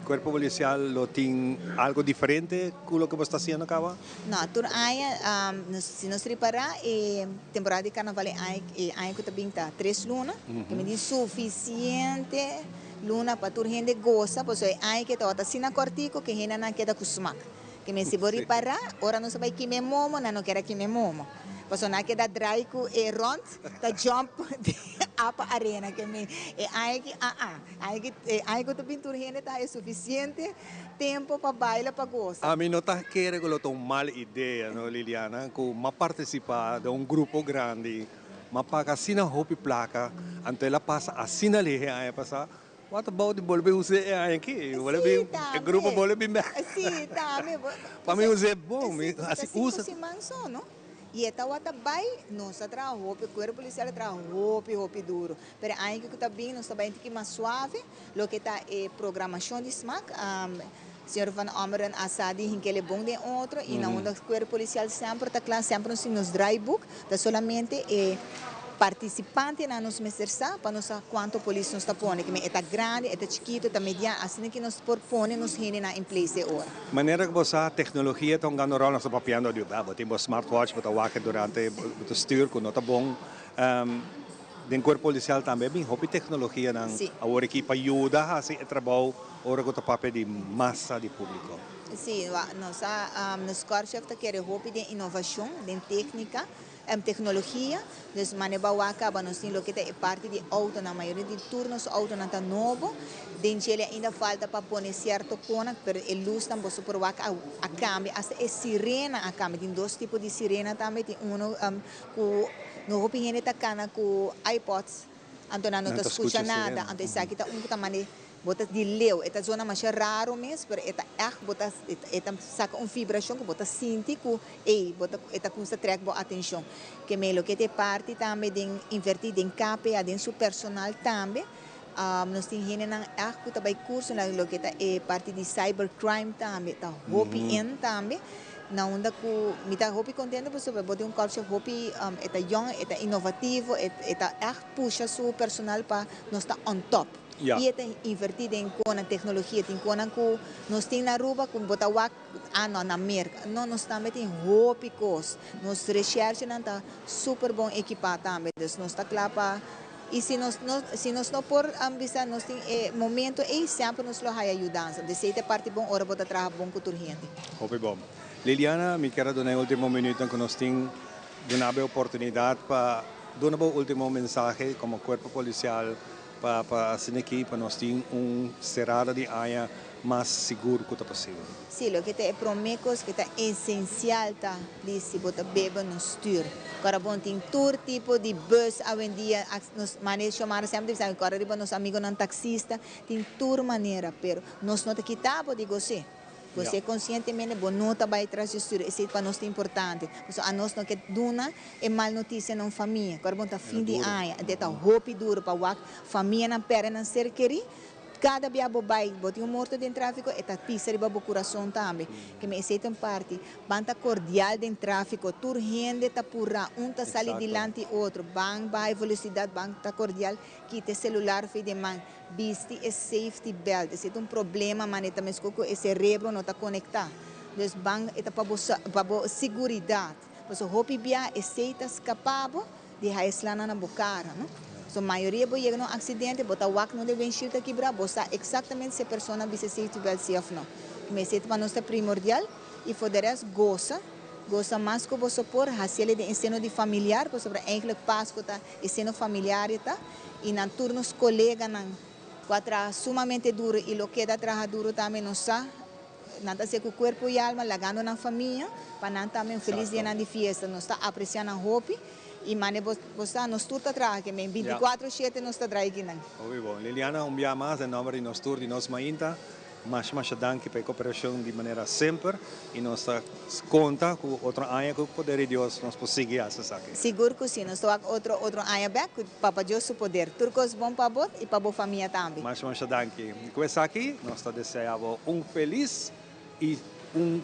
Cuerpo Policial lo tin algo diferente cu loke bo sta haciendo caba? No, tur aña, si nos ripara e temporada di carnaval e aña e aña cu ta bin ta tres luna, cu mi tin suficiente luna pa tur hende goza, pasobra e aña ke tabata asina cortico cu hendenan keda cu smak. Ke men si bo ripará, ora nos a bai kima e momo, nan no ker a kima e momo. Pasobra nan a keda drai ku e rònt ta jump di apa arena. Ke men e aña aki, aa. Aña aki, e aña ku ta bin tur hende ta haya sufisiente tempu pa baila, pa gosa. Ami no ta kere ku lo ta un mal idea, no, Liliana, ku m'a partisipá den un grupo grandi, m'a paga asina hopi plaka, anto el a pasa asina lihé aña pasá. What about di bolbe us'é e aña aki? Bolbe bin, e grupo bolbe bin bek. Sí, tambe. Pa mi us'é bon, mi hasi usa. Cinco siman so, no? Y e tawata bay, nos a traha hopi, cuerpo policial a traha hopi, hopi duro. Pero e aña aki cu ta bin, nos ta bay un tiki mas suave, loke ta e programacion di smaak. Señor Van Ommeren a sa di hink'el e bon den otro y na unda cuerpo policial semper ta cla, semper nos tin nos draaiboek, ta solamente e participantenan nos mester sa pa nos sa cuanto polis nos ta pone, kimen e ta grandi, e ta chikito, e ta media, asina ki nos por pone nos hendenan in place e ora. Manera cu bo sa, tecnologia ta hungando rol, nos ta papiando di, bo tin bo smartwatch, bo ta wak durante bo ta stuur cu no ta bon. Den cuerpo policial tambe a bin hopi tecnologianan awor aki pa yuda haci e trabou ora cu ta papia di masa di publico. Sí, nos a, nos Korpschef ta kere hopi den innovacion, den tecnica, tecnologia. Dus mane bo a wak caba nos tin loke ta e parti di autonan, mayoria di tur nos autonan ta nobo. Den djele ainda falta pa pone cierto conan, pero e luznan boso por wak a cambia, hasta e sirena a cambia. Tin dos tipo di sirena tambe, tin uno Ku no hopi hende ta kana ku iPods, anto nan no ta skucha nada. Anto esaki ta un ku ta manda bo ta di leu. E ta zona masha raro mes, pero e ta ègt bo ta e ta saka un vibrashon ku bo ta sinti ku ey bo ta e ta kumsa trèk bo atenshon. Ke me loke ta e parti tambe den invertí den KPA, den su personal tambe. Nos tin hendenan ègt ku ta bai kurso na loke ta e parti di cyber crime tambe ta hopi in tambe na unda ku mi ta hopi kontento pasobra bo tin un kòrpsje hopi e ta yòn e ta inovativo e ta ègt pusha su personal pa nos ta on top i e ta invertí den konan teknologia tin konan ku nos tin na Aruba ku bo ta wak ah no na Merka no nos tambe tin hopi kos nos reshèrshenan ta super bon ekipá tambe dus nos ta kla pa Y si nos no, si nos no por bisa nos tin e momento ey, semper nos lo haya yudansa. Desey ta e parti bon ora bo ta traha bon cu tur hende. Hopi bon. Liliana, mi kier a duna e ultimo minuutnan cu nos tin, duna bo e oportunidad pa duna bo ultimo mensahe como cuerpo policial pa pa asina aki pa nos tin un cerada di aña mas sigur cu ta posibel. Sí, loke ta e promé kos ku ta esensial ta plis si bo ta bebe no stür. Kòrda bon tin tur tipo di bus awendia, nos mane Xiomara semper ta bisa kòrda riba nos amigonan taksista, tin tur manera, pero nos no ta kita bo di gos'é. Gos'é konsientemente bo no ta bai tras di stür, esei pa nos ta importante. Pasobra anos no ke duna e mal notisia na un famia. Kòrda bon ta fin di aña, e ta hopi duru pa wak famianan pèrdè nan ser kerí. Kada bia bo bai, bo tin un morto den tráfiko, e ta pisa riba bo kurason tambe. Ke mi esei ta un parti. Ban ta kordial den tráfiko. Tur hende ta purá, un ta sali dilanti otro. Ban bai velosidat, ban ta kordial. Kita e selular for den man. Bisti e safety belt. Esei ta un problema, mane ta meskos ku e serebro no ta konektá. Dus ban, e ta pa bo pa bo siguridat. Pasobra hopi bia esei ta skapa bo. Di hae slana na bo cara, no? So mayoria bo yega na un accidente, bo ta wak no de windshield ta kibra, bo sa exactamente si e persona bisa safety belt si of no. Mester ta pa nos ta primordial y for de rest gosa, gosa mas cu boso por, haciele den e seno di familiar, pasobra eigenlijk Pasco ta e seno familiar e ta, y nan tur nos coleganan cu a traha sumamente duro y lo keda traha duro tambe nos sa. Nan ta hacié cu cuerpo y alma, lagando nan famia, pa nan tambe un feliz dianan di fiesta. Nos ta aprecia nan hopi y mane bo bo sa, nos tur ta traha aki men, binticuatro shete nos ta draai aki nan. Hopi bon. Liliana, un bia mas den nomber di nos tur di nos mainta, masha masha danki pa e cooperacion di manera semper y nos ta conta cu otro aña cu poder di Dios nos por sigui haci esaki. Sigur cu si. Nos ta wak otro otro aña bek cu Papa Dios su poder. Tur cos bon pa bo y pa bo famia tambe. Masha masha danki. Cu esaki nos ta desea bo un feliz y un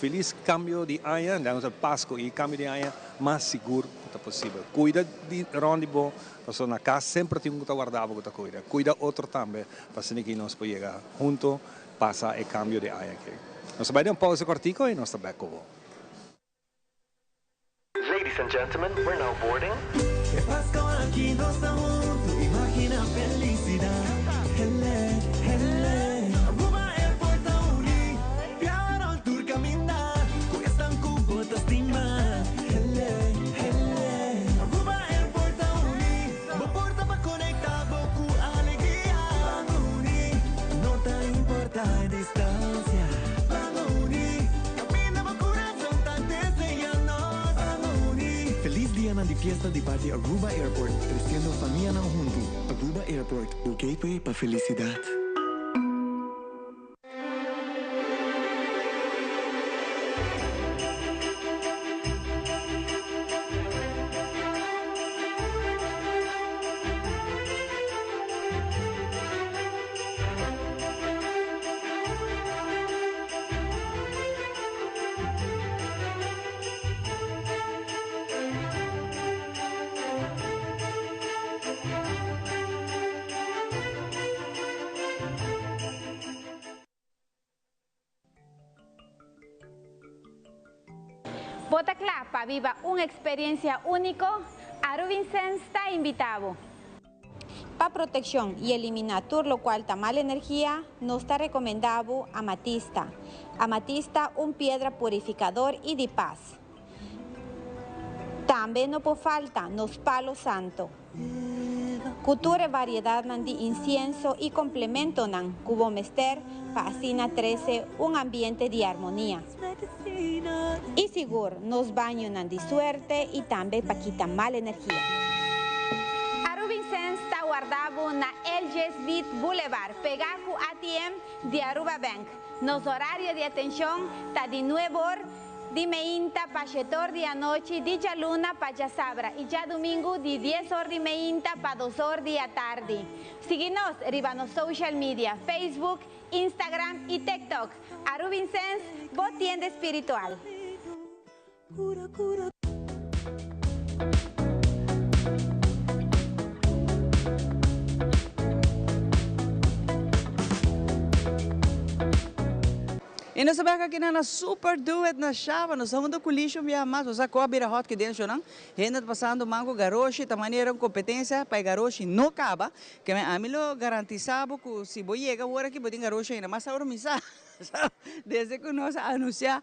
felis cambio di aña, nan usa Pasco y cambio di aña mas sigur cu ta posibel. Cuida di rond di bo, pasobra na cas semper tin un cu ta warda bo cu ta cuida. Cuida otro tambe pa asina ki nos por yega hunto pasa e cambio di aña aki. Nos ta bay den un pausa cortico y nos ta bek cu bo. Ladies and gentlemen, we're now boarding. E Pasco aki nos ta hunto, imagina felicidad. Hele, hele. Aruba Airport ta uni, biaha rond tur caminda, cu esnan cu bo ta stima. Hele, hele. Aruba Airport ta uni, bo porta pa conecta bo cu alegria. Ban uni, no ta importa e distancia. Ban uni, caminda bo curason ta desea nos. Ban uni. Feliz dianan di fiesta di parti Aruba Airport, treciendo famianan hunto. Aruba Airport, bo gateway pa felicidad. Bo ta kla pa biba un eksperensia úniko? Aruvincens ta invitá bo! Pa protekshon i eliminá tur lokual ta mal energia, nos ta rekomendá bo amatista. Amatista un piedra purifikador i di pas. Tambe no por falta nos palo santo. Ku tur e variedatnan di insienso i komplementonan ku bo mester pa asina trese un ambiente di armonia. I sigur nos bañonan di suerte i tambe pa kita mal energia. Arubinsens ta warda bo na LG Smith Boulevard, pegá ku ATM di Aruba Bank. Nos horario di atenshon ta di nuebe or Di meinta pa shetor di anochi, di djaluna pa djasabra i djadumingu di dies or di meinta pa dos or di atardi. Sigui nos riba nos social media, Facebook, Instagram i TikTok. Arubinsens, bo tienda espiritual. I nos ta bek aki na na Super Duet na Shaba. Nos ta hunto ku Lisha un biaha mas. Nos a koba bira hot ki den shonan. Hende ta pasando man ku garoshi. Ta manera un kompetensia pa e garoshi no kaba. Ke men ami lo garantisa bo ku si bo yega wor aki bo tin garoshi ainda. Mas awor mi sa. Desde ku nos a anunsia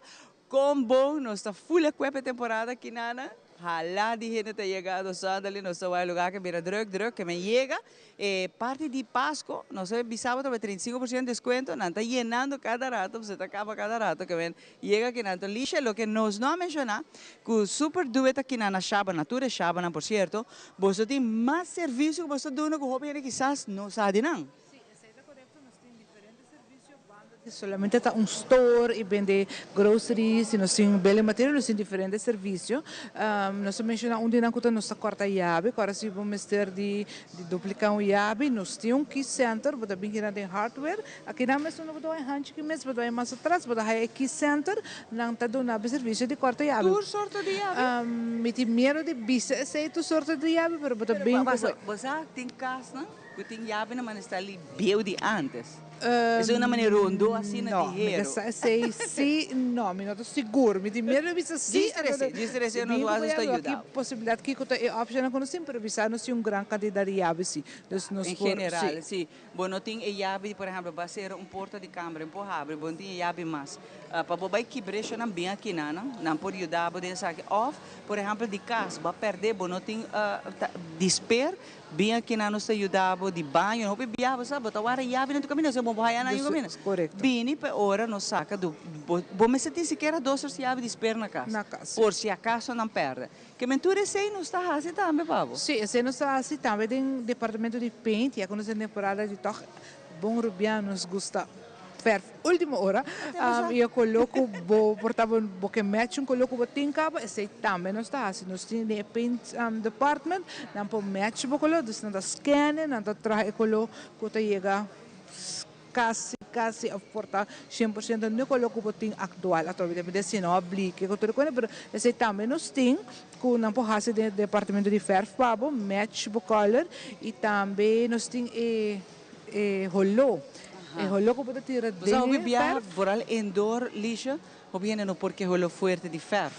Kon bon nos ta full equip e temporada aki nana, hala di hende ta yega nos suddenly nos ta wak e lugar ke bira druk druk ke men yega e parti di Pasco nos a bisa bo ta 35% descuento nan ta yenando kada rato pasobra ta kaba kada rato ke men yega aki nan. Lisha loke nos no a menciona ku super duet aki nan na Shaba na tur e Shabanan por cierto boso tin mas servicio ku boso ta duna ku hopi hende kisas no sa di nan. Solamente ta un store y bende groceries y nos tin building material, nos tin diferente servicio. Nos a menciona un di nan cu ta nos ta corta yabi, cu ora si bo mester di duplica un yabi, nos tin un key center, bo ta bin kina den hardware, aki nan mes unda bo ta wak e hanchi ki mes, bo ta wak mas atras, bo ta haya e key center, nan ta duna bo servicio di corta yabi. Tur sorto di yabi? Mi tin miedo di bisa esey tur sorto di yabi, pero bo ta bin cu. Pero bo sa tin casnan cu tin yabi nan manda sta li bieu di antes. Es una manera rondó asina No, di mi ta hero. sa esei sí, no, mi no ta sigur. Mi tin miedu di bisa sí, Djis trese, djis trese nos wak nos ta yuda. Ki posibilidat kiko ta e opshonnan ku nos tin, pero bisa nos tin un gran kantidat di yabi sí. Dus nos En por, general, sí. sí. Bo no tin e yabi di, por ehèmpel, bo a sera un porta di kamber, bo por habri, bo no tin e yabi mas. Pa bo bai kibra eshonan bin akinan, nan por yuda bo den esaki. Òf, por ehèmpel, di kas, bo a pèrdè, bo no tin disper, Bin aki nan nos ta yuda bo di baño, hopi biaha bo sa bo ta wara yabi na tu kaminda, bo bo haya nan yu kaminda. Bini pa e ora nos saka du bo bo mester tin sikiera dos tres yabi di sper na kas, por si akaso nan pèrdè. Ke men tur esei nos ta hasi tambe pa bo. Sí, esei nos ta hasi tambe den departamento di paint, ya ku nos den temporada di tòg bon rubian nos gusta. Verf ultimo ora y e color cu bo por ta bo ke match un color cu bo tin caba esey tambe nos ta haci nos tin den e paint department nan por match bo color dus nan ta scan e nan ta traha e color cu ta yega casi. casi of por ta 100% no color cu bo tin actual atrobe depende si no a blike cu tur cona pero esey tambe nos tin cu nan por haci den departamento di verf pa bo match bo color y tambe nos tin e e holo e holo cu bo ta tira Bo sa den hopi e biaha verf. vooral indoor Lisha, hopi hende no por ke holo fuerte di verf.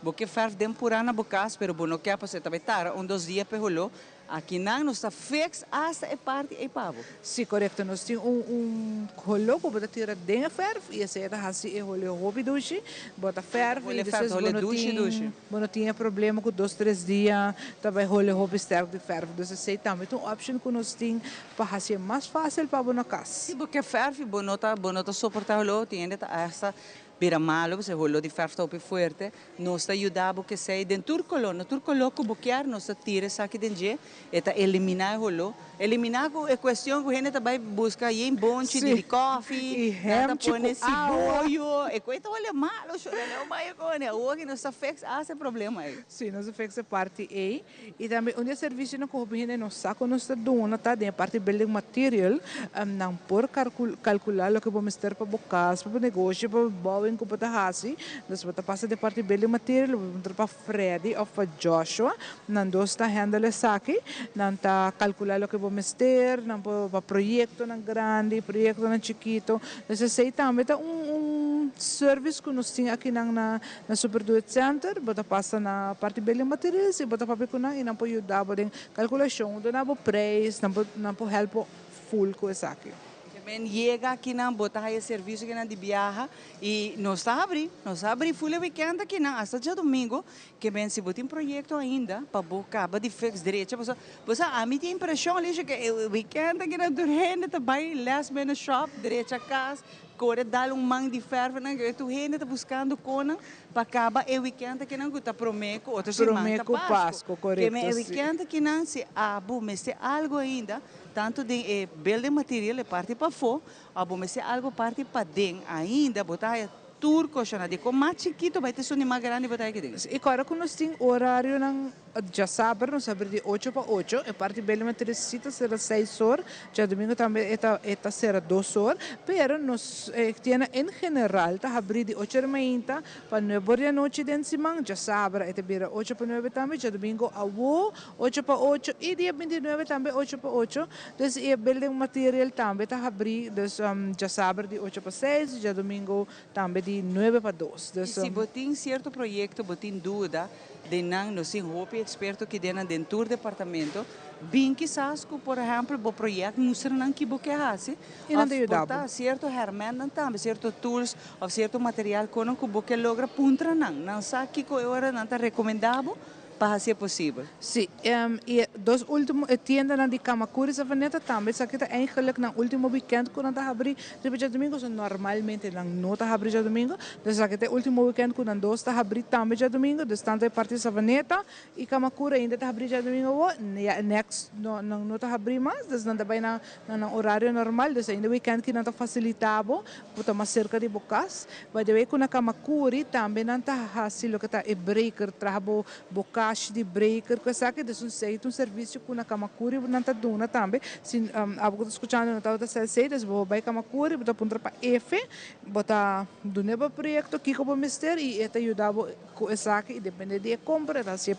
Bo ke verf den pura na bo cas pero bo no ke pasobra e ta bay tarda un dos dia pa e holo. Akinan nos ta fix hasta e parti ei pa bo. Si, korekto. Nos tin un un holo ku bo ta tira den e fèrf i esei ta hasi e hole hopi dushi. Bo ta fèrf i despues bo no tin bo no tin e problema ku dos tres dia ta bai hole hopi sterk di fèrf. Dus esei tambe ta un option ku nos tin pa hasi e mas fásil pa bo na kas. Si bo ke fèrf i bo no ta bo no ta soportá holo, tin hende ta hasta bira malo pasobra e holo di fèrf ta hopi fuerte. Nos ta yuda bo kesei den tur koló, na tur koló ku bo kier nos ta tira esaki den dje, e ta eliminá e holó. Eliminá ku e kuestion ku hende ta bai buska yen bonchi di di kòfi, nan ta pone siboyo, e koe ta hole malo sho, nan no bai kone. Awor ki nos ta fix asta e problema ei. Sí, nos ta fix e parti ei. I tambe un di e servisionan ku hopi hende no sa ku nos ta duna ta den e parti building material. Nan por kalkulá loke bo mester pa bo kas, pa bo negoshi, pa bo bouwing ku bo ta hasi. Dus bo ta pasa den e parti building material, bo puntra pa Freddy òf pa Joshua. Nan dos ta handle esaki. Nan ta kalkulá loke bo mester, nan por pa proyektonan grandi, proyektonan chikitu. Dus esei tambe ta un service ku nos tin akinan na Na Super Do It Center bo ta pasa na parti building materials y bo ta papia cu nan y nan por yuda bo den calculacion, duna bo prijs, nan por nan por help bo full cu esaki. Ke men yega akinan bo ta haya servicio kinan di biaha y nos ta habri, nos ta habri full e weekend akinan hasta djadomingo, ke men si bo tin proyecto ainda pa bo caba di fix drecha pasobra bo sa ami tin impresion Alicia ke e weekend akinan tur hende ta bay last minute shop drecha cas Kore dal un man di fèrfnan ku tur hende ta buskando konan pa kaba e wikènt akinan ku ta promé ku otro siman ta Pasku. Keme e wikènt akinan si abo mester algu ainda, tantu den e building material, e parti pafó, òf bo mester algu parti paden ainda, bo ta haya tur koshoná. Dikon mas chikitu bai ta esun di mas grandi bo ta haya aki den. I kòrda ku nos tin orarionan Djasabra nos abri di ocho pa ocho, e parti bele matriz si ta sera seis or, djadumingo tambe e ta e ta sera dos or, pero nos tienda en general ta habri di ocho di mainta pa nuebe or di anochi den siman, djasabra e ta bira ocho pa nuebe tambe, djadumingo awo ocho pa ocho y dia bintinuebe tambe ocho pa ocho, dus e building material tambe ta habri dus djasabra di ocho pa seis, djadumingo tambe di nuebe pa dos. Y si bo tin cierto proyecto bo tin duda Den nan nos tin hopi eksperto ki den nan den tur departamento. Bin kisas ku por ehèmpel bo projèkt mustra nan ki bo ke hasi I nan ta òf yuda por bo. ta sierto hèrmèntnan tambe, sierto tools òf sierto material kono ku bo ke logra puntra nan. Nan sa kiko e ora nan ta rekomendá bo pa hasi e posibel. Sí, i e dos último e tiendanan di Camacuri Savaneta tambe esaki ta eigenlijk nan último wikènt ku nan ta habrí riba djadumingu, so normalmente nan no ta habrí djadumingu. Dus esaki ta e ultimo weekend ku nan dos ta habrí tambe djadumingu, dus tantu e parti Savaneta i Kamakura ainda ta habrí djadumingu awor, ya e next no nan no ta habrí mas, dus nan ta bai na nan orario normal, dus ainda weekend ki nan ta fasilitá bo bo ta mas serka di bo kas. By the way ku na Kamakuri tambe nan ta hasi loke ta e breaker, traha bo bo kashi di breaker ku esaki, dus un esei ta un servisio ku na Kamakuri nan ta duna tambe, si abo ku ta skuchando no tabata sa esei, dus bo bai Kamakuri bo ta puntra pa Efe, Bo ta dun'é bo proyekto kiko bo mester i e ta yuda bo ku esaki i depende di e kompra e ta hasié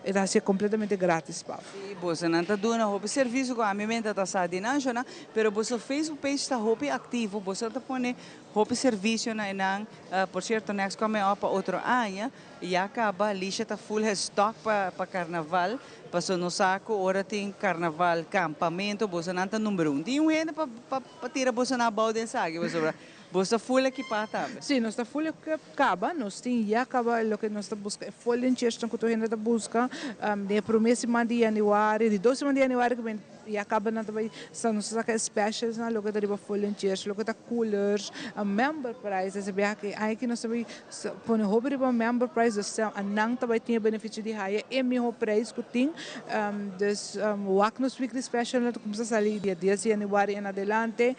e ta hasié kompletamente gratis pa bo. Sí, bosonan ta duna hopi servisio ku ami menta ta sa di nan shona, pero boso Facebook page ta hopi aktivo, boso ta pone hopi servisio na enan, por sierto next kome op pa otro aña ya kaba Lisha ta full gestock pa pa karnaval, paso nos sa ku ora tin karnaval kampamento bosonan ta number un, tin un hende pa pa. Pa tira boso na abou den esaki pasobra boso ta full ekipá tambe. Sí, nos ta full equip kaba, nos tin ya kaba loke nos ta buska, e folding chairsnan ku tur hende ta buska. Den e promé siman di yanüari, di dos siman di yanüari ku bin ya kaba nan ta bai sa nos ta saka e specialsnan, loke ta riba folding chairs, loke ta coolers, member price, esei biaha ki aña aki nos ta bai pone hopi riba member price, dus nan ta bai tin e beneficio di haya e miho prijs ku tin. Dus wak nos weekly special nan ta kumsa sali dia dies di januari en adelante.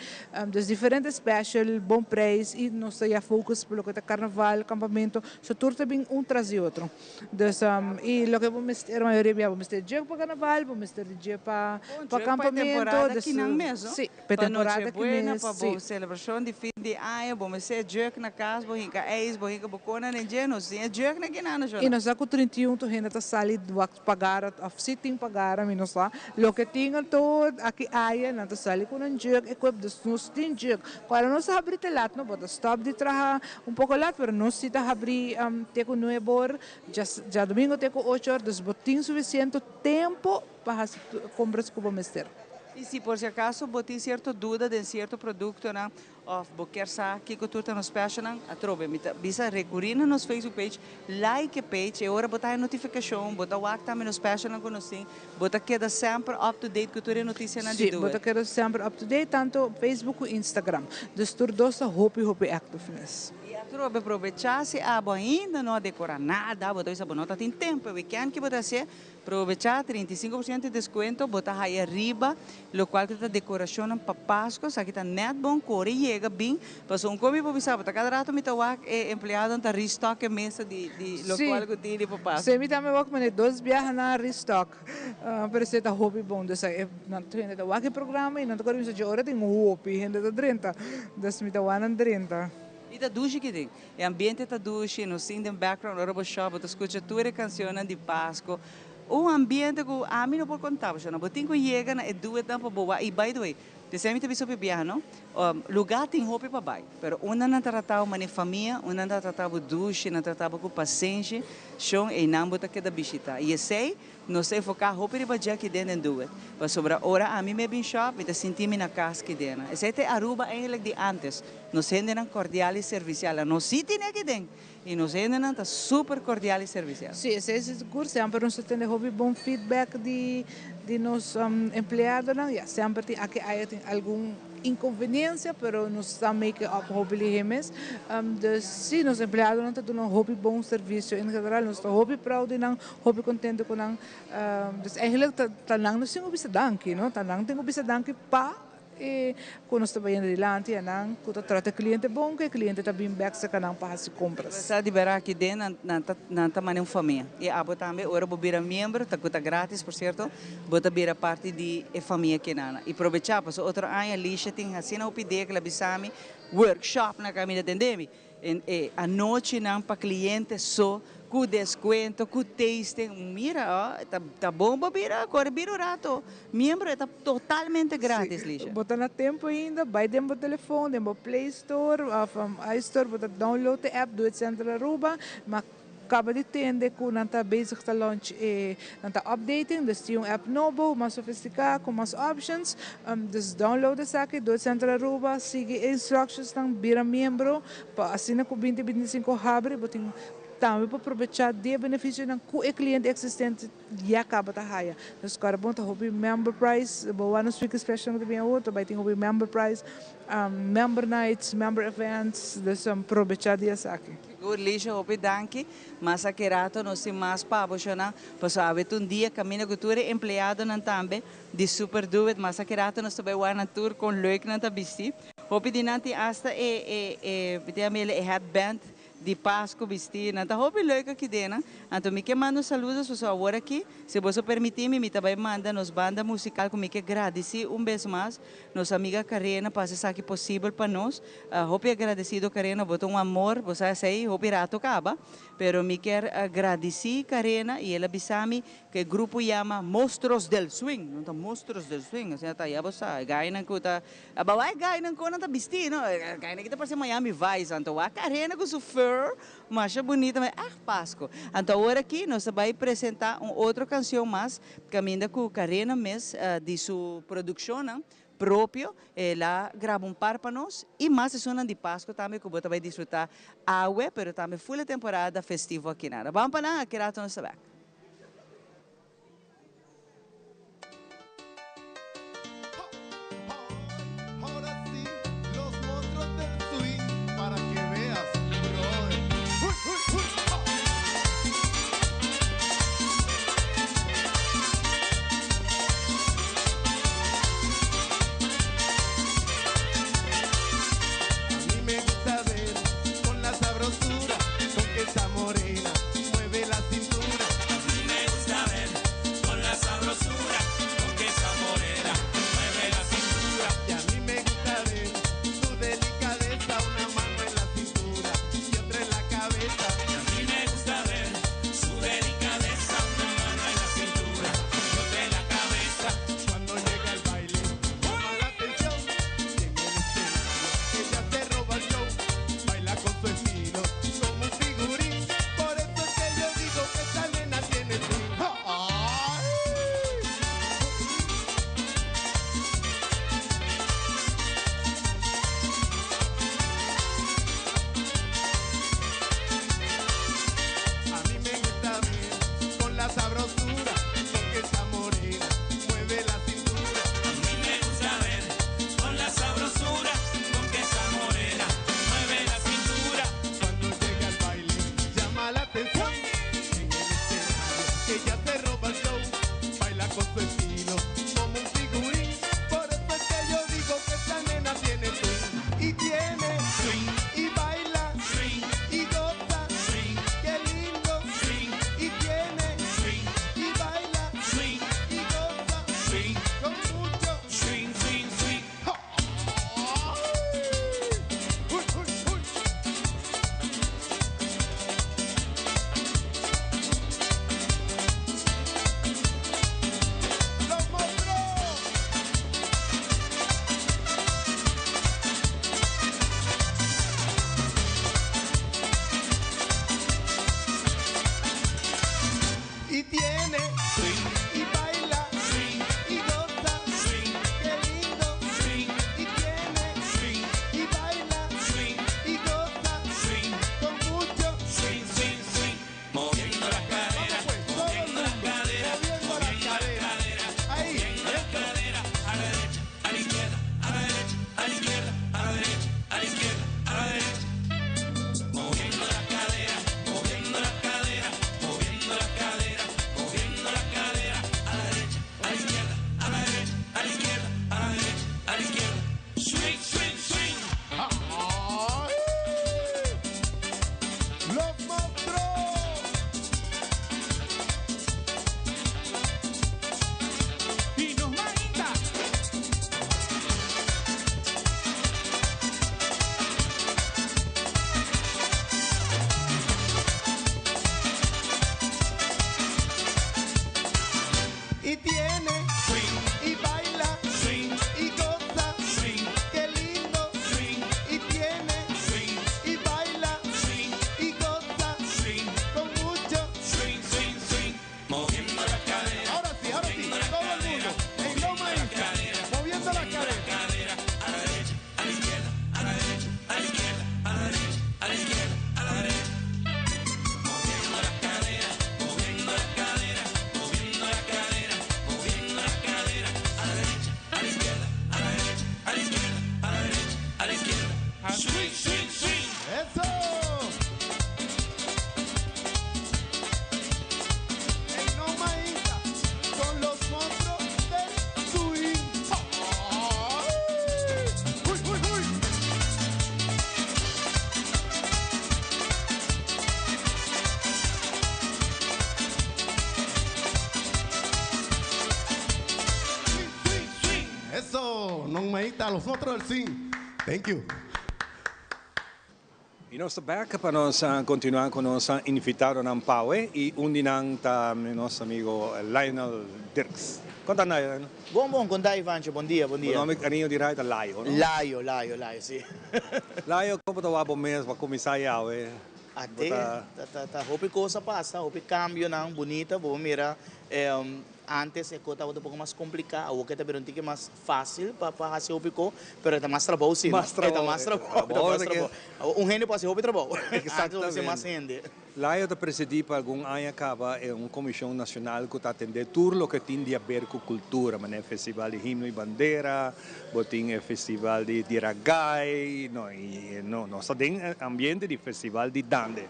Dus diferente special, bon prijs i nos ta ya focus pa loke ta carnaval, campamento, so tur ta bin un tras di otro. Dus i loke bo mester mayoria bia bo mester dje pa carnaval, bo mester dje pa. Bon campamento. Dus akinan mes, no? Si, pa Pa temporada Noche aki Buena, mes, pa si. bo celebracion di fin di aña, bo mester jug na cas, bo hinca ijs, bo hinca bo cona den dje, nos tin e jug na kinan, no, Y nos sa cu 31 tur hende ta sali wak pagara of si tin pagara, mi no sa. Loke tin anto aki aya, nan ta sali cu nan jug equip, dus nos tin jug. Cuando nos ta habri te lat, no, bo ta stop di traha un poco lat, pero nos si ta habri te cu nuebe or, djadomingo te cu ocho or, dus bo tin suficiente tempo pa haci compras cu bo mester. Y si por si acaso bo tin cierto duda den cierto productonan of bo kier sa kico tur ta nos specialnan, atrobe mi ta bisa recuri na nos Facebook page, like e page, e ora bo ta haya notificacion, bo ta wak tambe nos specialnan cu nos tin, bo ta keda semper up to date cu tur e noticianan di Si, bo Doet. ta keda semper up to date, tanto Facebook cu Instagram. Dus tur dos ta hopi hopi active mes. Y atrobe probecha si abo ainda no a decora nada, bo ta bisa bo no ta tin tempo, e weekend ki bo ta hacié, Probecha 35% di descuento bo ta haya riba locual cu ta decoracionnan pa Pasco, esaki ta net bon core yega bin, pasobra un comi por bisa bo ta cada rato mi ta wak e empleadonan ta restock e mesa di di locual cu tin di pa Pasco. Si, mi tambe wak mane dos biaha nan a restock, pero esey ta hopi bon, dus nan tur hende ta wak e programa y nan ta core bisa dje ora tin hopi hende ta drenta, dus mi ta wak nan drenta. Y ta dushi ki tin. E ambiente ta dushi, nos tin den background ora bo shop bo ta scucha tur e cancionnan di Pasco. Un ambiente cu ami no por conta bo, shona. Bo tin cu yega na e duetnan pa bo wak. Y by the way, desde mi ta bisa hopi biaha no, lugar tin hopi pa bay, pero unda nan ta trata bo manera famia, unda nan ta trata bo dushi, nan ta trata bo cu pasenshi, shon, eynan bo ta keda bishita. Y esey Nos ta enfoká hopi riba dje aki den den Doet, pasobra ora ami me bin shòp mi ta sinti mi na kas ki den. Esei ta e Aruba eigenlijk di ántes. Nos hendenan kordial i servisial. A nos sí tene aki den i nos hendenan ta super kordial i servisial. Sí, esei si sigur. Semper nos ta tene hopi bon feedback di di nos empleadonan. Ya, semper tin aki aya tin algun inconveniencia, pero nos ta make it up hopi lihe mes. Dus sí, nos empleadonan ta duna hopi bon servicio en general. Nos ta hopi proud di nan, hopi contento cu nan. Dus eigenlijk ta ta nan nos tin cu bisa danki, no? Ta nan tin cu bisa danki pa e cu nos ta bayendo dilanti a nan cu ta trata e cliente bon, cu e cliente ta bin bek cerca nan pa haci compras. Sa di bera aki den nan nan ta nan ta mane un famia. Y abo tambe ora bo bira miembro, ta cu ta gratis por cierto, Bo ta bira parti di e famia kenana. I probechá, pasobra otro aña Lisha tin asina hopi idea ku el a bisa mi, workshop na kaminda tende mi. En e anochinan pa kliente so, ku deskuento, ku tasting. Mira oh, ta ta bon bo bira, kore bira un rato miembro, e ta totalmente gratis, Lisha. Bo ta na tempu ainda, bai den bo telefon, den bo Play Store of iStore, bo ta download e app Do It Central Aruba, ma Caba di tende cu nan ta bezig ta launch e, nan ta updating, dus tin un app nobo, mas sofistica, cu mas options. Dus download esaki, Doet Central Aruba, sigui e instructionsnan, bira miembro, pa asina cu binti 25 habri, bo tin tambe por probecha di e beneficionan cu e cliente existente ya caba ta haya. Dus cora bon ta hopi member price, bo wak nos weekly special cu ta bin awor, ta bay tin hopi member price, member nights, member events, dus probecha di esaki. Sigur Lisha hopi danki, mas aki rato nos tin mas pa bo shona, pasobra awe ta un dia caminda cu tur e empleadonan tambe di Super Duet, mas aki rato nos ta bay wak nan tur con leuk nan ta bisti, hopi di nan tin hasta e e e mi ta yama e headband di Pascu bisti, nan ta hopi leuk aki den, anto mi ke manda un saludo pasobra awor aki si boso permiti mi mi ta bay manda nos banda musical cu mi ke gradici un bes mas Nos amiga Karena pa haci esaki posibel pa nos. Hopi agradecido Karena, bo ta un amor, bo sa esey hopi rato caba, pero mi kier gradici Karena y el a bisa mi cu e grupo yama Monstruos del Swing, no ta Monstruos del Swing, asina ta, ya bo sa, e guynan cu ta, aba e guynan con nan ta bisti no, e guynan aki ta parece Miami Vice, anto wak Karena cu su fur masha bunita, ma echt Pasco. Anto awor aki nos ta bay presenta un otro cancion mas Caminda cu Karena mes di su produccionnan propio el a graba un par pa nos y mas esunnan di Pasco tambe cu bo ta bay disfruta awe pero tambe full e temporada festivo aki nada. Ban pa nan aki rato nos ta bek. Gaita, Los Motros del Swing. Thank you. Y nos ta bek pa nos continua cu nos invitadonan pawe y un di nan ta nos amigo Lionel Dirks. Con ta Lionel? Bon bon, con ta Ivancho? Bon dia, bon dia. Bo nomber cariño di rai ta Layo, no? Layo, Layo, Layo, si. Layo, como ta wak bo mes pa cuminsa yawe? Ate, ta, ta, hopi cos a pasa, hopi cambionan bunita, bo mira Antes e ko tabata un poko mas kompliká, awor ke ta bira un tiki mas fásil pa pa hasi hopi ko, pero e ta mas trabou si, no? Mas trabou. E ta mas trabou, e ta mas trabou. Awor un hende por hasi hopi trabou. Antes bo mester mas hende. Layo ta presidí pa algun aña kaba e un komishon nashonal ku ta atendé tur loke tin di aber ku kultura, manera e festival di himno i bandera, bo tin e festival di Diragai, no, i no, nos ta den e ambiente di festival di Dande.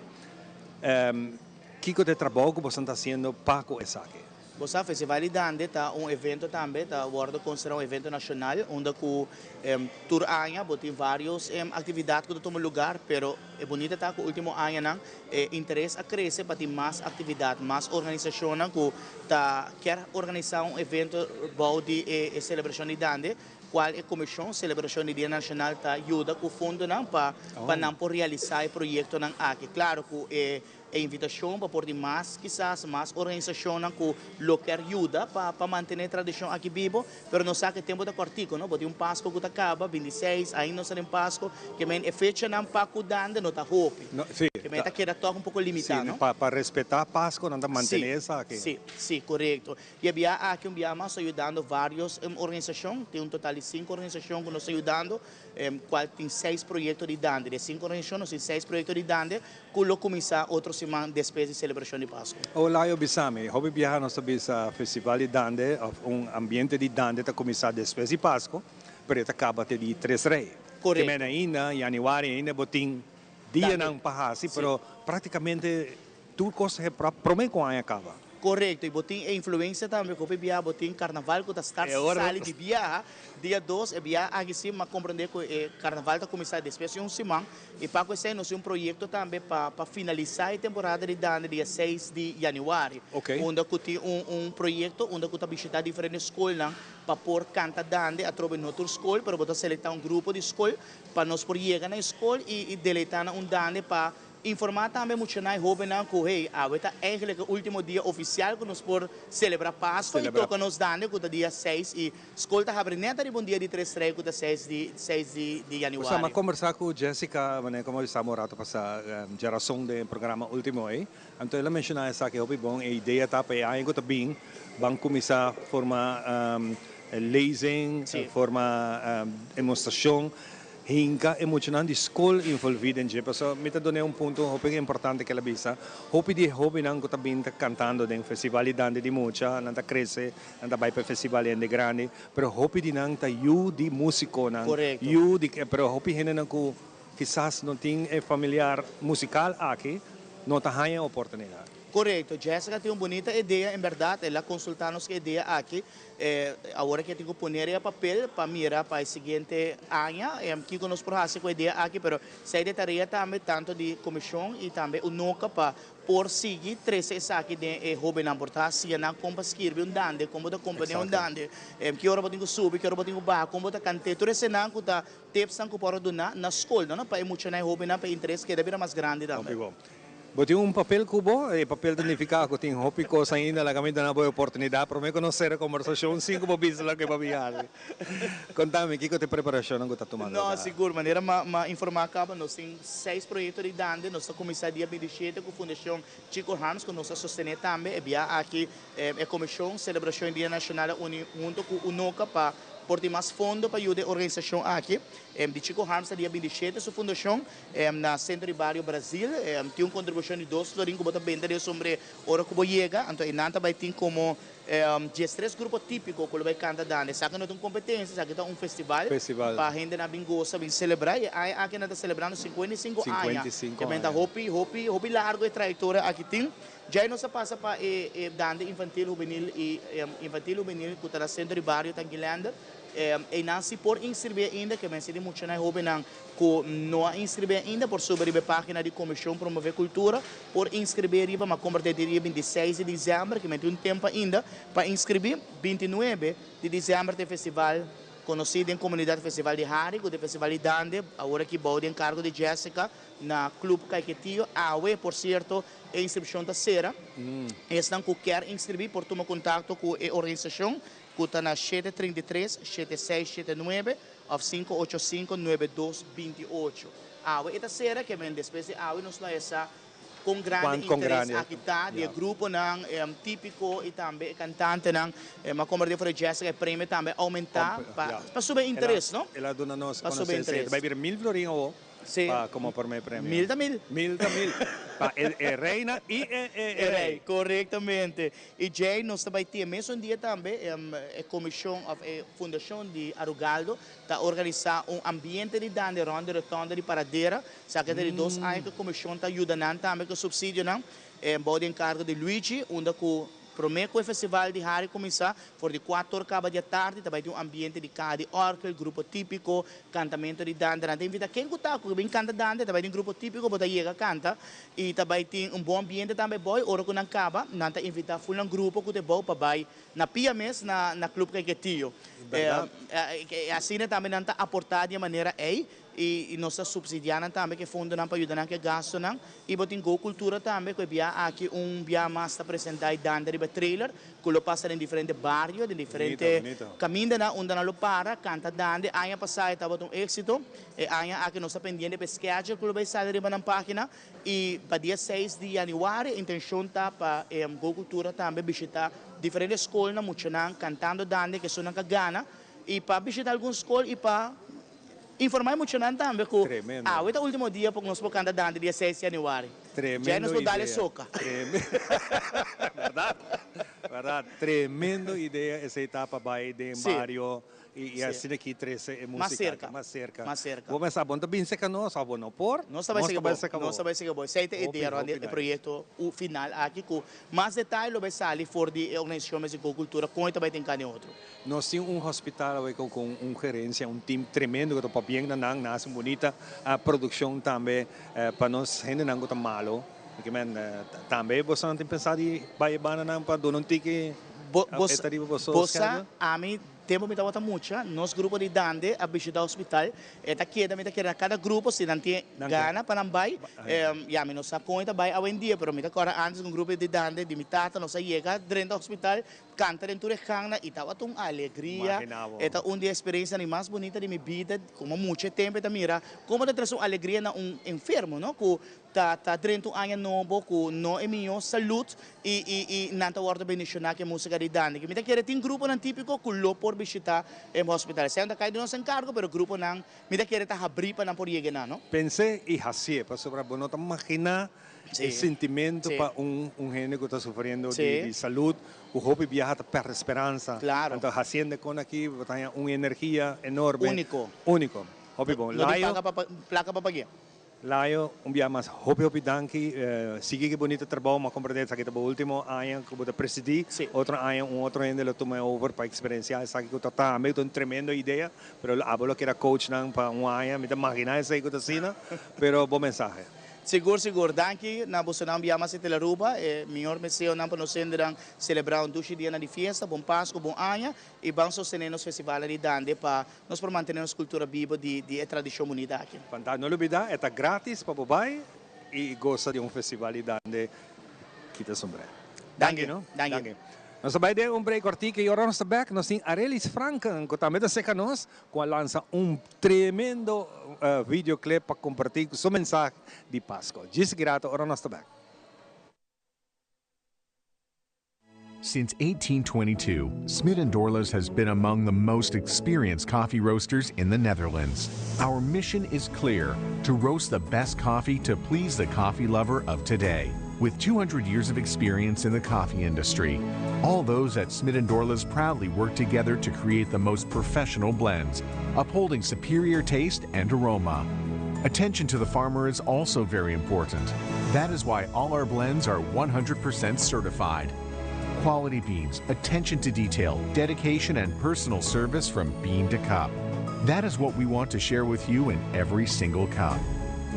Kiko ta e trabou ku boso ta hasiendo pa ku esaki? Bo sa, Festival di Dande ta un evento tambe, ta wòrdu konsiderá un evento nashonal, unda ku tur aña bo tin vários aktividat ku ta tuma lugar, pero e bunita ta ku último añanan e interes a krese pa tin mas aktividat, mas organisashonnan ku ta kier organisá un evento bou di e selebrashon di Dande, kual e Komishon Selebrashon di Dia Nashonal ta yuda ku fondonan pa pa nan por realisá e proyektonan aki. Klaro ku e E invitashon pa por di mas, kisas mas organisashonnan ku lo kier yuda pa pa mantené e tradishon aki bibo, pero nos sa ku e tempu ta kòrtiku, no? Bo tin un Pasko ku ta kaba, bintiseis, ainda nos ta den Pasko, ke men e fechanan pa ku dande no ta hopi. No, sí. Ke men ta keda tòg un poko limitá, no? Sí, pa pa respetá Pasko nan ta mantené esaki. Sí, sí, korekto. I e bia aki un bia mas ta yudando vários organisashon, tin un total di sinku organisashon ku nos ta yudando, kual tin seis proyekto di dande. Di e sinku organisashon nos tin seis proyekto di dande Ku lo kuminsá otro siman despues di selebrashon di Pasku. O Layo bisa mi, hopi biaha nos ta bisa festival di dande òf un ambiente di dande ta kuminsá despues di Pasku, pero e ta kaba te di Tres Rei. Korekto. Te mene ainda, yanüari ainda bo tin dianan pa hasi, pero práktikamente tur kos ta promé ku aña kaba. Korekto, i bo tin e influensia tambe ku hopi biaha bo tin karnaval ku ta start sali di biaha dia dos, e biaha aki si m'a komprendé ku e karnaval ta kuminsá despues di un siman i pa ku esei nos tin un proyekto tambe pa pa finalisá e temporada di dande dia seis di yanüari unda ku tin un un proyekto unda ku ta bishitá diferente skolnan pa por kanta dande atrobe no tur skol pero bo ta selektá un grupo di skol pa nos por yega na e skol i i deleitá nan un dande pa Informá tambe muchanan i hóbennan ku, hey, awe ta eigenlijk e último dia ofisial ku nos por selebrá Paskua i toka nos dande ku ta dia seis i skol ta habri nèt ariba un dia di tres rei ku ta seis di seis di di Osea, yanüari. m'a kombersá ku Jessica, manera komo bisa un rato pasá, djarason den e programa último ei. Anto el a menshoná esaki hopi bon, e idea ta pa e aña ku ta bin ban kuminsá forma lezing, forma demostrashon. Hinka e muchanan di skol involví den dje. Pasobra mi ta dun'é un punto hopi importante ku el a bisa. Hopi di e hóbennan ku ta bin ta kantando den festival di dande di mucha, nan ta krese, nan ta bai pa e festival hende grandi, pero hopi di nan ta yu di músikonan, yu di, pero hopi hendenan ku kisas no tin e familiar musikal aki, no ta haña e oportunidat. Korekto. Jessica tin un bunita idea, en bèrdat el a konsultá nos ku e idea aki. Awor aki tin ku poner e papel pa mira pa e siguiente aña kiko nos por hasi ku e idea aki, pero esei ta e tarea tambe tanto di komishon i tambe UNOCA pa por sigui trese esaki den e hóbennan por ta siña nan kon pa skirbi un dande, kon bo ta komponé un dande, ki ora bo tin ku subi, ki ora bo tin ku baha, kon bo ta kant'é, tur esenan ku ta tipsnan ku por a duna na skol no pa e muchanan e hóbennan pa e interes keda bira mas grandi tambe. Bo tin un papel ku bo? E papel ta nifiká ku tin hopi kos ainda. Laga mi duna bo e oportunidat promé ku nos sera kombersashon sin ku bo bisa loke bo bin hasi. Konta mi, kiko ta e preparashonnan ku ta tuma No, lugar? sigur. Manera m'a informá kaba, nos tin seis proyekto di dande. Nos ta kuminsá dia 27 ku Fundashon Chico Harms ku nos ta sostené tambe. E bia aki e komishon Selebrashon Dia Nashonal a uni huntu ku UNOCA pa por tin mas fondo pa yuda e organisashon aki. Di Chico Harms ta dia 27 su fundashon. Na sentro di bario Brazil tin un kontribushon di dos florin ku bo ta benta den sombre ora ku bo yega. Anto einan ta bai tin komo diestres grupo típiko ku lo bai kanta dande. Esaki no ta un kompetensia, esaki ta un festival pa hendenan bin gosa, bin selebrá. I e aña aki nan ta selebrando 55 aña. Ke men ta hopi, hopi, hopi largu e trayektoria aki tin. Djei nos a pasa pa e dande infantil, hubenil i infantil hubenil ku ta na sentro di bario Tankilander. Einan si por inskribí ainda, ke men si di muchanan i hóbennan ku no a inskribí ainda por subi riba e página di Komishon Promové Kultura, por inskribí riba, ma komprendé di dia 26 di desèmber, ke men tin un tempu ainda pa inskribí. 29 di desèmber ta e festival. Konosí den komunidat Festival di Hari ku di Festival di Dande, awor aki bou di enkargo di Jessica na Club Caiquetio. Awe, por sierto, e inskripshon ta sera. Esnan ku kier inskribí por tuma kontakto ku e organisashon ku ta na 733 7679 òf 585 9228. Awe e ta sera, ke men despues di awe nos lo a sa Kon grandi interes aki ta di e gruponan típiko i tambe e kantantenan. M'a komprendé for di Jessica e premio tambe a oumentá pa subi e interes, no? El a duna nos Pa subi e konosensia. interes. Ta bai bira mil florin awor pa komo promé premio. Mil ta mil. Mil ta mil. Pa e reina i e E rei, korektamente. I djei nos ta bai tin e mesun dia tambe e komishon òf e fundashon di Arugaldo ta organisá un ambiente di dande rònt di rotonda di Paradera. Esaki ta di dos aña ku e komishon ta yuda nan tambe ku supsidionan bou di enkargo di Luigi, unda ku promé ku e festival di Hari kuminsá, for di kuator kaba di atardi ta bai tin un ambiente di kaha di òrgel, grupo típiko, kantamentu di dande. Nan ta invitá ken ku ta ku bin kanta dande, ta bai tin grupo típiko, bo ta yega kanta i ta bai tin un bon ambiente tambe bou. I ora ku nan kaba, nan ta invitá ful nan grupo ku ta e bou pa bai na pia mes na na Club Caiquetio. Asina tambe nan ta aportá di e manera ei i nos ta supsidiá nan tambe ku e fondonan pa yuda nan ku e gastunan. I bo tin Go Cultura tambe ku e bia aki un bia mas ta presentá e dande riba e trailer ku lo pasa den diferente bario, den diferente kamindanan unda nan lo para kanta dande. Aña pasá e tabata un éksito. E aña aki nos ta pendiente pa e schedule ku lo bai sali riba nan página. I pa dia seis di yanüari e intenshon ta pa e Go Cultura tambe bishita diferente skolnan, muchanan kantando dande ku esunnan ka gana i pa bishita algun skol i pa informa e muchanan tambe ku awe ta ultimo dia pa nos por kanta dande dia seis di yanüari. Djei nos por dal e soka. Bèrdat, bèrdat. Tremendo idea esei ta pa bai den bario I asina ki trese e músika aki mas serka. Mas serka. Bo mester bo no ta bin serka nos òf bo no por? Nos ta bai serka bo. Nos ta bai serka bo. Esei ta e idea rònt di e proyekto final aki ku mas detaye lo bai sali for di e organisashon mes di Go Cultura kon e ta bai tin kende otro. Nos tin un hospital awe ku un gerensia, un team tremendo ku ta papia na nan, nan hasi un bunita produkshon tambe pa nos hendenan ku ta malo. Tambe bosonan tin pensa di bai e bandanan pa duna un tiki e ta riba boso Bo sa schedule? ami Tempu mi tabata mucha, nos grupo di Dande a bishita hospital. E ta keda, mi ta kere na kada grupo si nan tin gana pa nan bai. Ya, mi no sa kon e ta bai awendia, pero mi ta kòrda ántes ku un grupo di Dande di mi tata nos a yega drenta hospital, kanta den tur e gangnan i tabata un alegria. E ta un di e eksperensianan di mas bunita di mi bida. Komo mucha e tempu e ta mira komo ta trese un alegria na un enfermo, no? Ku Ta ta drenta un aña nobo cu no e mijo salud y y y nan ta wordo bendiciona cu e musica di Dande. Mi ta kere tin gruponan tipico cu lo por bishita e hospital. Esey no ta cay di nos encargo pero gruponan mi ta kere ta habri pa nan por yega nan, no? Pens'é y hacié, pasobra bo no ta magina e sintimento pa un un hende cu ta sufriendo di di salud, cu hopi biaha ta perde speransa. Anto haciendo e con aki bo ta haña un energia enorme. Unico. Unico. Hopi bon. No tin paga pa placa pa pagu'é. Layo, un bia mas hopi hopi danki. Sigui ki bunita trabou. M'a comprende esaki ta bo ultimo aña cu bo ta presidi. Otro aña un otro hende lo tuma e over pa experiencia esaki cu ta tambe cu ta un tremendo idea. Pero abo lo keda coach nan pa un aña. Mi ta magina esey cu ta asina. Pero bo mensahe. Sigur sigur. Danki na bosonan un bia mas di Telaruba. E mior meseonan pa nos hendenan celebra un dushi dianan di fiesta. Bon Pascu, bon aña. Y ban sostene nos festivalnan di Dande pa Nos por mantene nos cultura bibo di di e tradicion bunita aki. Fantástico. No lubida e ta gratis pa bo bai y gosa di un festival di dande kita sombrero. Danki, no? Danki. Nos ta bai den un break kortiko y ora nos ta bek nos tin Arelis Franken cu tambe ta seca nos cu a lansa un tremendo videoclip pa comparti cu su mensahe di Pasco. Djis grato ora nos ta bek. Since 1822, Smit & Dorlas has been among the most experienced coffee roasters in the Netherlands. Our mission is clear, to roast the best coffee to please the coffee lover of today. With 200 years of experience in the coffee industry, all those at Smit & Dorlas proudly work together to create the most professional blends, upholding superior taste and aroma. Attention to the farmer is also very important. That is why all our blends are 100% certified. Quality beans, attention to detail, dedication, and personal service from bean to cup. That is what we want to share with you in every single cup.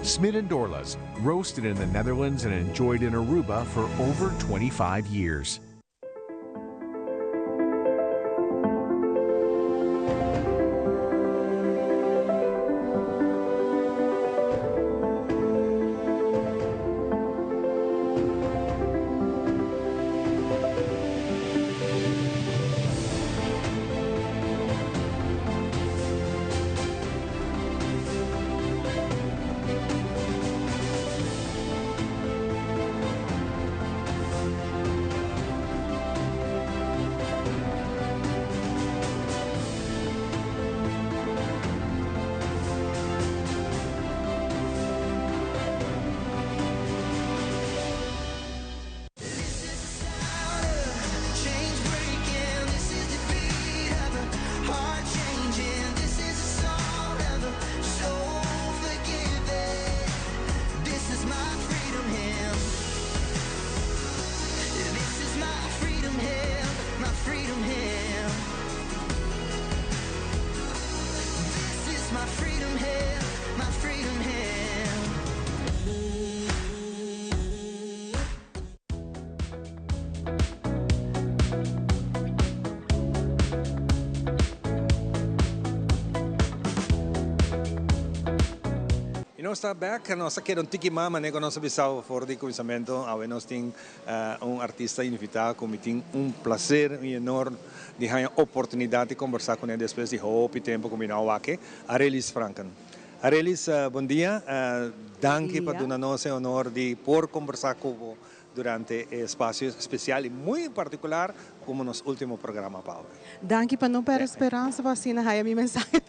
Smit & Dorlas, roasted in the Netherlands and enjoyed in Aruba for over 25years. nos ta bek, nos a keda un tiki mas manera ku nos a bisa for di kuminsamentu. Awe nos tin un artista invitá ku mi tin un plaser i honor di haña oportunidat di kombersá kuné despues di hopi tempu ku mi no a wak e, Arelis Franken. Arelis, bon dia. Danki pa duna nos e honor di por kombersá ku bo durante e espacio especial y muy particular como nos ultimo programa pa awe. Danki pa no perde speransa pa asina haya mi mensahe.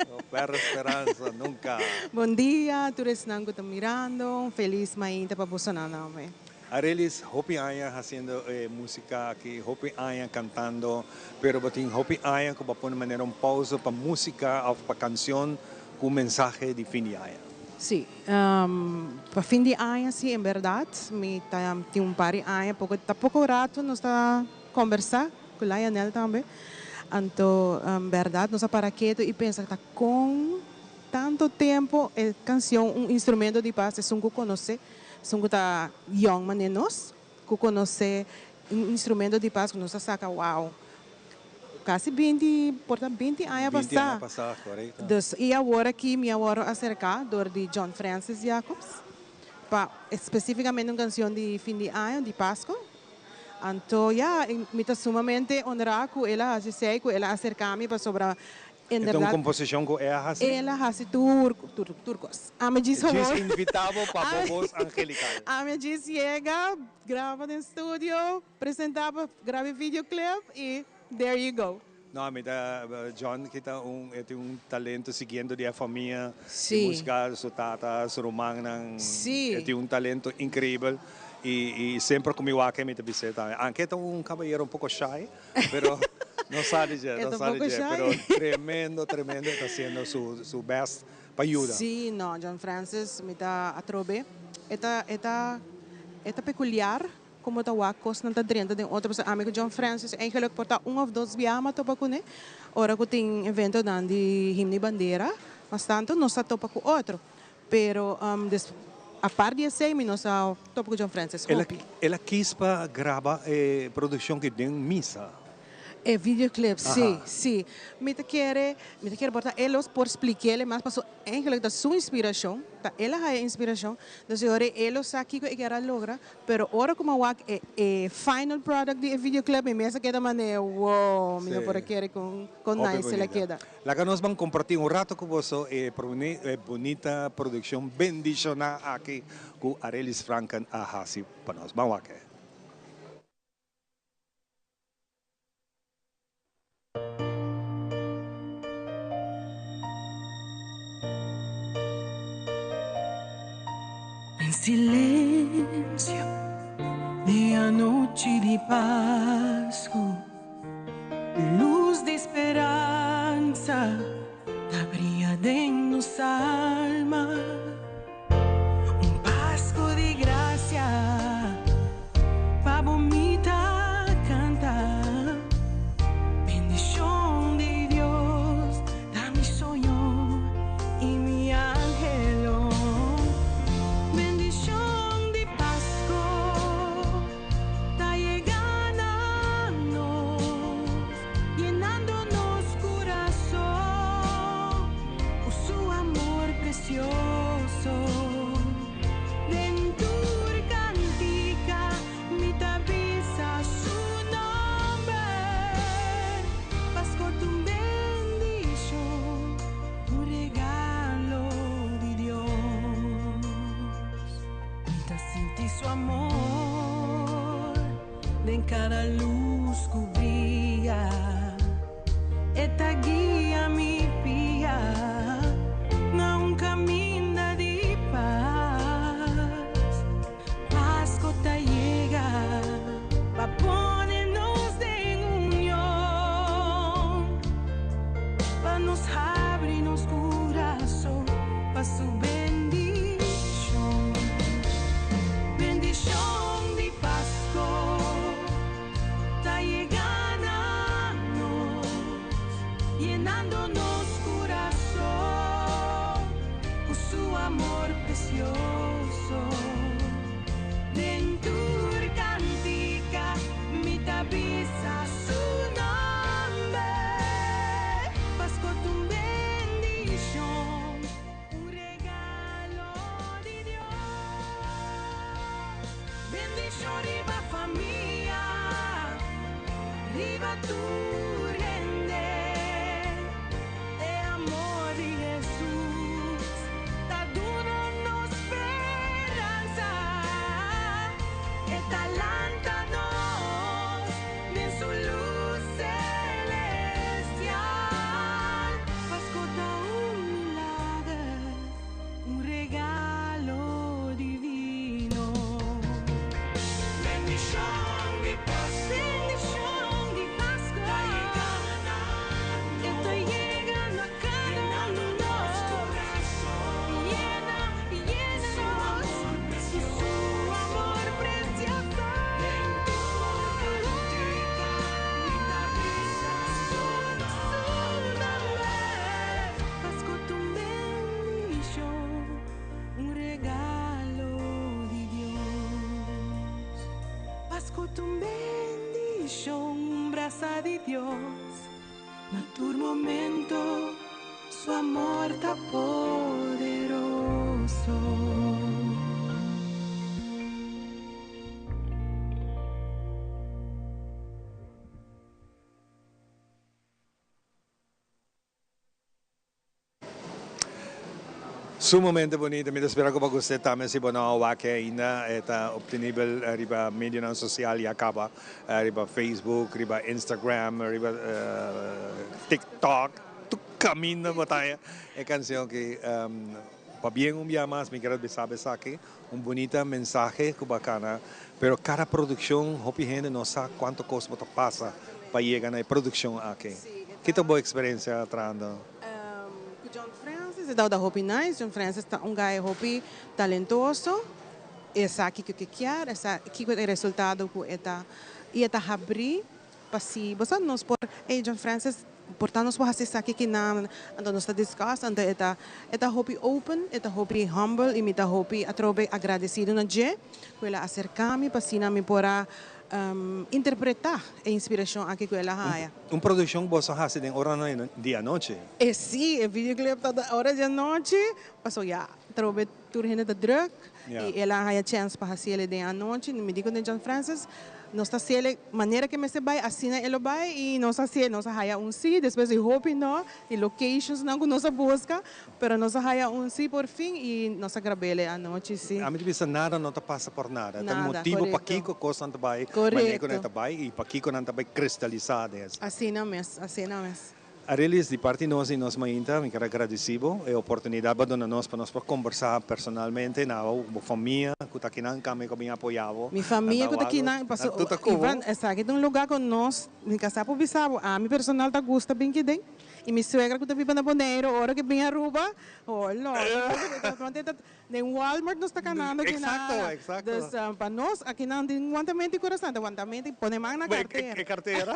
No perde speransa nunca. Bon dia tur esnan cu ta mirando, un feliz mainta pa bosonan tambe. Arelis, hopi aña haciendo e musica aki, hopi aña cantando, pero bo tin hopi aña cu bo a pone manera un pausa pa musica of pa cancion cu mensahe di fin di aña. Si, Pa fin di aña si en berdad mi ta tin un par di aña poko ta poko rato nos ta kombersá ku Lionel tambe anto en berdad nos a para ketu i pensa ta kon tanto tempo e kansion un instrumento di pas esun ku konosé esun ku ta yòn manera nos Ku konosé un instrumento di pas ku nos a saka wou kasi 20 por ta 20 aña 20 pasá. aña pasá, korekto. Dus i awor aki mi a wòrdu aserká dor di John Francis Jacobs pa spesífikamente un kansion di fin di aña, di Pasko. Anto ya, mi ta sumamente honrá ku el a hasi esei, ku el a aserká mi pasobra E ta un komposishon ku e a hasi? El a hasi tur, tur, tur kos. Ami djis Djis invitá bo pa bo bos angelikal. Ami djis yega, graba den studio, presentá pa graba e videoclip i there you go. No, ami ta, John ki ta un, e tin un talento siguiendo di e famia di musika, su tata, su rumannan. E tin un talento increibel i semper ku mi wak e mi ta bis'é tambe. Anke e ta un kabayero un poko shy. Pero no sa di dje, no sa di dje, pero tremendo, tremendo e ta haciendo su su best pa yuda. Sí, no, John Francis mi ta atrobe, e ta e ta e ta peculiar como ta wak cosnan ta drenta den otro, pasobra ami cu John Francis eigenlijk por ta un of dos biaha mi a topa cune, ora cu tin eventonan di Himno y Bandera, mas tanto nos ta topa cu otro. Pero apart di esei mi no sa topa ku John Francis hopi. El a kis pa graba e produccion ki den misa. E videoclip, si, si. Mi ta kere, mi ta kere por ta e los por splik'el mas paso eigenlijk ta su inspiracion, ta el a haya inspiracion, dus e ora e lo sa kiko e kier a logra, pero ora ku mi a wak e e final product di e videoclip mi mes a keda manera wow, mi no por a kere kon kon nice el a keda. Laga nos ban comparti un rato cu boso e e bunita produccion bendiciona aki cu Arelis Franken a haci pa nos. Ban wak e. Den silencio di anochi di Pascu. Luz di speransa ta bria den nos alma. Un Pascu di gracia pa bo mi ta canta. Bendicion di Dios ta mi soño y mi anhelo. Bendicion di Pascu. Ta yega na nos, yenando nos kurason ku su amor presioso. Den tur kantika mi ta bisa su nòmber, Pasko t'un bendishon, un regalo di Dios. Mi ta sinti su amor den kada lus ku bria. E ta guia mi pia na un kaminda di pas. Pasko ta yega pa pone nos den union, pa nos habri nos kurason pa su bendishon. Bendishon di Pasko ta yega na nos, yenando nos. bendicion riba famia, riba tur hende. E amor di Jesus ta duna nos speransa. E ta lanta nos den su luz celestial. Pasco ta un milager, un regalo divino. Bendicion di Pasco, bendicion di Pasco ta yega na nos, e ta yega na cada un di nos. Yena, yena nos cu su amor precioso. Den tur cantica mi ta bisa su nomber. Pasco ta un bendicion, un regalo di Dios. Pasco ta un bendicion, un brasa di Dios. Na tur momento su amor ta poderoso. Sumamente bunita, mi ta spera ku bo a gust'é tambe. Si bo no a wak ainda, e ta optenibel riba medionan sosial ya kaba, riba Facebook, riba Instagram, riba TikTok, tur kaminda bo ta haña e kansion aki. Pabien un bia mas mi kier a bisa bo esaki, un bunita mensahe ku bo a kana, pero kada produkshon hopi hende no sa kuantu kos bo ta pasa pa yega na e produkshon aki. Ki ta bo eksperensia trahando? Ku John Francis e tabata hopi nice. John Francis ta un guy hopi talentoso. E sa kiko ke kier, e sa kiko ta e resultado ku e ta i e ta habrí pa si bo sa nos por ey John Francis por ta nos por hasi esaki kinan anto nos ta discuss anto e ta e ta hopi open e ta hopi humble i mi ta hopi atrobe agradecido na dje ku el a acerca mi pa asina mi por a interpreta e inspiracion aki ku el a haya. Un produccion boso hasi den oranan di anochi? E si, e videoclip ta den ora di anochi, paso ya atrobe tur hende ta druk y el a haya chens pa haci el den anochi. Mi di cu den John Francis nos ta haci el manera cu e mester bay, asina e lo bay y nos a haci, nos a haya un si, despues di hopi no, di locations nan cu nos a busca, pero nos a haya un si por fin y nos a grab'el e anochi si. Ami ta bisa nada no ta pasa por nada, ta Nada, motibo corecto. pakico cosnan ta bay manera cu nan Corecto. ta bay y pakico nan ta bay cristaliza den esaki. Asina mes, asina mes. Arelis, di parti nos di nos mainta, mi ker a gradisí bo e oportunidat bo a duna nos pa nos por kombersá personalmente na bo bo famia ku ta akinan kami ku a bin apoyá bo. Mi famia ku ta akinan, paso Ivan, esaki ta un lugá ku nos, mi kasá por bisa bo, ami personal ta gusta bin kiden i mi suegra ku ta biba na Boneiru ora ku bin Aruba, holo, Den Walmart nos ta kanando aki na. Exacto, exacto. Dus pa nos akinan tin wantamento di kurason, ta wantamento di pone man na kartera. E kartera.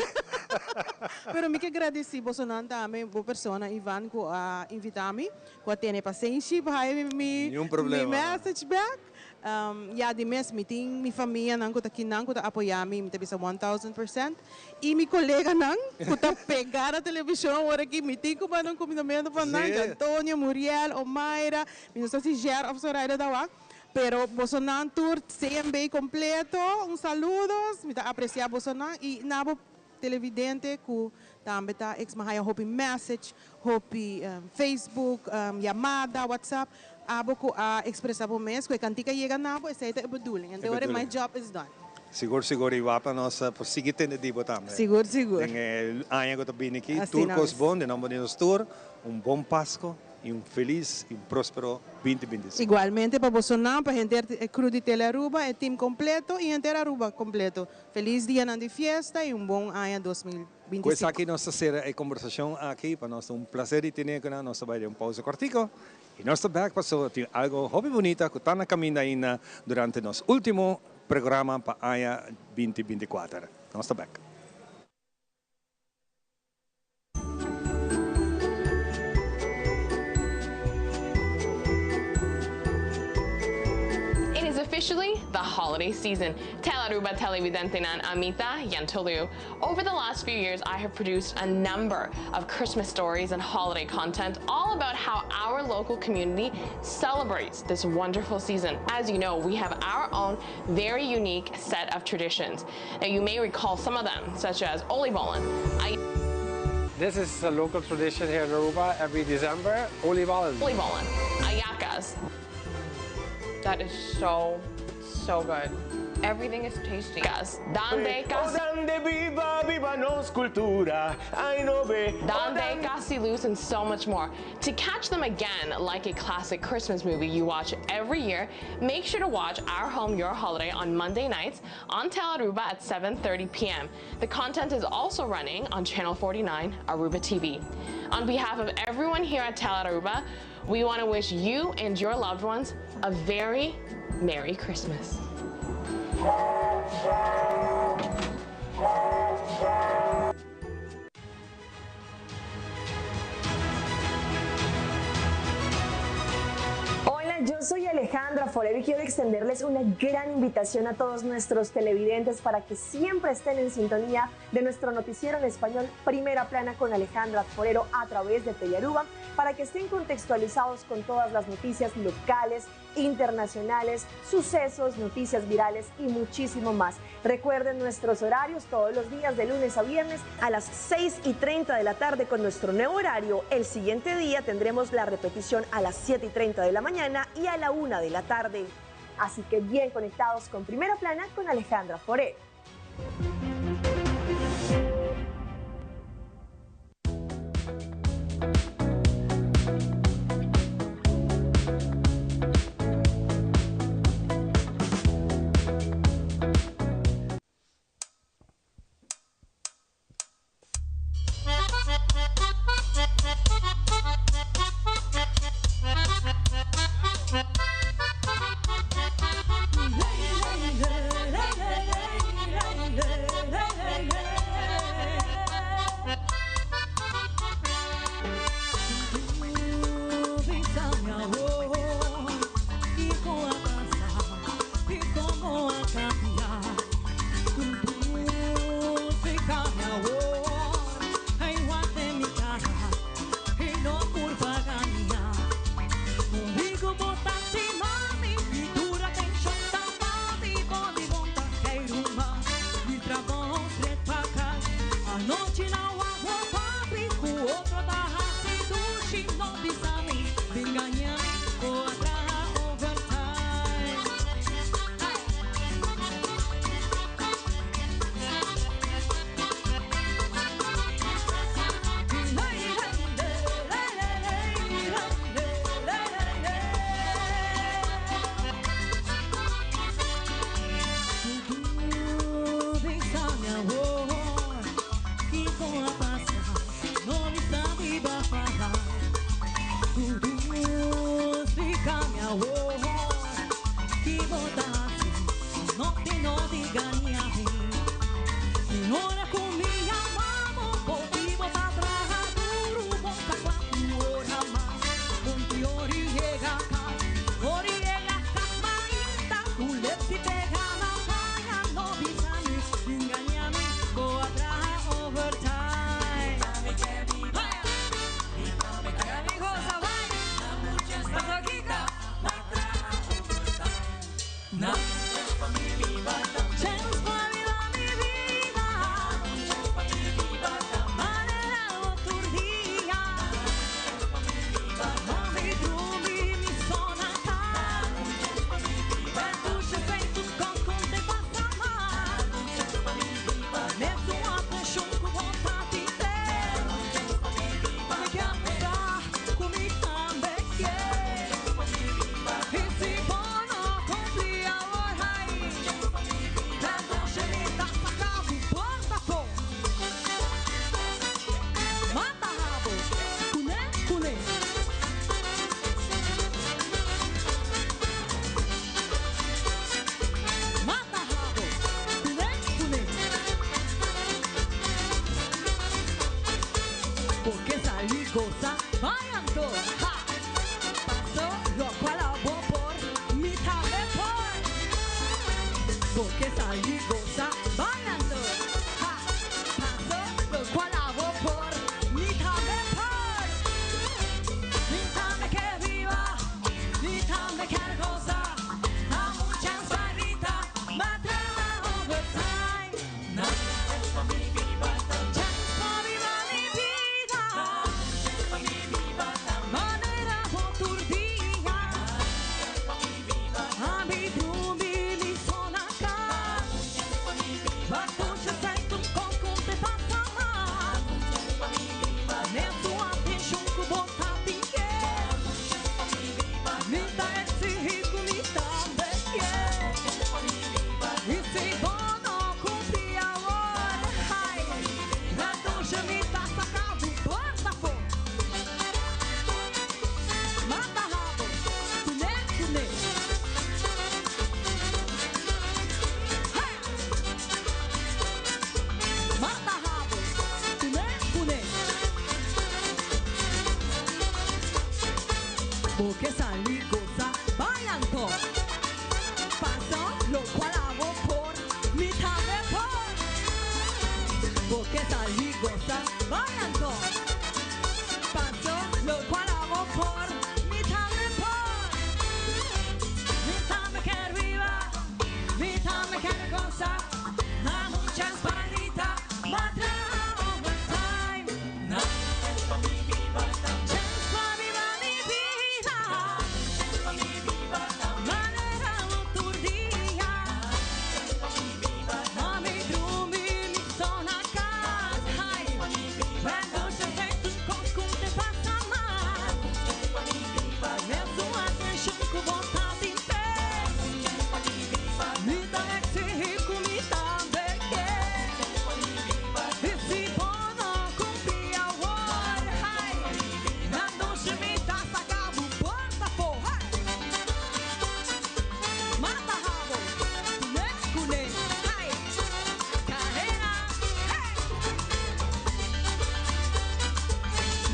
Pero mi ke gradisi bosonan tambe, bo persona Ivan ku a invita mi, ku a tene pasenshi pa haya mi Niun problema. mi message back. Ya di mes mi tin mi famianan ku ta kinan ku ta apoya mi, mi ta bisa 1000%. I mi koleganan ku ta pegá na televishon ora ki mi tin ku manda un kuminamentu pa nan, Sí. Antonio, Muriel, Omaira, Mi no sa si Jer of Zoraida ta wak, pero bosonan tur CMB completo un saludos, mi ta aprecia bosonan y na bo televidente cu tambe ta ex mi haya hopi message, hopi Facebook, yamada, WhatsApp, abo cu a expresa bo mes cu e cantica yega na bo, esey ta e bedoeling, en E ora my bedoeling. job is done. Sigur sigur y wak pa nos por sigui tende di bo tambe. Sigur sigur. Den e aña cu ta bini aki, Asina tur cos mes. bon, den nomber di nos tur, un bon Pasco. Y un felis y un prospero binti binti sinku. Igualmente pa bosonan, pa henter e crew di Tele Aruba, e team completo y henter Aruba completo. Felis dianan di fiesta y un bon aña 2025. Cu esaki nos ta cera e conversacion aki. Pa nos ta un placer di tene cu nan. Nos ta bay den un pausa cortico y nos ta back pasobra tin algo hopi bunita cu ta na caminda ainda durante nos ultimo programa pa aña binti binticuater. Nos ta back. It is official. officially the holiday season. Telaruba televidentenan amita yantolu. Over the last few years, I have produced a number of Christmas stories and holiday content all about how our local community celebrates this wonderful season. As you know, we have our own very unique set of traditions. Now, you may recall some of them, such as oliebollen. I This is a local tradition here in Aruba every December, oliebollen. Oliebollen, hallacas. That is so, so good. Everything is tasty. Guys, Dande Oh, dande biba, biba nos cultura. Ay, no be. Dande, Casiluz, and so much more. To catch them again, like a classic Christmas movie you watch every year, make sure to watch Our Home, Your Holiday on Monday nights on Tel Aruba at 7.30 p.m. The content is also running on Channel 49, Aruba TV. On behalf of everyone here at Tel Aruba, we want to wish you and your loved ones a very Merry Christmas. Hola, yo soy Alejandra Forero y quiero extenderles una gran invitación a todos nuestros televidentes para que siempre estén en sintonía de nuestro noticiero en español Primera Plana con Alejandra Forero a través de Telearuba, para que estén contextualizados con todas las noticias locales, internacionales, sucesos, noticias virales y muchísimo más. Recuerden nuestros horarios todos los días de lunes a viernes a las 6:30 de la tarde con nuestro nuevo horario. El siguiente día tendremos la repetición a las 7:30 de la mañana y a la 1 de la tarde. Así que bien conectados con Primera Plana con Alejandra Forero. Bo ke sali gosa, bailando. Ha! Paso lokual abo por, mi tambe por. Mi tambe ke biba, mi tambe ker gosa. Dam un chèns pa grita, ma traha overtime. Chèns pa mi biba, chèns pa biba mi bida. Manera bo tur dia. Ami drumi mi so na kas. Bakusha sai tur kos ku te pasa mas. Mesun atenshon ku bo ta tin ke. Mi ta eksihí ku mi tambe ke. I si bo no kumpli awor, hai, Bakusha mi ta saka bo porta afó. Mata rabo, kuné, kuné. Hey! Mata rabo, kuné, kuné. Bo ke sali gosa, bai anto. Pasa lokual abo por, mi tambe por. Bo ke sali gosa, bai anto. Paso locual abo por, mi tambe por. Mi tambe ker biba, mi tambe ker gosa. Dam un chens pa grita, ma traha overtime. Dam un chens pa mi biba, chens pa biba mi bida. Chens pa mi biba, manera un tur dia. Chens pa mi biba, ami drumi mi so na cas. Hai.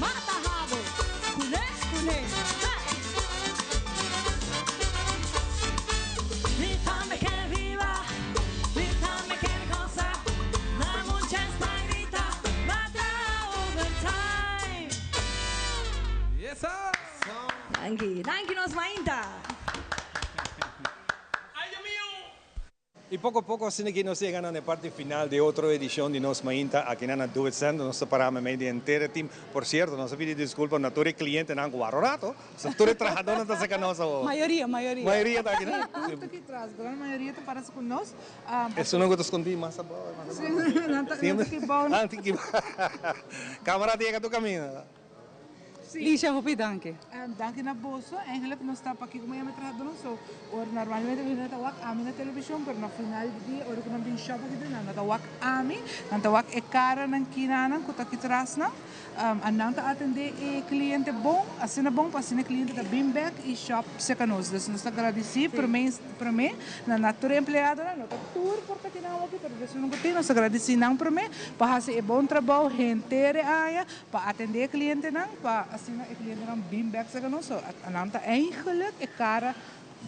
Mata rabo, kuné, kuné, hey! Mi tambe ker biba, mi tambe ker gosa, Dam un chèns pa grita, mata overtime. Danki, danki nos mainta. Y poco poco asina ki nos yega na e parti final di otro edicion di nos mainta aki na Do It Center. Nos ta para memey di henter e team. Por cierto, nos a pidi disculpa na tur e clientenan cu wak rato. So tur e trahadornan ta saca nos awor. Mayoria, mayoria. Mayoria ta aki na. Tur ta aki tras. Gran mayoria ta para cu nos. Esunnan cu ta scondi mas abao. Sí, nan ta aki bao. Nan ta aki bao. Camara ta yega tur caminda. Lisha hopi danki. Danki na boso. Eigenlijk nos ta pa kiko mi trahadornan so ora normalmente mi ta wak ami na television pero na final di dia ora ku nan bin shop aki nan no ta wak ami nan ta wak e karanan kinanan ku ta aki tras nan a nan ta atende e kliente bon asina bon pa asina e kliente ta bin bek i shop serka nos dus nos ta gradisi prome prome na na tur e empleadonan no ta tur por ta kinan awor aki pero esun ku tin nos ta gradisi nan prome pa hasi e bon trabou henter e aña Pa atendé e klientenan, pa asina e klientenan bin bèk serka nos, so nan ta eigenlijk e kara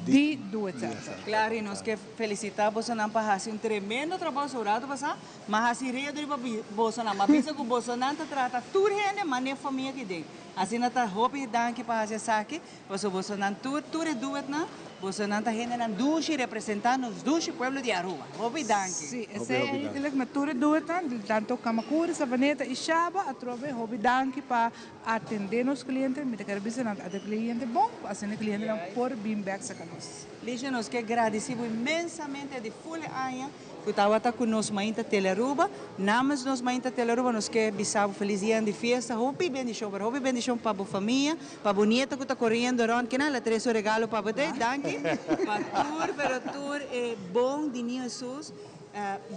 di Do It Center. Claro, y nos ke felicita bosonan pa haci un tremendo trabou so rato pasa, ma haci redo riba bosonan, ma bisa cu bosonan ta trata tur hende mane famia ki den. Asina ta hopi danki pa haci esaki, pasobra bosonan tur, tur e duetnan, bosonan ta hendenan dushi representa nos dushi pueblo di Aruba. Hopi danki. Sí, esei eigenlijk na tur e duetnan, tanto Camacuri, Savaneta y Shaba, atrobe hopi danki pa atende nos cliente, mi ta kere bisa nan ta atende cliente bon, pa asina e clientenan por bin bek cerca nos. Licia, nos ke gradisi bo inmensamente di ful e aña Ku tabata ku nos mainta Tele Aruba. Namens nos mainta Tele Aruba nos ke bisa bo felis dia di fiesta. Hopi bendishon, pero hopi bendishon pa bo famia, pa bo nieta ku ta koriendo rònt. Kina la trese un regalo pa bo te. Danki pa tur, pero tur e bon di Niño Hesus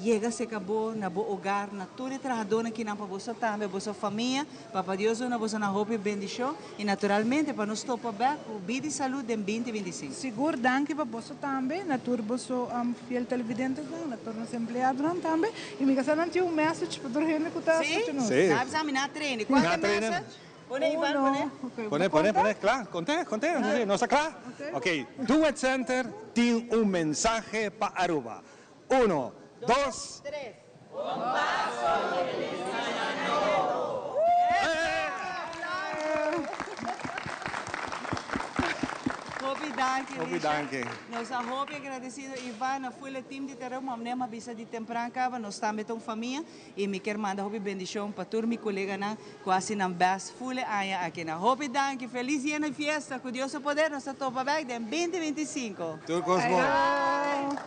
yega serka bo na bo hogar, na tur e trahadónan kinan pa boso tambe, boso famia. Papa Dios duna boso na hopi bendishon y naturalmente pa nos topa bek cu bida y salud den binti binti sinku. Sigur danki pa boso tambe, na tur boso fiel televidentesnan, na tur nos empleadonan tambe. Y mi casa nan tin un message pa tur hende cu ta Sí? scucha nos. Sí. Nan a bisa mi na trene. Cual ta e message? Pone Ivan, pone. Pone, pone, pone. Cla, conte, conte. Nos ta cla? Ok. Do It Center tin un mensahe pa Aruba. Uno, dos, tres. Un paso feliz aña nobo. Hopi danki, Hopi Richard. danki. Nos ta hopi agradecido, Ivan, na full e team di Terreu, ma mne a bisa di tempran caba, nos tambe ta un famia y mi kier manda hopi bendicion pa tur mi coleganan cu haci nan best full e aña aki. Na hopi danki, feliz yena y fiesta, cu Dios su poder nos ta topa bek den binti 25. Tur cos bon.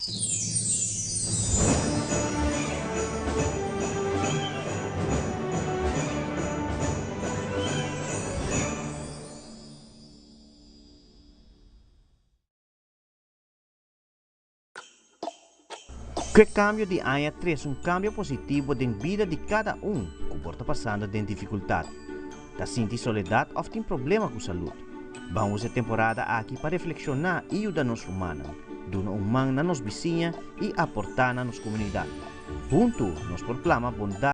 Ku e kambio di aña trese un kambio positivo den bida di kada un ku por ta pasando den difikultat, ta sinti soledat òf tin problema ku salud. Ban usa e temporada aki pa reflekshoná i yuda nos rumannan, duna un man na nos bisiña i aportá na nos komunidat. Huntu nos por plama bondat.